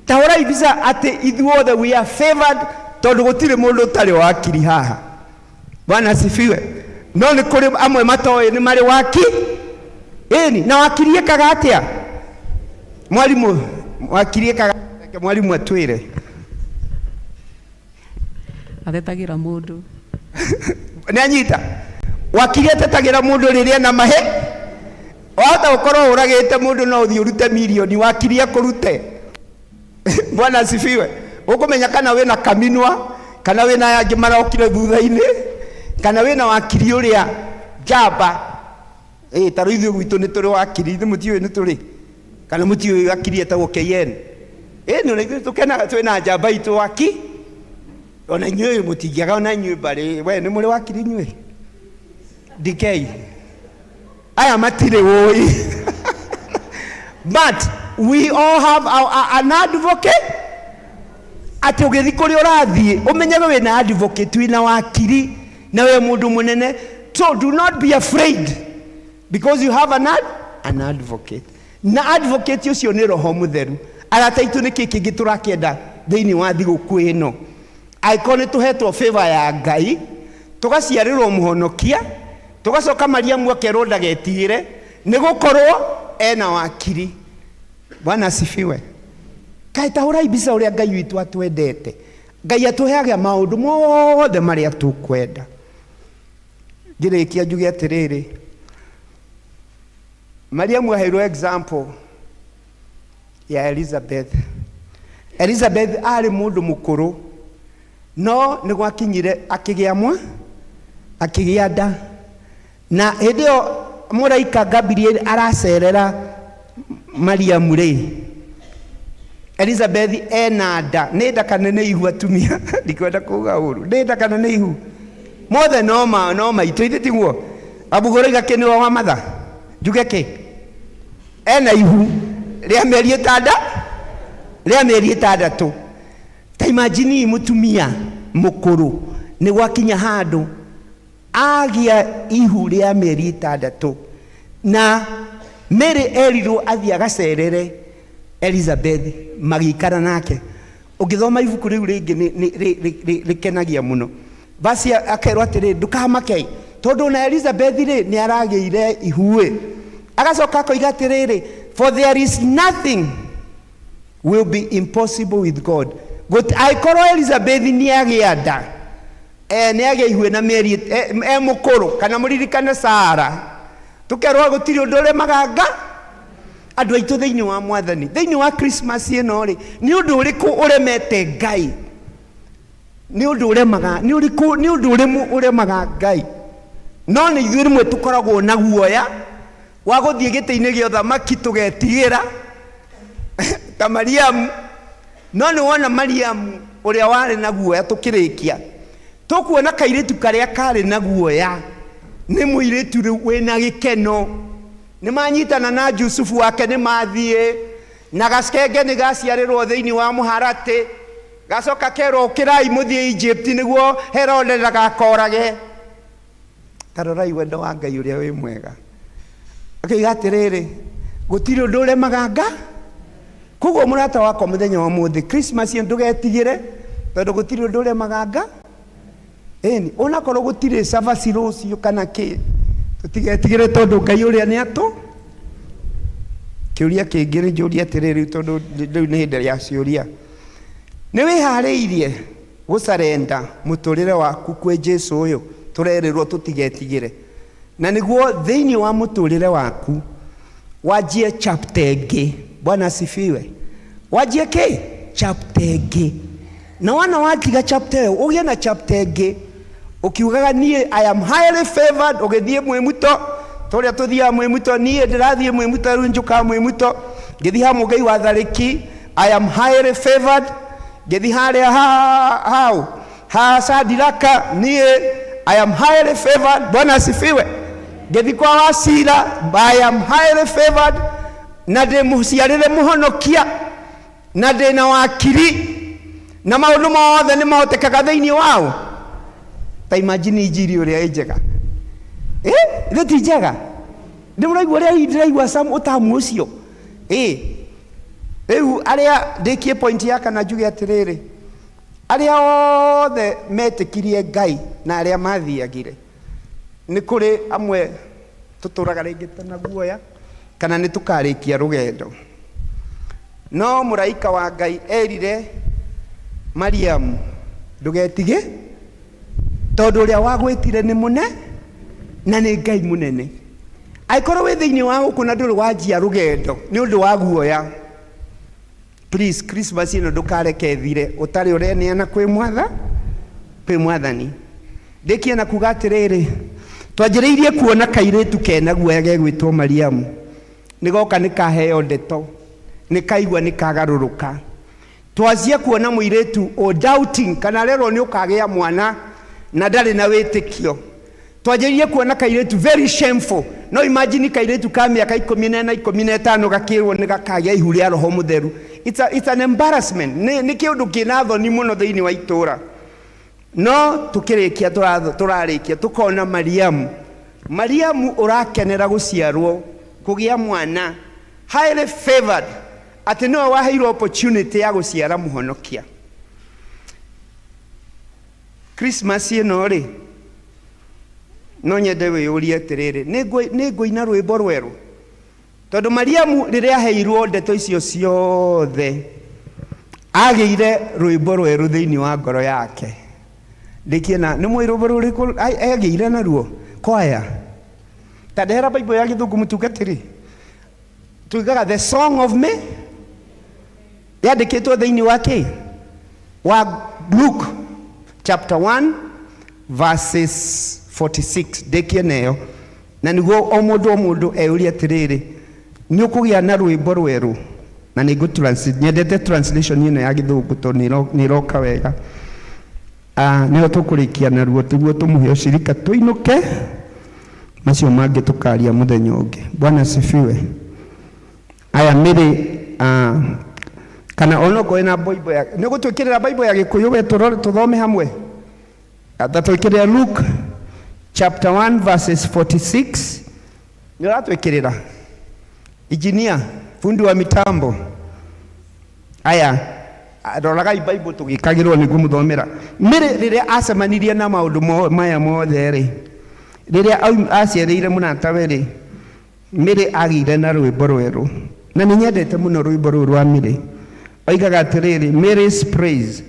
Ta hũrai mbica atĩ ithuothe we are favored tondũ gũtirĩ mũndũ ũtarĩ wakiri haha. Bwana asifiwe. No nĩ kũrĩ amwe matoĩ nĩ marĩ waki. Ĩni, na wakiri ĩkaga atĩa? Mwarimũ, wakiri ĩkaga atĩa? Mwarimũ atwĩre. Atetagĩra mũndũ. Nĩ anyita. Wakiri atetagĩra mũndũ rĩrĩa ena mahe. Wahota gũkorwo ũragĩte mũndũ no ũthiĩ ũrute mirioni, wakiri akũrute. Bwana asifiwe. Ũkũmenya kana wĩna kaminwa, kana wĩna aya angĩ marokire thutha-inĩ, kana wĩna wakiri ũrĩa njamba. Ta rĩu ithuĩ gwitũ nĩ tũrĩ wakiri, ithuĩ mũtiũĩ nĩ tũrĩ? Kana mũtiũĩ wakiri etagwo KN? Nĩ ona ithuĩ tũkenaga twĩna njamba itũ waki. Ona inyuĩ mũtingĩaga ona inyuĩ mbarĩ. We nĩ mũrĩ wakiri inyuĩ? DK. Aya matirĩ ũĩ. But we all have an advocate. Atĩ ũgĩthiĩ kũrĩa ũrathiĩ, ũmenyage wĩna advocate, wĩna wakiri, na wĩ mũndũ mũnene. So do not be afraid because you have an advocate. Na advocate ũcio nĩ Roho Mũtheru. Arata aitũ nĩ kĩ kĩngĩ tũrakĩenda thĩinĩ wa thigũkũ ĩno? Angĩkorwo nĩ tũhetwo favor ya Ngai, tũgaciarĩrwo mũhonokia, tũgacoka Mariamu akerwo ndagetigĩre, nĩ gũkorwo ena wakiri. Bwana asifiwe. Kaĩ ta hũrai mbica ũrĩa Ngai witũ atwendete. Ngai atũheaga maũndũ mothe marĩa tũkwenda. Ngĩrĩkia njuge atĩrĩrĩ, Mariamu aheirwo example ya Elizabeth. Elizabeth arĩ mũndũ mũkũrũ, no nĩ gwakinyire akĩgĩa mwa, akĩgĩa nda. Na hĩndĩ ĩyo mũraika Gabriel aracerera Mariamu rĩ, Elizabeth ena nda. Nĩ nda kana nĩ ihu atumia? Ndikwenda kuga ũru. Nĩ nda kana nĩ ihu? Mothe no ma no maitũ ithe tiguo? Abugũraiga kĩ nĩwe wa matha? Njuge kĩ? Ena ihu rĩa mĩeri ĩtanda rĩa mĩeri ĩtandatũ. Ta imagine mũtumia mũkũrũ nĩ gwakinya handũ agĩa ihu rĩa mĩeri ĩtandatũ, na Mary erirwo athiĩ agacerere Elizabeth magĩikara nake. Ũngĩthoma ibuku rĩu rĩngĩ rĩkenagia mũno. Basi akerwo atĩrĩ, ndũkamake tondũ na Elizabeth rĩ nĩ aragĩire ihu ĩ. Agacoka akoiga atĩrĩrĩ, for there is nothing will be impossible with God. Angĩkorwo Elizabeth nĩ agĩa nda, nĩ agĩa ihu na mĩeri e mũkũrũ, kana mũririkane Sara, tũkerwo gũtirĩ ũndũ ũremaga nga andũ aitũ thĩinĩ wa Mwathani. Thĩinĩ wa Christmas ĩno rĩ, nĩ ũndũ ũrĩkũ ũremete Ngai? Nĩ ũndũ ũremaga, nĩ ũrĩkũ, nĩ ũndũ ũrĩmũ ũremaga Ngai? No nĩ ithuĩ rĩmwe tũkoragwo na guoya wa gũthiĩ gĩtĩ-inĩ gĩa ũthamaki tũgetigĩra ta Mariamu. No nĩ wona Mariamu ũrĩa warĩ na guoya, tũkĩrĩkia tũkuona kairĩtu karĩa karĩ na guoya nĩ mũirĩtu rĩu wĩna gĩkeno. Nĩ manyitana na Jusufu wake, nĩ mathiĩ na gacenge nĩ gaciarĩrwo thĩinĩ wa mũharatĩ, gacoka kerwo ũkĩrai mũthiĩ Egypt nĩguo Herode ndagakorage. Ta rorai wendo wa Ngai ũrĩa wĩ mwega. Akĩiga atĩrĩrĩ, gũtirĩ ũndũ ũremaga nga. Koguo mũrata wakwa mũthenya wa ũmũthĩ, Christmas ĩno ndũgetigĩre tondũ gũtirĩ ũndũ ũremaga nga. Ĩni, onakorwo gũtirĩ cabaci rũciũ kana kĩ, tũtigetigĩre tondũ Ngai ũrĩa nĩ atũ. Kĩũria kĩngĩ nĩ njũrie atĩrĩrĩ, tondũ rĩu nĩ hĩndĩ ya ciũria. Nĩ wĩharĩirie gũcarenda mũtũrĩre waku kwĩ Jesu ũyũ tũrerĩrwo tũtigetigĩre? Na nĩguo thĩinĩ wa mũtũrĩre waku wanjie chapter ĩngĩ. Bwana asifiwe. Wanjie kĩ? Chapter ĩngĩ. Na wana watiga chapter ĩyo ũgĩe na chapter ĩngĩ ũkiugaga niĩ I am highly favored, ũgĩthiĩ mwĩmuto tũrĩa tũthiaga mwĩmuto, niĩ ndĩrathiĩ mwĩmuto rĩu njũkaga mwĩmuto, ngĩthiĩ ha Mũngai wa Tharĩki, I am highly favored, ngĩthiĩ harĩa ha hau ha Sadiraka, niĩ I am highly favored. Bwana asifiwe. Ngĩthiĩ kwa Wasira, I am highly favored, na ndĩ mũciarĩre mũhonokia, na ndĩ na wakiri, na maũndũ mothe nĩ mahotekaga thĩinĩ wao. Ta imagine injiri ũrĩa ĩ njega. Ithĩ ti njega? Nĩ mũraigua ũrĩa ndĩraigua Sam ũtamu ũcio? Rĩu arĩa ndĩkie point ya kana njuge atĩrĩrĩ, arĩa othe metĩkirie Ngai na arĩa mathiagire, nĩ kũrĩ amwe tũtũraga rĩngĩ ta na guoya kana nĩ tũkarĩkia rũgendo. No mũraika wa Ngai erire Mariamu, ndũgetige tondũ ũrĩa wagwĩtire nĩ mũne na nĩ Ngai mũnene. Angĩkorwo wĩ thĩinĩ wa gũkũ na ndũrĩ wanjia rũgendo nĩ ũndũ wa guoya, please Christmas ĩno ndũkareke ĩthire ũtarĩ ũreneana kwĩ mwatha kwĩ mwathani. Ndĩkie na kuga atĩrĩrĩ, twanjĩrĩirie kuona kairĩtu kena guoya gegwĩtwo Mariamu. Nĩgoka nĩkaheo ndeto, nĩkaigua nĩkagarũrũka. Twanjia kuona mũirĩtu o doubting kana arerwo nĩ ũkagĩa mwana na ndarĩ na wĩtĩkio. Twanjĩrĩirie kuona kairĩtu very shameful. No imagine kairĩtu ka mĩaka 14, 15 gakĩrwo nĩ gakagĩa ihu rĩa Roho Mũtheru. It's an embarrassment. Nĩ kĩũndũ kĩna thoni mũno thĩinĩ wa itũra. No tũkĩrĩkia tũrarĩkia tũkona Mariamu. Mariamu ũrakenera gũciarwo, kũgĩa mwana, highly favored, atĩ nĩwe waheirwo opportunity ya gũciara mũhonokia. Christmas ĩno rĩ, no nyende wĩyũrie atĩrĩrĩ, nĩ ngũina rwĩmbo rwerũ? Tondũ Mariamu rĩrĩa aheirwo ndeto icio ciothe, agĩire rwĩmbo rwerũ thĩinĩ wa ngoro yake. Ndĩkie na nĩ mũĩ rwĩmbo rũrĩkũ agĩire naruo? Kwaya. Ta ndehera Bible ya gĩthũngũ mũtungatĩri. Tuigaga the song of me yandĩkĩtwo thĩinĩ wa kĩ? Wa Luke chapter 1 verses 46. Ndĩkie neyo. Na nĩguo o mũndũ o mũndũ eyũrie atĩrĩrĩ, nĩ ũkũgĩa na rwĩmbo rwerũ? Na nĩ ngũ nyendete translation ĩno ya gĩthũngũ tondũ nĩ ĩroka wega. Nĩho tũkũrĩkia naruo tiguo tũmũhe ũcirika tũinũke, macio mangĩ tũkaria mũthenya ũngĩ. Bwana asifiwe. Aya mĩrĩ kana onokorwo na Bible ya nĩ ũgũtwĩkĩrĩra Bible ya Gĩkũyũ we tũrore tũthome hamwe. Ta twĩkĩrĩre Luke chapter 1 verses 46. Nĩ ũratwĩkĩrĩra? Engineer, fundi wa mitambo. Aya, roragai Bible tũgĩkagĩrwo nĩ ngũmũthomera. Mary rĩrĩa acemanirie na maũndũ maya mothe rĩ, rĩrĩa aciarĩire mũratawe rĩ, Mary agĩire na rwĩmbo rwerũ. Na nĩ nyendete mũno rwĩmbo rũrũ rwa Mary. Oigaga atĩrĩrĩ, Mary's praise.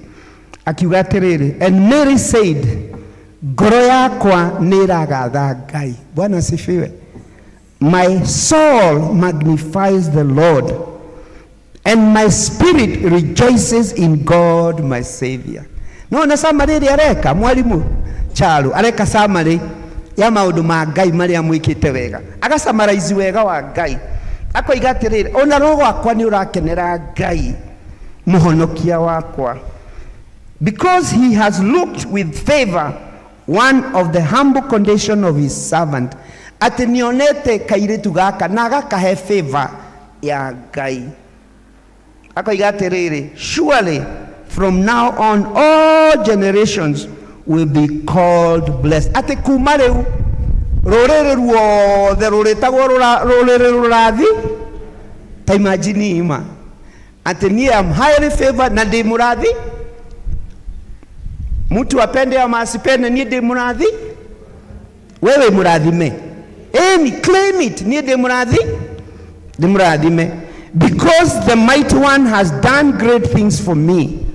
Akiuga atĩrĩrĩ, and Mary said, ngoro yakwa nĩ ĩragatha Ngai. Bwana asifiwe. My soul magnifies the Lord, and my spirit rejoices in God my Savior. No na summary ĩrĩa areka mwalimu Charo areka summary ya maũndũ ma Ngai marĩa mwĩkĩte wega, agasummarize wega wa Ngai, akoiga atĩrĩrĩ, ona roho wakwa nĩ ũrakenera Ngai mũhonokia wakwa, because he has looked with favor one of the humble condition of his servant. Atĩ nĩonete kairĩtu gaka na agakahe favor ya Ngai. Akoiga atĩrĩrĩ, surely from now on all generations will be called blessed. Atĩ kuma rĩu rũrĩrĩ ruothe rũrĩtagwo rũrĩrĩ rũrathi. Ta imagine ima atĩ niĩ am highly favored na ndĩ mũrathi, mtu apende ama asipende, niĩ ndĩ mũrathi. Wewe mũrathime, ĩni claim it, niĩ ndĩ mũrathi, ndĩ mũrathime, because the mighty one has done great things for me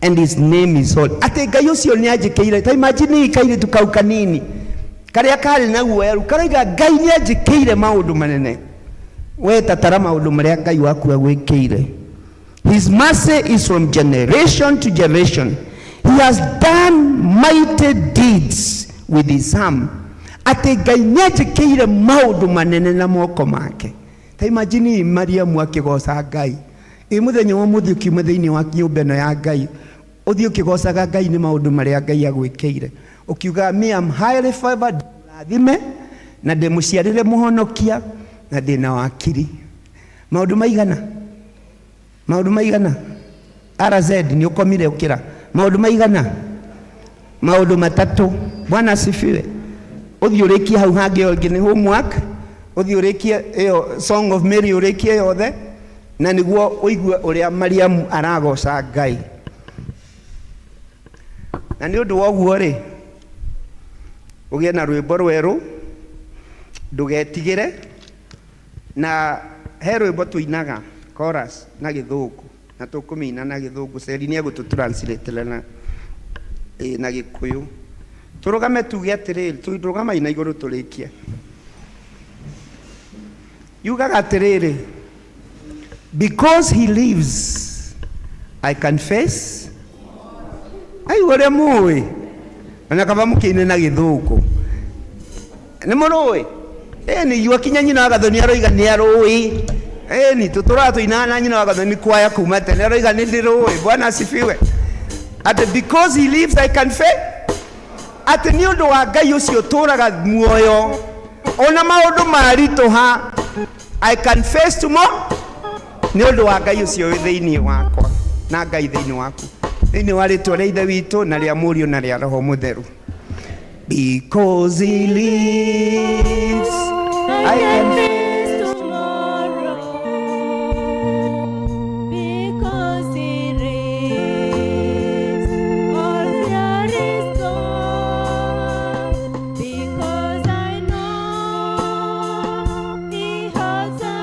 and his name is holy. Atĩ Ngai ũcio nĩ anjĩkĩire. Ta imagine kairĩtu kau kanini karĩa karĩ na guoya rĩu karoiga Ngai nĩ anjĩkĩire maũndũ manene. We tatara maũndũ marĩa Ngai waku agwĩkĩire. His mercy is from generation to generation. He has done mighty deeds with his arm. Atĩ Ngai nĩ anjĩkĩire maũndũ manene na moko make. Ta imagine Mariamu akĩgoca Ngai. Ĩ mũthenya wa ũmũthĩ ũkiuma thĩinĩ wa nyũmba ĩno ya Ngai, ũthiĩ ũkĩgocaga Ngai nĩ maũndũ marĩa Ngai agwĩkĩire, ũkiuga me am highly favored, rathime na ndĩmũciarĩre mũhonokia na ndĩna wakiri. Maũndũ maigana? Maũndũ maigana? RZ nĩ ũkomire ũkĩra. Maũndũ maigana? Maũndũ matatũ. Bwana asifiwe. Ũthiĩ ũrĩkie hau hangĩ ĩngĩ nĩ homework, ũthiĩ ũrĩkie ĩyo Song of Mary ũrĩkie yothe, na nĩguo ũigue ũrĩa Mariamu aragoca Ngai. Na nĩ ũndũ wa ũguo rĩ, ũgĩe na rwĩmbo rwerũ, ndũgetigĩre. Na he rwĩmbo tũinaga chorus na gĩthũngũ, na tũkũmĩina na gĩthũngũ. Ceri nĩ egũtũ na na gĩkũyũ. Tũrũgame tuge atĩrĩrĩ, tũrũgamai na igũrũ tũrĩkie. Yugaga atĩrĩrĩ, because he lives I can face. Ai ũrĩa mũĩ, ona kaba mũkĩine na gĩthũngũ. Nĩ mũrũĩ? Ĩni yua kinya nyina wa Gathoni aroiga nĩ arũĩ. Ĩni tũtũraga tũinaga na nyina wa Gathoni kwaya kuma tene, aroiga nĩ ndĩrũĩ. Bwana asifiwe. Atĩ because he lives I can face. Atĩ nĩ ũndũ wa Ngai ũcio ũtũraga muoyo, ona maũndũ maritũha, I can face tomorrow. Nĩ ũndũ wa Ngai ũcio wĩ thĩinĩ wakwa na Ngai thĩinĩ waku. Thĩinĩ wa rĩtwa rĩa Ithe witũ na rĩa Mũriũ na rĩa Roho Mũtheru. Because he lives, I can face tomorrow. Because he lives, all fear is gone. Because I know he holds the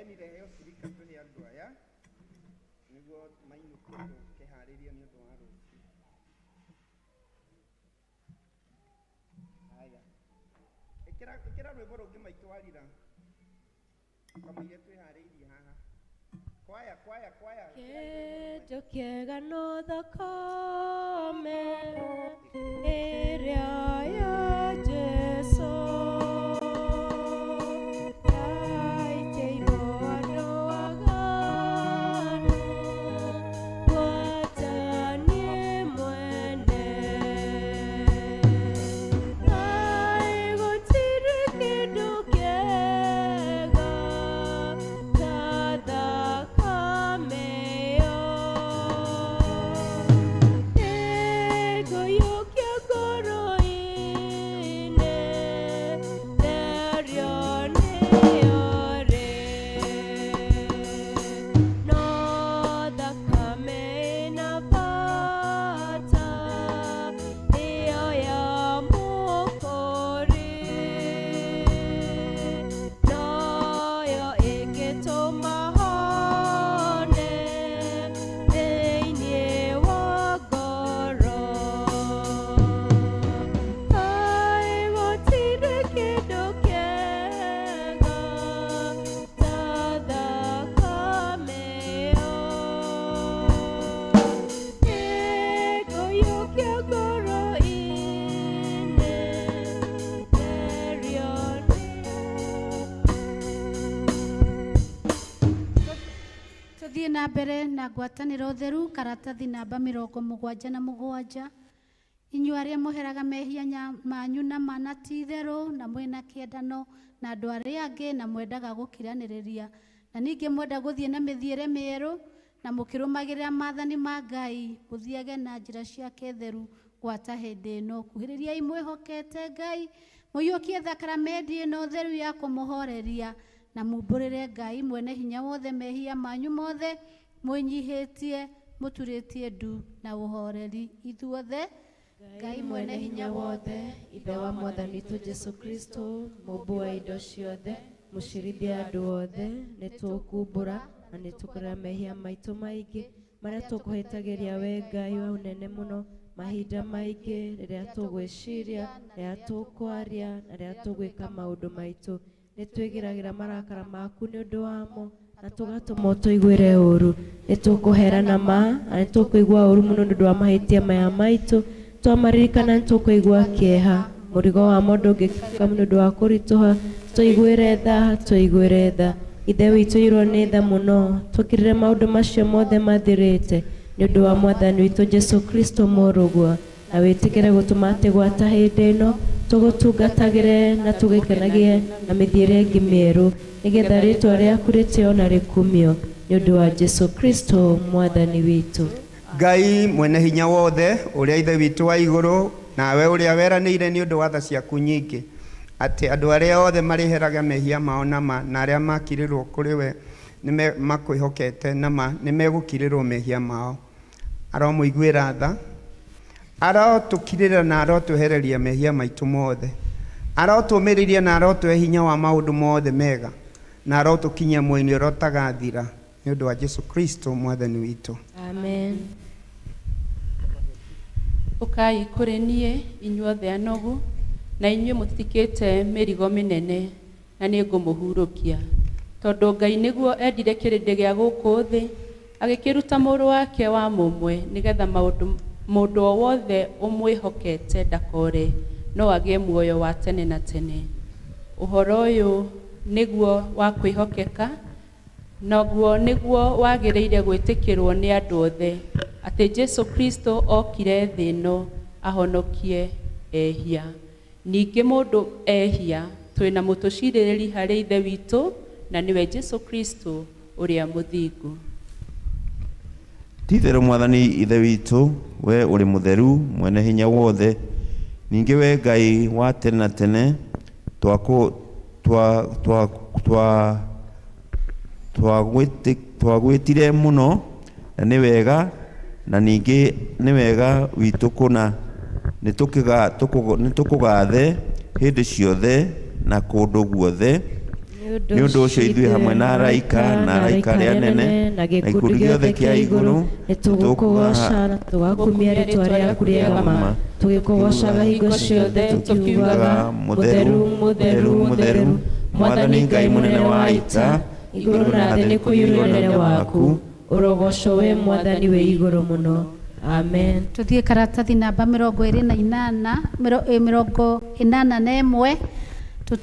Beni rehe ũcirika tũhe andũ aya nĩguo mainũke tũkĩharĩria nĩ ũndũ wa rũciũ. Haya, ĩkĩra ĩkĩra rwĩmbo rũngĩ maitũ warira kamũira twĩharĩirie haha. Kwaya kwaya kwaya. Kĩndũ kĩega no thakame ĩrĩa ya Jesũ yaitĩirwo andũ aganu gwata niĩ mwene. Kaĩ gũtirĩ kĩndũ kĩega ta thakame ĩyo ĩngũiyũkia ngoro-inĩ therio nĩyo rĩ no thakame ĩna bata ĩyo ya Mũkũri noyo ĩngĩtũma hone thĩinĩ wa ngoro. Kaĩ gũtirĩ kĩndũ kĩega ta thakame ĩyo ĩngũiyũkia ngoro-inĩ therio Tuthiĩ na mbere na ngwatanĩro theru karatathi namba 77. Inyuĩ arĩa mũheraga mehia manyu na ma na ti itherũ na mwĩna kĩendano na andũ arĩa angĩ na mwendaga gũkiranĩrĩria na ningĩ mwenda gũthiĩ na mĩthiĩre mĩerũ na mũkĩrũmagĩrĩra maathani ma Ngai mũthiage na njĩra ciake theru gwata hĩndĩ ĩno. Kuhĩrĩriai mwĩhokete Ngai mũiyũkie thakaramendi ĩno theru ya kũmũhoreria na mumbũrĩre Ngai mwene hinya wothe mehia manyu mothe mwĩnyihĩtie mũturĩtie ndu na ũhoreri. Ithuothe Ngai mwene hinya wothe, Ithe wa Mwathani witũ Jesũ Kristo, mũmbi wa indo ciothe, mũcirithia andũ othe, nĩ tũkumbũra na nĩ tũkũrera mehia maitũ maingĩ marĩa tũkũhĩtagĩria we Ngai wa ũnene mũno mahinda maingĩ rĩrĩa tũgwĩciria, rĩrĩa tũkwaria na rĩrĩa tũgwĩka maũndũ maitũ. Nĩ twĩgĩragĩra marakara maku nĩ ũndũ wamo na tũgatũma ũtũiguĩre ũũru. Nĩ tũkũherana ma na nĩ tũkũigua ũũru mũno nĩ ũndũ wa mahĩtia maya maitũ. Twamaririkana nĩ tũkũigua kĩeha. Mũrigo wamo ndũngĩkĩka nĩ ũndũ wa kũritũha. Tũiguĩre tha, tũiguĩre tha. Ithe witũ iyũrwo nĩ tha mũno, tũkirĩre maũndũ macio mothe mathirĩte nĩ ũndũ wa Mwathani witũ Jesũ Kristo mũrũguo, na wĩtĩkĩre gũtũma atĩ gwata hĩndĩ ĩno tũgũtungatagĩre na tũgĩkenagie na mĩthiĩre ĩngĩ mĩerũ, nĩgetha rĩĩtwa rĩaku rĩtĩo na rĩkumio nĩ ũndũ wa Jesũ Kristo Mwathani witũ. Ngai mwene hinya wothe ũrĩa Ithe witũ wa igũrũ nawe ũrĩa weranĩire nĩ ũndũ wa tha ciaku nyingĩ atĩ andũ arĩa othe marĩheraga mehia mao na ma na arĩa makirĩrwo kũrĩ we nĩ makwĩhokete na ma nĩ megũkirĩrwo mehia mao. Aromũiguĩra tha, arotũkirĩra na arotwehereria mehia maitũ mothe, arotũmĩrĩria na arotũhe hinya wa maũndũ mothe mega na arotũkinyia muoyo-inĩ ũrĩa ũtagathira nĩ ũndũ wa Jesũ Kristo Mwathani witũ. Amen. Ũkai kũrĩ niĩ inyuothe anogu na inyuĩ mũtitikĩte mĩrigo mĩnene na nĩngũmũhurũkia. Tondũ Ngai nĩguo endire kĩrĩndĩ gĩa gũkũ thĩ agĩkĩruta mũrũ wake wa mũmwe nĩgetha mũndũ o wothe ũmwĩhokete ndakore no agĩe muoyo wa tene na tene. Ũhoro ũyũ nĩguo wa kwĩhokeka naguo nĩguo wagĩrĩire gwĩtĩkĩrwo nĩ andũ othe atĩ Jesũ Kristo okire thĩ ĩno ahonokie ehia. Ningĩ mũndũ ehia twĩna mũtũcirĩrĩri harĩ Ithe witũ na nĩwe Jesũ Kristo ũrĩa mũthingu. Ti itherũ Mwathani Ithe witũ, we ũrĩ mũtheru mwene hinya wothe, ningĩ we Ngai wa tene na tene, twagwĩtire mũno na nĩ wega na ningĩ nĩ wega witũ kũna nĩ tũkũgathe hĩndĩ ciothe na kũndũ guothe. Nĩ ũndũ ũcio ithuĩ hamwe na araika na araika arĩa anene na gĩkundi gĩothe kĩa igũrũ nĩ tũgũkũgooca na tũgakumia rĩtwa rĩaku rĩega ma, tũgĩkũgoocaga hingo ciothe tũkiugaga, mũtheru, mũtheru, mũtheru, Mwathani Ngai mũnene wa ita, igũrũ na thĩ nĩ kũiyũrwo ũnene waku. Ũrogocwo we Mwathani wĩ igũrũ mũno. Amen. Tuthiĩ karatathi namba 28, 81.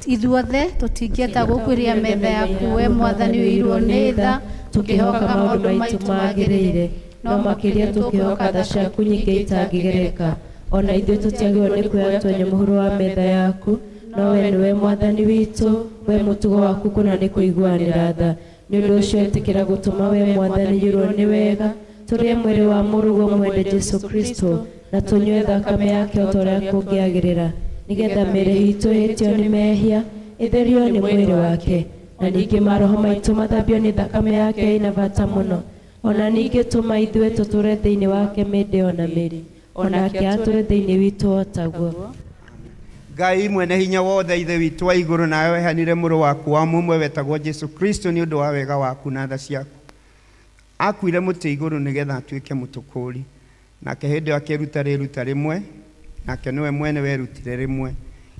Ithuothe tũtingĩenda gũkuhĩrĩria metha yaku we Mwathani ũiyũirwo nĩ tha, tũkĩhoka maũndũ maitũ magĩrĩire, no makĩria tũkĩhoka tha ciaku nyingĩ itangĩgereka. Ona ithuĩ tũtiagĩrĩirwo nĩ kuoya twenyũ mũhuro wa metha yaku, no we nĩwe Mwathani witũ, we mũtugo waku kũna nĩ kũiguanĩra tha. Nĩ ũndũ ũcio ĩtĩkĩra gũtũma we Mwathani ũiyũirwo nĩ wega, tũrĩe mwĩrĩ wa mũrũguo mwende Jesũ Kristo, na tũnyue thakame yake o ta ũrĩa kũngĩagĩrĩra, nĩgetha mĩĩrĩ itũ ĩhĩtio nĩ mehia ĩtherio nĩ mwĩrĩ wake, na ningĩ maroho maitũ mathambio nĩ thakame yake ĩna bata mũno. Ona ningĩ tũma ithuĩ tũtũre thĩinĩ wake mĩndĩ ona mĩrĩ, onake atũre thĩinĩ witũ o taguo. Ngai mwene hinya wothe, Ithe witũ wa igũrũ, nawe wehanire mũrũ waku wa mũmwe wetagwo Jesu Kristo nĩ ũndũ wa wega waku na tha ciaku. Akuire mũtĩ igũrũ nĩgetha atuĩke mũtũkũũri, nake hĩndĩ ĩyo akĩruta rĩruta rĩmwe, nake nĩwe mwene werutire rĩmwe.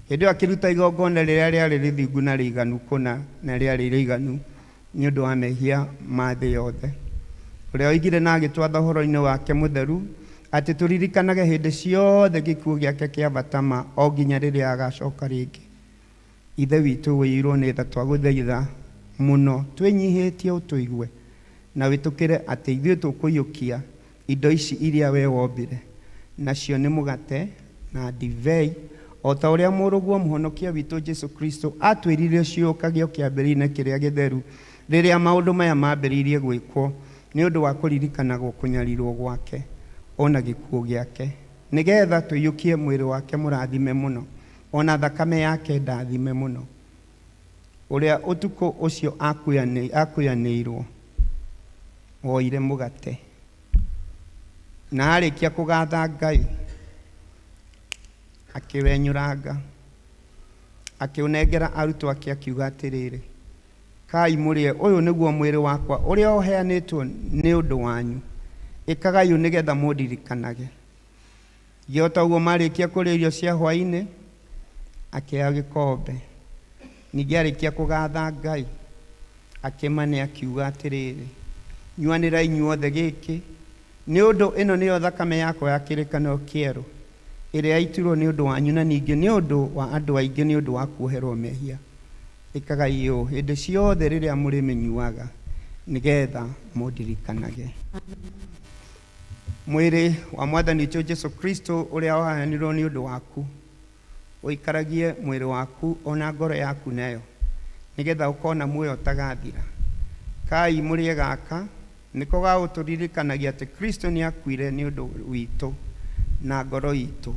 Hĩndĩ ĩyo akĩruta igongona rĩrĩa rĩarĩ rĩthingu na rĩiganu kũna, na rĩarĩ rĩiganu nĩ ũndũ wa mehia ma thĩ yothe. Ũrĩa oigire na agĩtwatha ũhoro-inĩ wake mũtheru atĩ tũririkanage hĩndĩ ciothe gĩkuũ gĩake kĩa bata ma o nginya rĩrĩa agacoka rĩngĩ. Ithe witũ ũiyũirwo nĩ tha, twagũthaitha mũno twĩnyihĩtie ũtũigue na wĩtũkĩre atĩ ithuĩ tũkũiyũkia indo ici iria we wombire, nacio nĩ mũgate na ndibei, o ta ũrĩa mũrũguo mũhonokia witũ Jesu Kristo atwĩrire ciũkagio kĩambĩrĩria-inĩ kĩrĩa gĩtheru rĩrĩa maũndũ maya mambĩrĩirie gwĩkwo nĩ ũndũ wa kũririkanagwo kũnyarirwo gwake ona gĩkuũ gĩake, nĩgetha tũiyũkie mwĩrĩ wake mũrathime mũno ona thakame yake ndathime mũno, ũrĩa ũtukũ ũcio akuyanĩirwo woire mũgate na arĩkia kũgatha Ngai akĩwenyũranga akĩũnengera arutwo ake akiuga atĩrĩrĩ, kai mũrĩe, ũyũ nĩguo mwĩrĩ wakwa ũrĩa ũheanĩtwo nĩ ũndũ wanyu, ĩkagai ũũ nĩgetha mũndirikanage. Ningĩ o ta ũguo marĩkia kũrĩa irio cia hwaĩ-inĩ, akĩoya gĩkombe, ningĩ arĩkia kũgatha Ngai akĩmane akiuga atĩrĩrĩ, nyuanĩrai inyuothe gĩkĩ, nĩ ũndũ ĩno nĩyo thakame yakwa ya kĩrĩkanĩro kĩerũ, ĩrĩa yaitirwo nĩ ũndũ wanyu na ningĩ nĩ ũndũ wa andũ aingĩ nĩ ũndũ wa kuoherwo mehia. Ĩkagai ũũ hĩndĩ ciothe rĩrĩa mũrĩmĩnyuaga, nĩgetha mũndirikanage. Mwĩrĩ wa Mwathani witũ Jesu Kristo ũrĩa waheanirwo nĩ ũndũ waku, ũikaragie mwĩrĩ waku ona ngoro yaku nayo, nĩgetha ũkona muoyo ũtagathira. Kai mũrĩe gaka nĩko gagũtũririkanagia atĩ Kristo nĩ akuire nĩ ũndũ witũ na ngoro itũ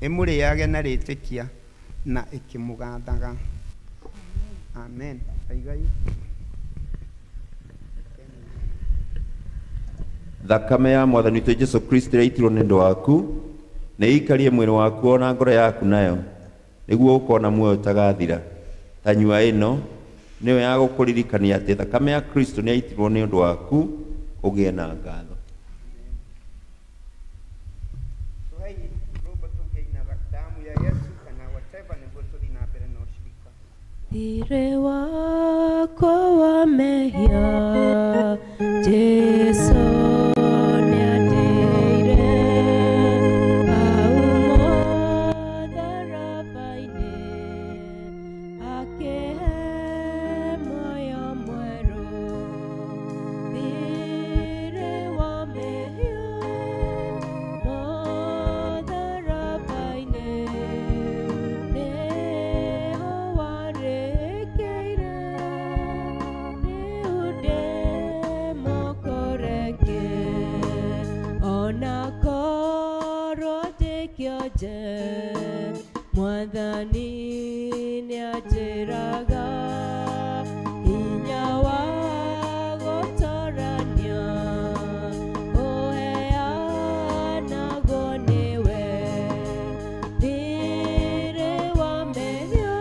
ĩmũrĩage na rĩtĩkia na ĩkĩmũgathaga. Amen. Aigai. Thakame ya Mwathani witũ Jesu Kristo ĩrĩa yaitirwo nĩ ũndũ waku nĩ ĩikarie mwĩrĩ waku ona ngoro yaku nayo, nĩguo ũkona muoyo ũtagathira. Ta nyua ĩno nĩyo ya gũkũririkania atĩ thakame ya Kristo nĩ yaitirwo nĩ ũndũ waku ũgĩe na ngatho. Tuhei rwĩmbo tũngĩina damu ya Yesu kana whatever nĩguo tũthiĩ na mbere na ũcirika. Thirĩ wakwa wa mehia Jesu nĩandĩire hau mũtharaba-inĩ, akĩhe muoyo mwerũ. Thirĩ wa mehia mũtharaba-inĩ nĩho warĩkĩire, rĩu ndĩ mũkũreke, ona korwo ndĩ kĩonje, Mwathani nĩanjĩraga hinya wa gũtorania ũheanagwo nĩwe. Thirĩ wa mehia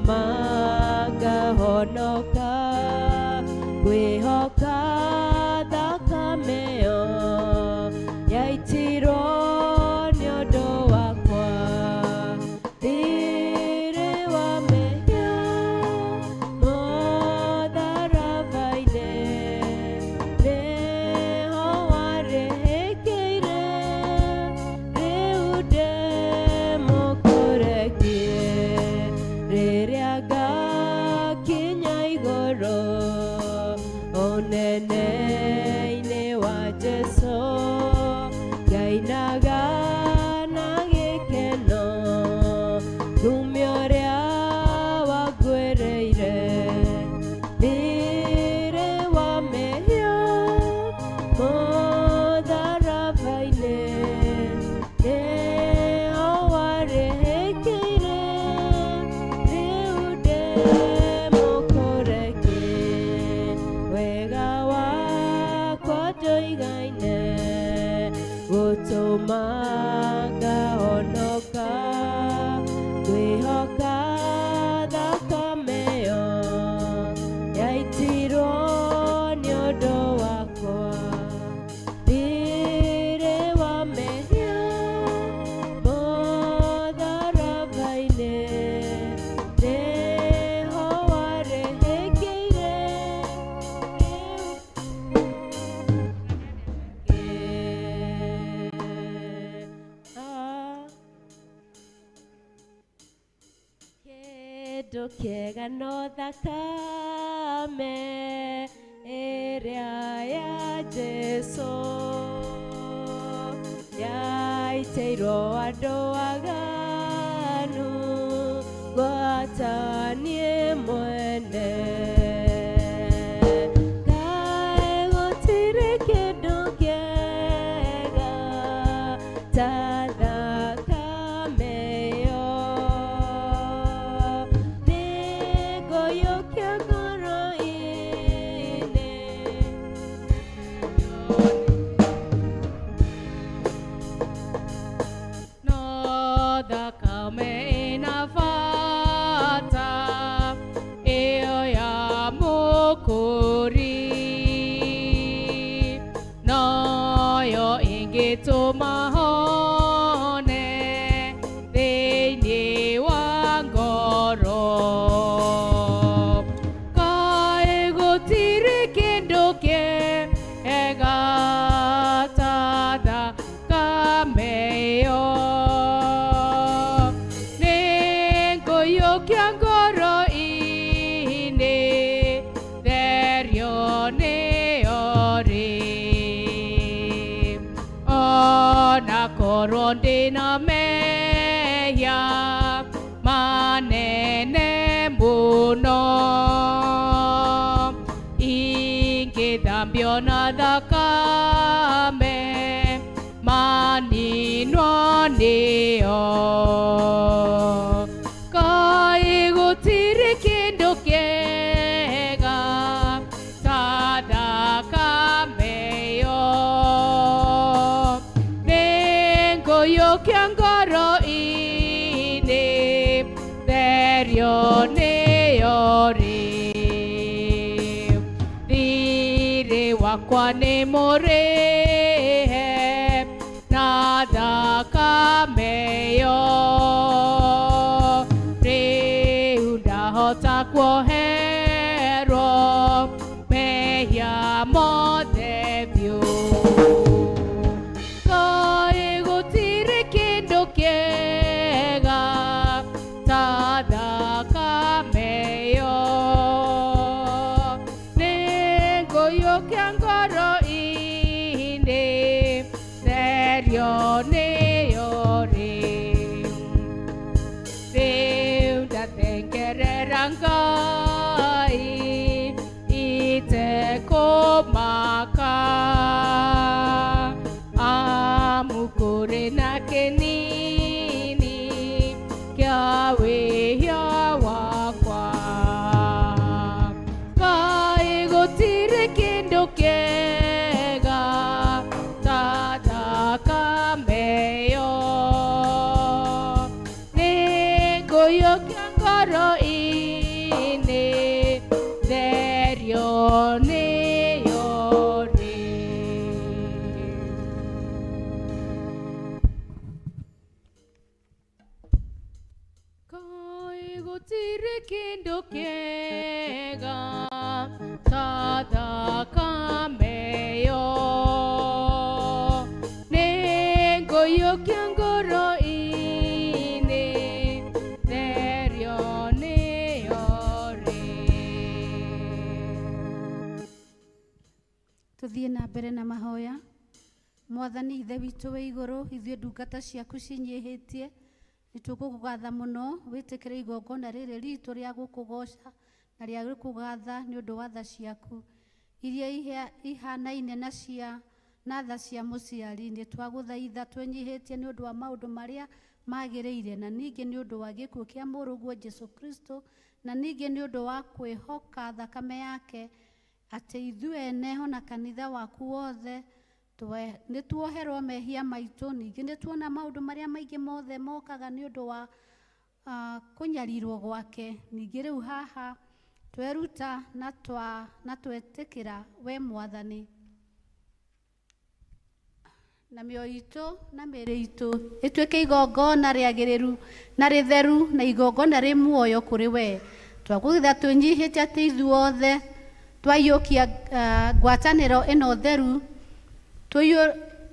Gũtũma ngahonoka, ngwĩhoka thakame ĩyo yaitirwo nĩ ũndũ wakwa. Thiirĩ wa mehia mũtharaba-inĩ nĩho warĩhĩkĩire, rĩu ndĩmũkũrekie rĩrĩa ngakinya igũrũ ũnene-inĩ wa Jesũ, ngainaga na gĩkeno ngumia ũrĩa wangwĩrĩire. Thiirĩ wa mehia mũtharaba-inĩ nĩho warĩhĩkĩire, rĩu ndĩmũkũrekie wega wakwa ndũigaine gũtũma ngahonoka, ngwĩhoka thakame ĩyo yaitirwo nĩ ũndũ wakwa. Thiirĩ wa mehia mũtharaba-inĩ nĩho warĩhĩkĩire, rĩu kĩndũ kĩega no thakame ĩrĩa ya Jesũ yaitĩirwo andũ aganu gwata niĩ mwene. Kaĩ gũtirĩ kĩndũ kĩega ta thakame ĩyo, nĩngũiyũkia ngoro-inĩ. No thakame ĩna bata ĩyo ya mũkũri, noyo ĩngĩtũma hone thĩinĩ wa ngoro. Kaĩ gũtirĩ kĩndũ kĩega ta thakame ĩyo, nĩngũiyũkia ngoro-inĩ therio nĩyo rĩ, ona korwo ndĩna mehia manene mũno, ingĩthambio na thakame maninwo nĩyo. Kaĩ gũtirĩ kĩndũ kĩega ta thakame ĩyo, nĩngũiyũkia ngoro-inĩ therio nĩyo rĩ, thiirĩ wakwa nĩ mũrĩhe na thakame ĩyo, rĩu ndahota kuoherwo mehia mothe biũ. Kaĩ gũtirĩ kĩndũ kĩega ta thakame ĩyo, nĩngũiyũkia ngoro-inĩ therio nĩyo rĩ, rĩu ndathengerera Ngai itekũmaka, amu kũrĩ na kĩnini kĩa wĩhia wakwa. Kaĩ gũtirĩ kĩndũ kĩega ta thakame ĩyo, nĩngũiyũkia ngoro-inĩ. Gũtirĩ kĩndũ kĩega ta thakame ĩyo. Nĩngũiyũkia ngoro-inĩ, therio nĩyo rĩ. Tuthiĩ na mbere na mahoya. Mwathani Ithe witũ wĩ igũrũ, ithuĩ ndungata ciaku cinyihĩtie, nĩ tũgũkũgatha mũno, wĩtĩkĩre igongona rĩrĩ ritũ rĩa gũkũgoca na rĩa gũkũgatha nĩ ũndũ wa tha ciaku iria ihanaine na cia na tha cia mũciari. Nĩ twagũthaitha twĩnyihĩtie nĩ ũndũ wa maũndũ marĩa magĩrĩire, na ningĩ nĩ ũndũ wa gĩkuũ kĩa mũrũguo Jesu Kristo, na ningĩ nĩ ũndũ wa kwĩhoka thakame yake atĩ ithuĩ ene ona kanitha waku wothe nĩ tuoherwo mehia maitũ. Ningĩ nĩ tuona maũndũ marĩa maingĩ mothe mokaga nĩ ũndũ wa kũnyarirwo gwake. Ningĩ rĩu haha tweruta na twetĩkĩra we Mwathani, na mĩoyo itũ na mĩĩrĩ itũ ĩtuĩke igongona rĩagĩrĩru na rĩtheru na igongona rĩ muoyo kũrĩ we. Twagũthaitha twĩnyihĩtie atĩ ithuothe twaiyũkia ngwatanĩro ĩno theru,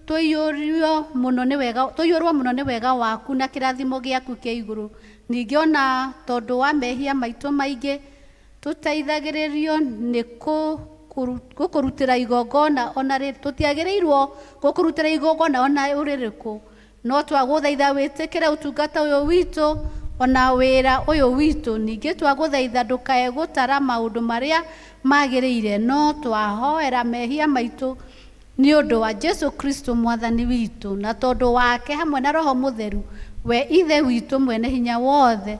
tũiyũrwo mũno nĩ wega waku na kĩrathimo gĩaku kĩa igũrũ. Ningĩ ona tondũ wa mehia maitũ maingĩ tũteithagĩrĩrio nĩ gũkũrutĩra igongona ona tũtiagĩrĩirwo gũkũrutĩra igongona ona ũrĩrĩkũ, no twagũthaitha wĩtĩkĩre ũtungata ũyũ witũ ona wĩra ũyũ witũ. Ningĩ twagũthaitha ndũkae gũtara maũndũ marĩa magĩrĩire, no twahoera mehia maitũ nĩ ũndũ wa Jesu Kristo Mwathani witũ, na tondũ wake hamwe na Roho Mũtheru, we Ithe witũ mwene hinya wothe,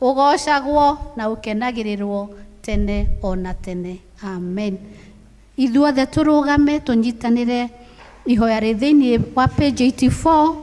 ũgocagwo na ũkenagĩrĩrwo tene ona tene. Amen. Ithuothe tũrũgame tũnyitanĩre ihoya rĩ thĩinĩ wa page 84.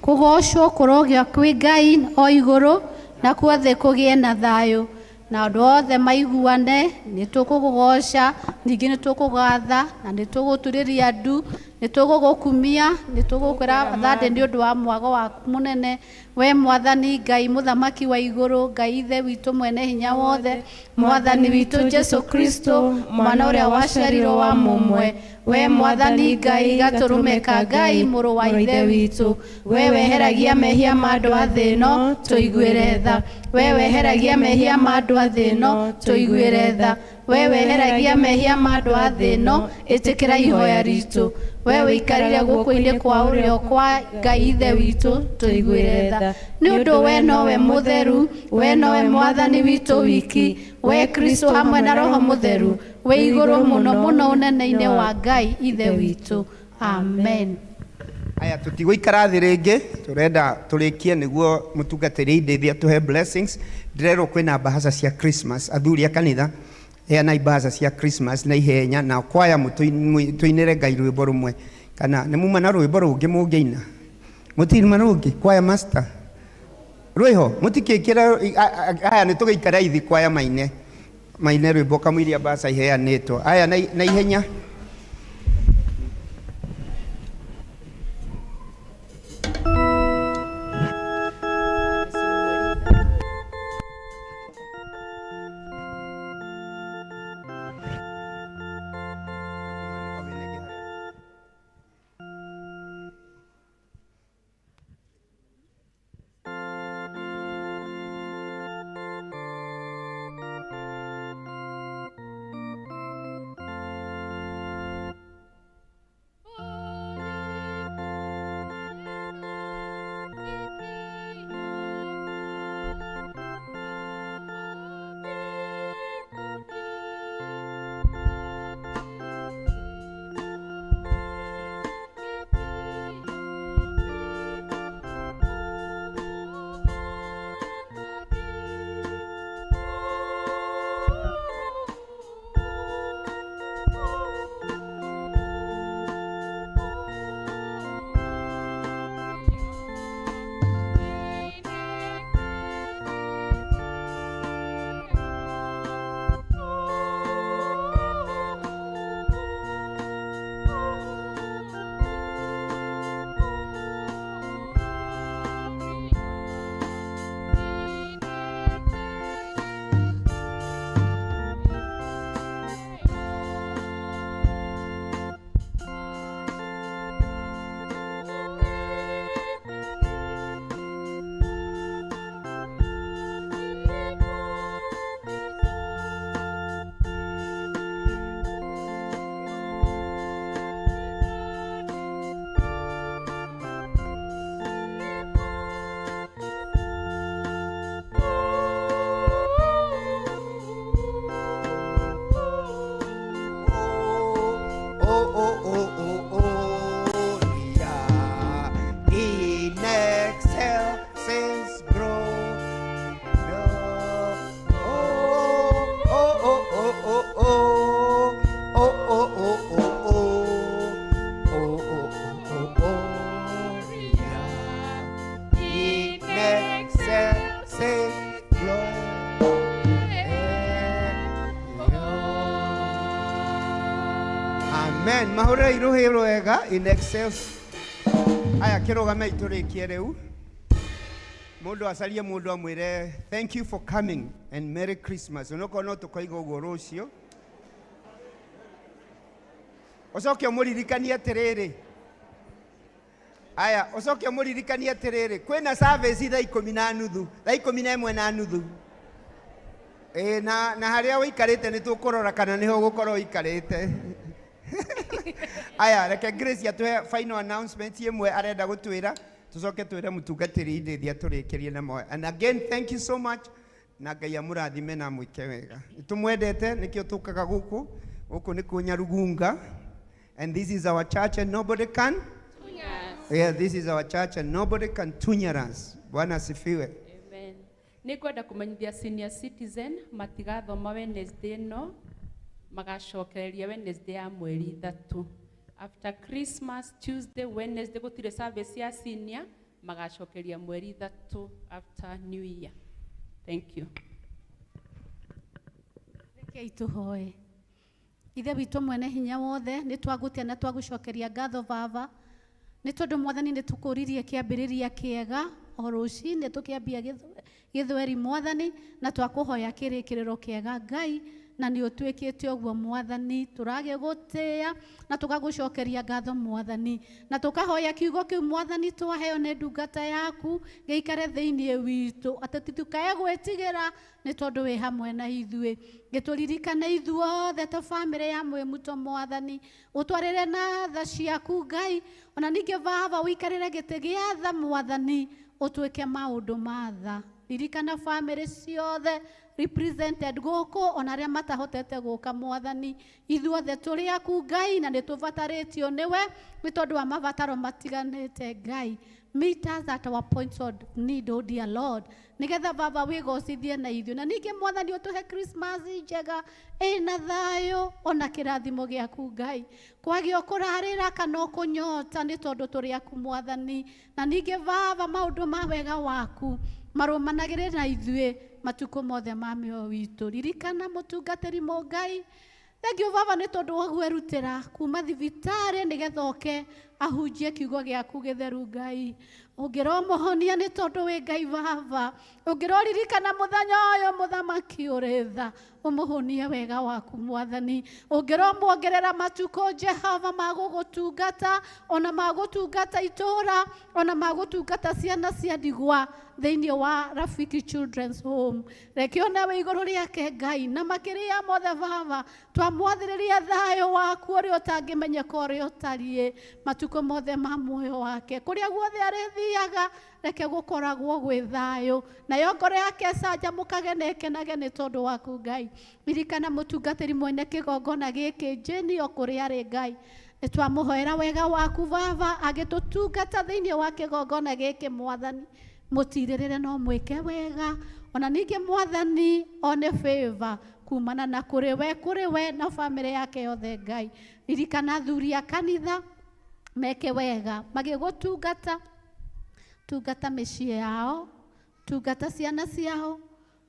Kũgocwo kũrogĩa kwĩ Ngai o igũrũ, na kuothe kũgĩe na thayũ, na andũ othe maiguane. Nĩ tũkũgũgoca, ningĩ nĩ tũkũgatha, na nĩ tũgũturĩria ndu, nĩ tũgũgũkumia, nĩ tũgũkwĩra athande nĩ ũndũ wa mwago waku mũnene. We Mwathani Ngai mũthamaki wa igũrũ, Ngai Ithe witũ mwene hinya wothe, Mwathani witũ Jesu Kristo, mwana ũrĩa waciarirwo wa mũmwe, we Mwathani Ngai gatũrũme ka Ngai mũrũ wa Ithe witũ, we weheragia mehia ma andũ a thĩ ĩno, tũiguĩre tha. We weheragia mehia ma andũ a thĩ ĩno, tũiguĩre tha. We weheragia mehia ma andũ a thĩ ĩno, ĩtĩkĩra ihoya ritũ. We wĩikarire guoko-inĩ kwa ũrĩo kwa Ngai Ithe witũ, tũiguĩre tha. Nĩ ũndũ we nowe mũtheru, we nowe Mwathani witũ wiki, we Kristo hamwe na Roho Mũtheru, wĩ igũrũ mũno mũno ũnene-inĩ wa Ngai Ithe witũ. Amen. Aya, tũtigũikara thĩ rĩngĩ, tũrenda tũrĩkie nĩguo mũtungatĩri David atũhe blessings. Ndĩrerwo kwĩna mbahaca cia Christmas, athuri a kanitha heanai mbahaca cia Christmas na ihenya, na kwaya tũinĩre Ngai rwĩmbo rũmwe, kana nĩ muma na rwĩmbo rũngĩ mũngĩina? Mũtinuma rũngĩ? Kwaya master rwĩho mũtikĩkĩre. Aya, nĩ tũgĩikara ithi kwaya maine maine rwĩmbo kamũiria mbahaca iheanĩtwo. Aya, na ihenya. Amen. Mahũrĩrei rũhĩ rwega in excess. Aya kĩrũgame tũrĩkie rĩu. Mũndũ acarie mũndũ amwĩre thank you for coming and Merry Christmas. Onokorwo no tũkoiga ũguo rũciũ. Ũcoke ũmũririkanie atĩrĩrĩ. Aya, ũcoke ũmũririkanie atĩrĩrĩ, kwĩna service thaa ikũmi na nuthu, thaa 11:30. Ĩĩ na harĩa ũikarĩte nĩ tũkũrora kana nĩho ũgũkorwo ũikarĩte. Aya, reke Grace atũhe final announcement ĩmwe arenda gũtwĩra, tũcoke twĩre mũtungatĩri Edith atũrĩkĩrie na moyo. And again, thank you so much. Na Ngai amũrathime na amwĩke wega. Nĩ tũmwendete nĩkĩo tũkaga gũkũ. Gũkũ nĩkuo Nyarugunga. And this is our church and nobody can. Yeah, this is our church and nobody can tunya us. Bwana asifiwe. Amen. Nĩ ngwenda kũmenyithia senior citizen matigathoma Wednesday ĩno, magacokereria Wednesday ya mweri 3. After Christmas, Tuesday, Wednesday gũtirĩ service ya senior, magacokeria mweri 3 after New Year. Thank you. Rekei tũhoe. Ithe witũ mwene hinya wothe, nĩ twagũtĩa na twagũcokeria ngatho baba, nĩ tondũ mwathani nĩ tũkũririe kĩambĩrĩria kĩega o rũcinĩ tũkĩambia gĩthweri mwathani, na twakũhoya kĩrĩkĩrĩro kĩega Ngai, na nĩ ũtuĩkĩte ũguo mwathani, tũragĩgũtĩĩa na tũgagũcokeria ngatho mwathani, na tũkahoya kiugo kĩu mwathani twaheo nĩ ndungata yaku gĩikare thĩinĩ witũ, atĩ tũtikae gwĩtigĩra nĩ tondũ wĩ hamwe na ithuĩ. Gĩtũririkane ithuothe ta bamĩrĩ ya Mwĩmuto mwathani, ũtwarĩre na tha ciaku Ngai, ona ningĩ baba ũikarĩre gĩtĩ gĩa tha mwathani, ũtuĩke maũndũ ma tha. Ririkana bamĩrĩ ciothe represented gũkũ, ona arĩa matahotete gũka mwathani, ithuothe tũrĩ aku Ngai, na nĩ tũbatarĩtio nĩwe nĩ tondũ wa mabataro matiganĩte Ngai. Meet us at our points of need, oh dear Lord, nĩgetha baba wĩgocithie na ithuĩ, na ningĩ mwathani ũtũhe Christmas njega ĩna thayũ ona kĩrathimo gĩaku Ngai, kwagĩa ũkũrarĩra kana ũkũnyota nĩ tondũ tũrĩ aku mwathani, na ningĩ baba maũndũ ma wega waku marũmanagĩrĩre na ithuĩ matukũ mothe ma mĩoyo witũ. Ririkana mũtungatĩri Mũngai, thank you baba nĩ tondũ wa gwĩrutĩra kuma thibitarĩ nĩgetha oke ahunjie kiugo gĩaku gĩtheru Ngai. Ũngĩromũhonia nĩ tondũ wĩ Ngai baba, ũngĩroririkana mũthenya ũyũ mũthamaki ũrĩ tha, ũmũhũnie wega waku mwathani, ũngĩromuongerera matukũ Jehova ma gũgũtungata, ona ma gũtungata itũũra, ona ma gũtungata ciana cia ndigwa thĩinĩ wa Rafiki Children's Home. Reke one wĩ igũrũ rĩake Ngai, na makĩria mothe baba twamwathĩrĩria thayũ waku ũrĩa ũtangĩmenyeka ũrĩa ũtariĩ matukũ mothe ma muoyo wake, kũrĩa guothe arĩthiaga reke gũkoragwo gwĩ thayũ, nayo ngoro yake ĩcanjamũkage na ĩkenage nĩ tondũ waku Ngai. Ririkana mũtungatĩri mwene kĩgongona gĩkĩ Jane o kũrĩa arĩ Ngai, nĩ twamũhoera wega waku baba agĩtũtungata thĩinĩ wa kĩgongona gĩkĩ mwathani, mũtirĩrĩre no mwĩke wega, ona ningĩ mwathani one favor kumana na kũrĩ we na bamĩrĩ yake yothe Ngai. Ririkana athuri a kanitha meke wega magĩgũtungata, tungata mĩciĩ yao, tungata ciana ciao,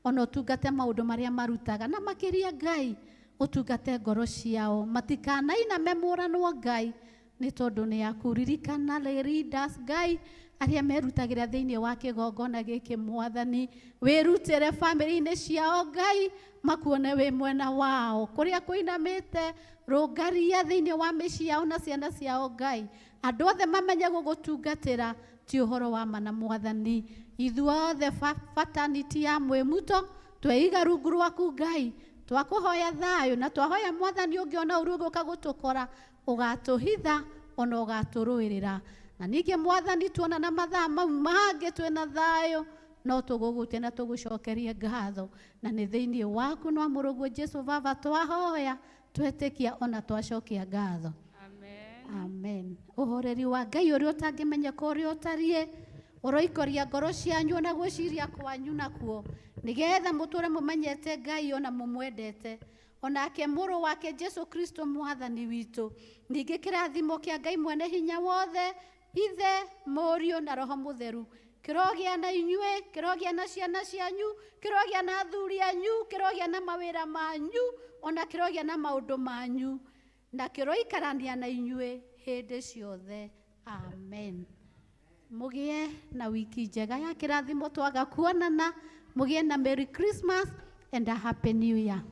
ona ũtungate maũndũ marĩa marutaga, na makĩria Ngai ũtungate ngoro ciao, matikanainame mũranwo Ngai nĩ tondũ nĩ aku. Ririkana leaders Ngai arĩa merutagĩra thĩinĩ wa kĩgongona gĩkĩ mwathani, wĩrutĩre bamĩrĩ-inĩ ciao Ngai, makuone wĩ mwena wao, kũrĩa kũinamĩte rũngaria thĩinĩ wa mĩciĩ yao na ciana ciao Ngai, andũ othe mamenye gũgũtungatĩra ti ũhoro wa ma na mwathani. Ithuothe fraternity ya Mwĩmuto tweiga rungu rwaku Ngai, twakũhoya thayũ na twahoya mwathani ũngĩona ũru ũgĩũka gũtũkora ũgatũhitha ona ũgatũrũĩrĩra, na ningĩ mwathani tuona na mathaa mau mangĩ twĩna thayũ no tũgũgũte na tũgũcokerie ngatho, na nĩ thĩinĩ waku no mũrũguo Jesu baba twahoya twetĩkia ona twacokia ngatho. Amen. Amen. Ũhoreri wa Ngai ũrĩa ũtangĩmenyeka ũrĩa ũtariĩ ũroikoria ngoro cianyu ona gwĩciria kwanyu nakuo, nĩgetha mũtũre mũmenyete Ngai ona mũmwendete, onake mũrũ wake Jesu Kristo mwathani witũ. Ningĩ kĩrathimo kĩa Ngai mwene hinya wothe, Ithe, Mũriũ na Roho Mũtheru, kĩrogĩa na inyuĩ, kĩrogĩa na ciana cianyu, kĩrogĩa na athuri anyu, kĩrogĩa na mawĩra manyu, ona kĩrogĩa na maũndũ manyu. Na kĩroikarania na inyuĩ hĩndĩ ciothe. Amen. Mũgĩe na wiki njega ya kĩrathimo twaga kuonana. Mũgĩe na Merry Christmas and a Happy New Year.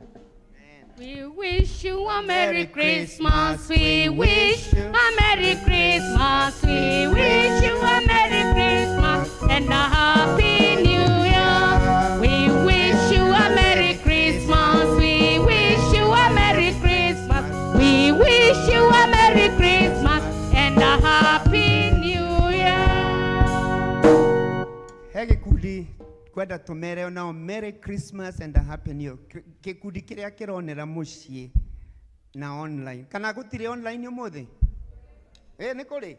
We wish you a Merry Christmas. We wish you a Merry Christmas. We wish you a Merry Christmas and a Happy New Year. We wish you a Merry Christmas. We wish you a Merry Christmas. We wish you a Merry Christmas and a Happy New Year. He gĩkundi kwenda tũmere onao Merry Christmas and a Happy New Year. Gĩkundi kĩrĩa kĩronera mũciĩ na online kana gũtirĩ online ũmũthĩ? Ĩ nĩ kũrĩ?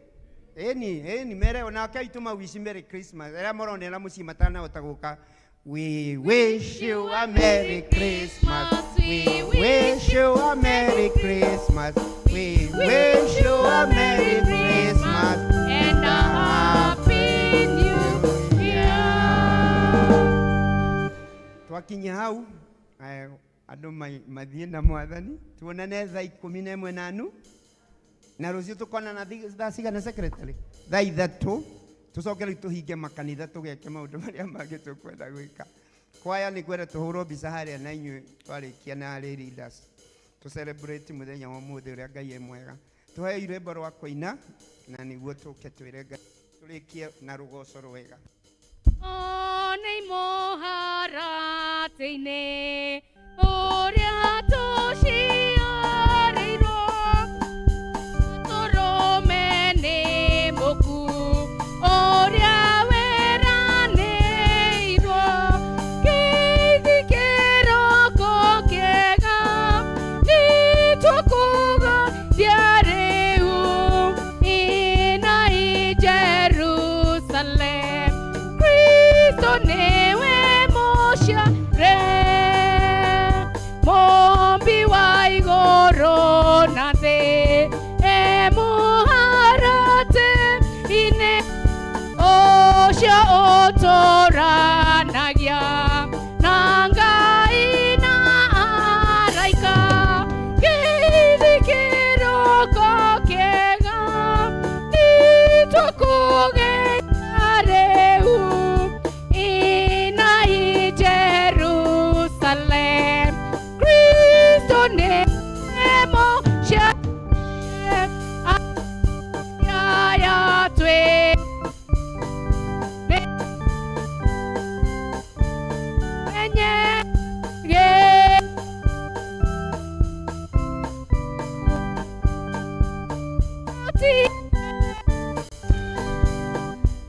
Ĩni ĩni mere onake aitũ mawici Merry Christmas arĩa maronera mũciĩ matanahota gũka. We wish you a Merry Christmas. We wish you a Merry Christmas. We wish you a Merry Christmas and a Happy New Year. Twakinya hau andũ mathiĩ na mwathani tuonane thaa 11 na nu na rũciũ tũkonana thaa cigana secretary? Thaa 3 tũcoke rĩu tũhinge makanitha tũgeke maũndũ marĩa mangĩ tũkwenda gwĩka. Kwaya nĩ kwenda tũhũrwo mbica harĩa na inyuĩ twarĩkia na arĩ leaders tũ celebrate mũthenya wa ũmũthĩ ũrĩa Ngai e mwega. Tũhei rwĩmbo rwa kũina na nĩguo tũke twĩre Ngai tũrĩkie na rũgoco rwega. Nĩ mũharatĩ-inĩ ũrĩa tũciarĩirwo, tũrũme nĩ mũku ũrĩa weranĩirwo, kĩithi kĩroko kĩega nĩtũkũgũthia rĩu ina i Jerusalem. Kristo nĩwe mũciare, mũmbi wa igũrũ na thĩ, e mũharatĩ-inĩ ũcio ũtũranagia na Ngai na araika, kĩithi kĩroko kĩega nĩtũkũgĩa rĩu ina i Jerusalem. Kristo nĩwe mũciare, aya twĩ menye gĩ ti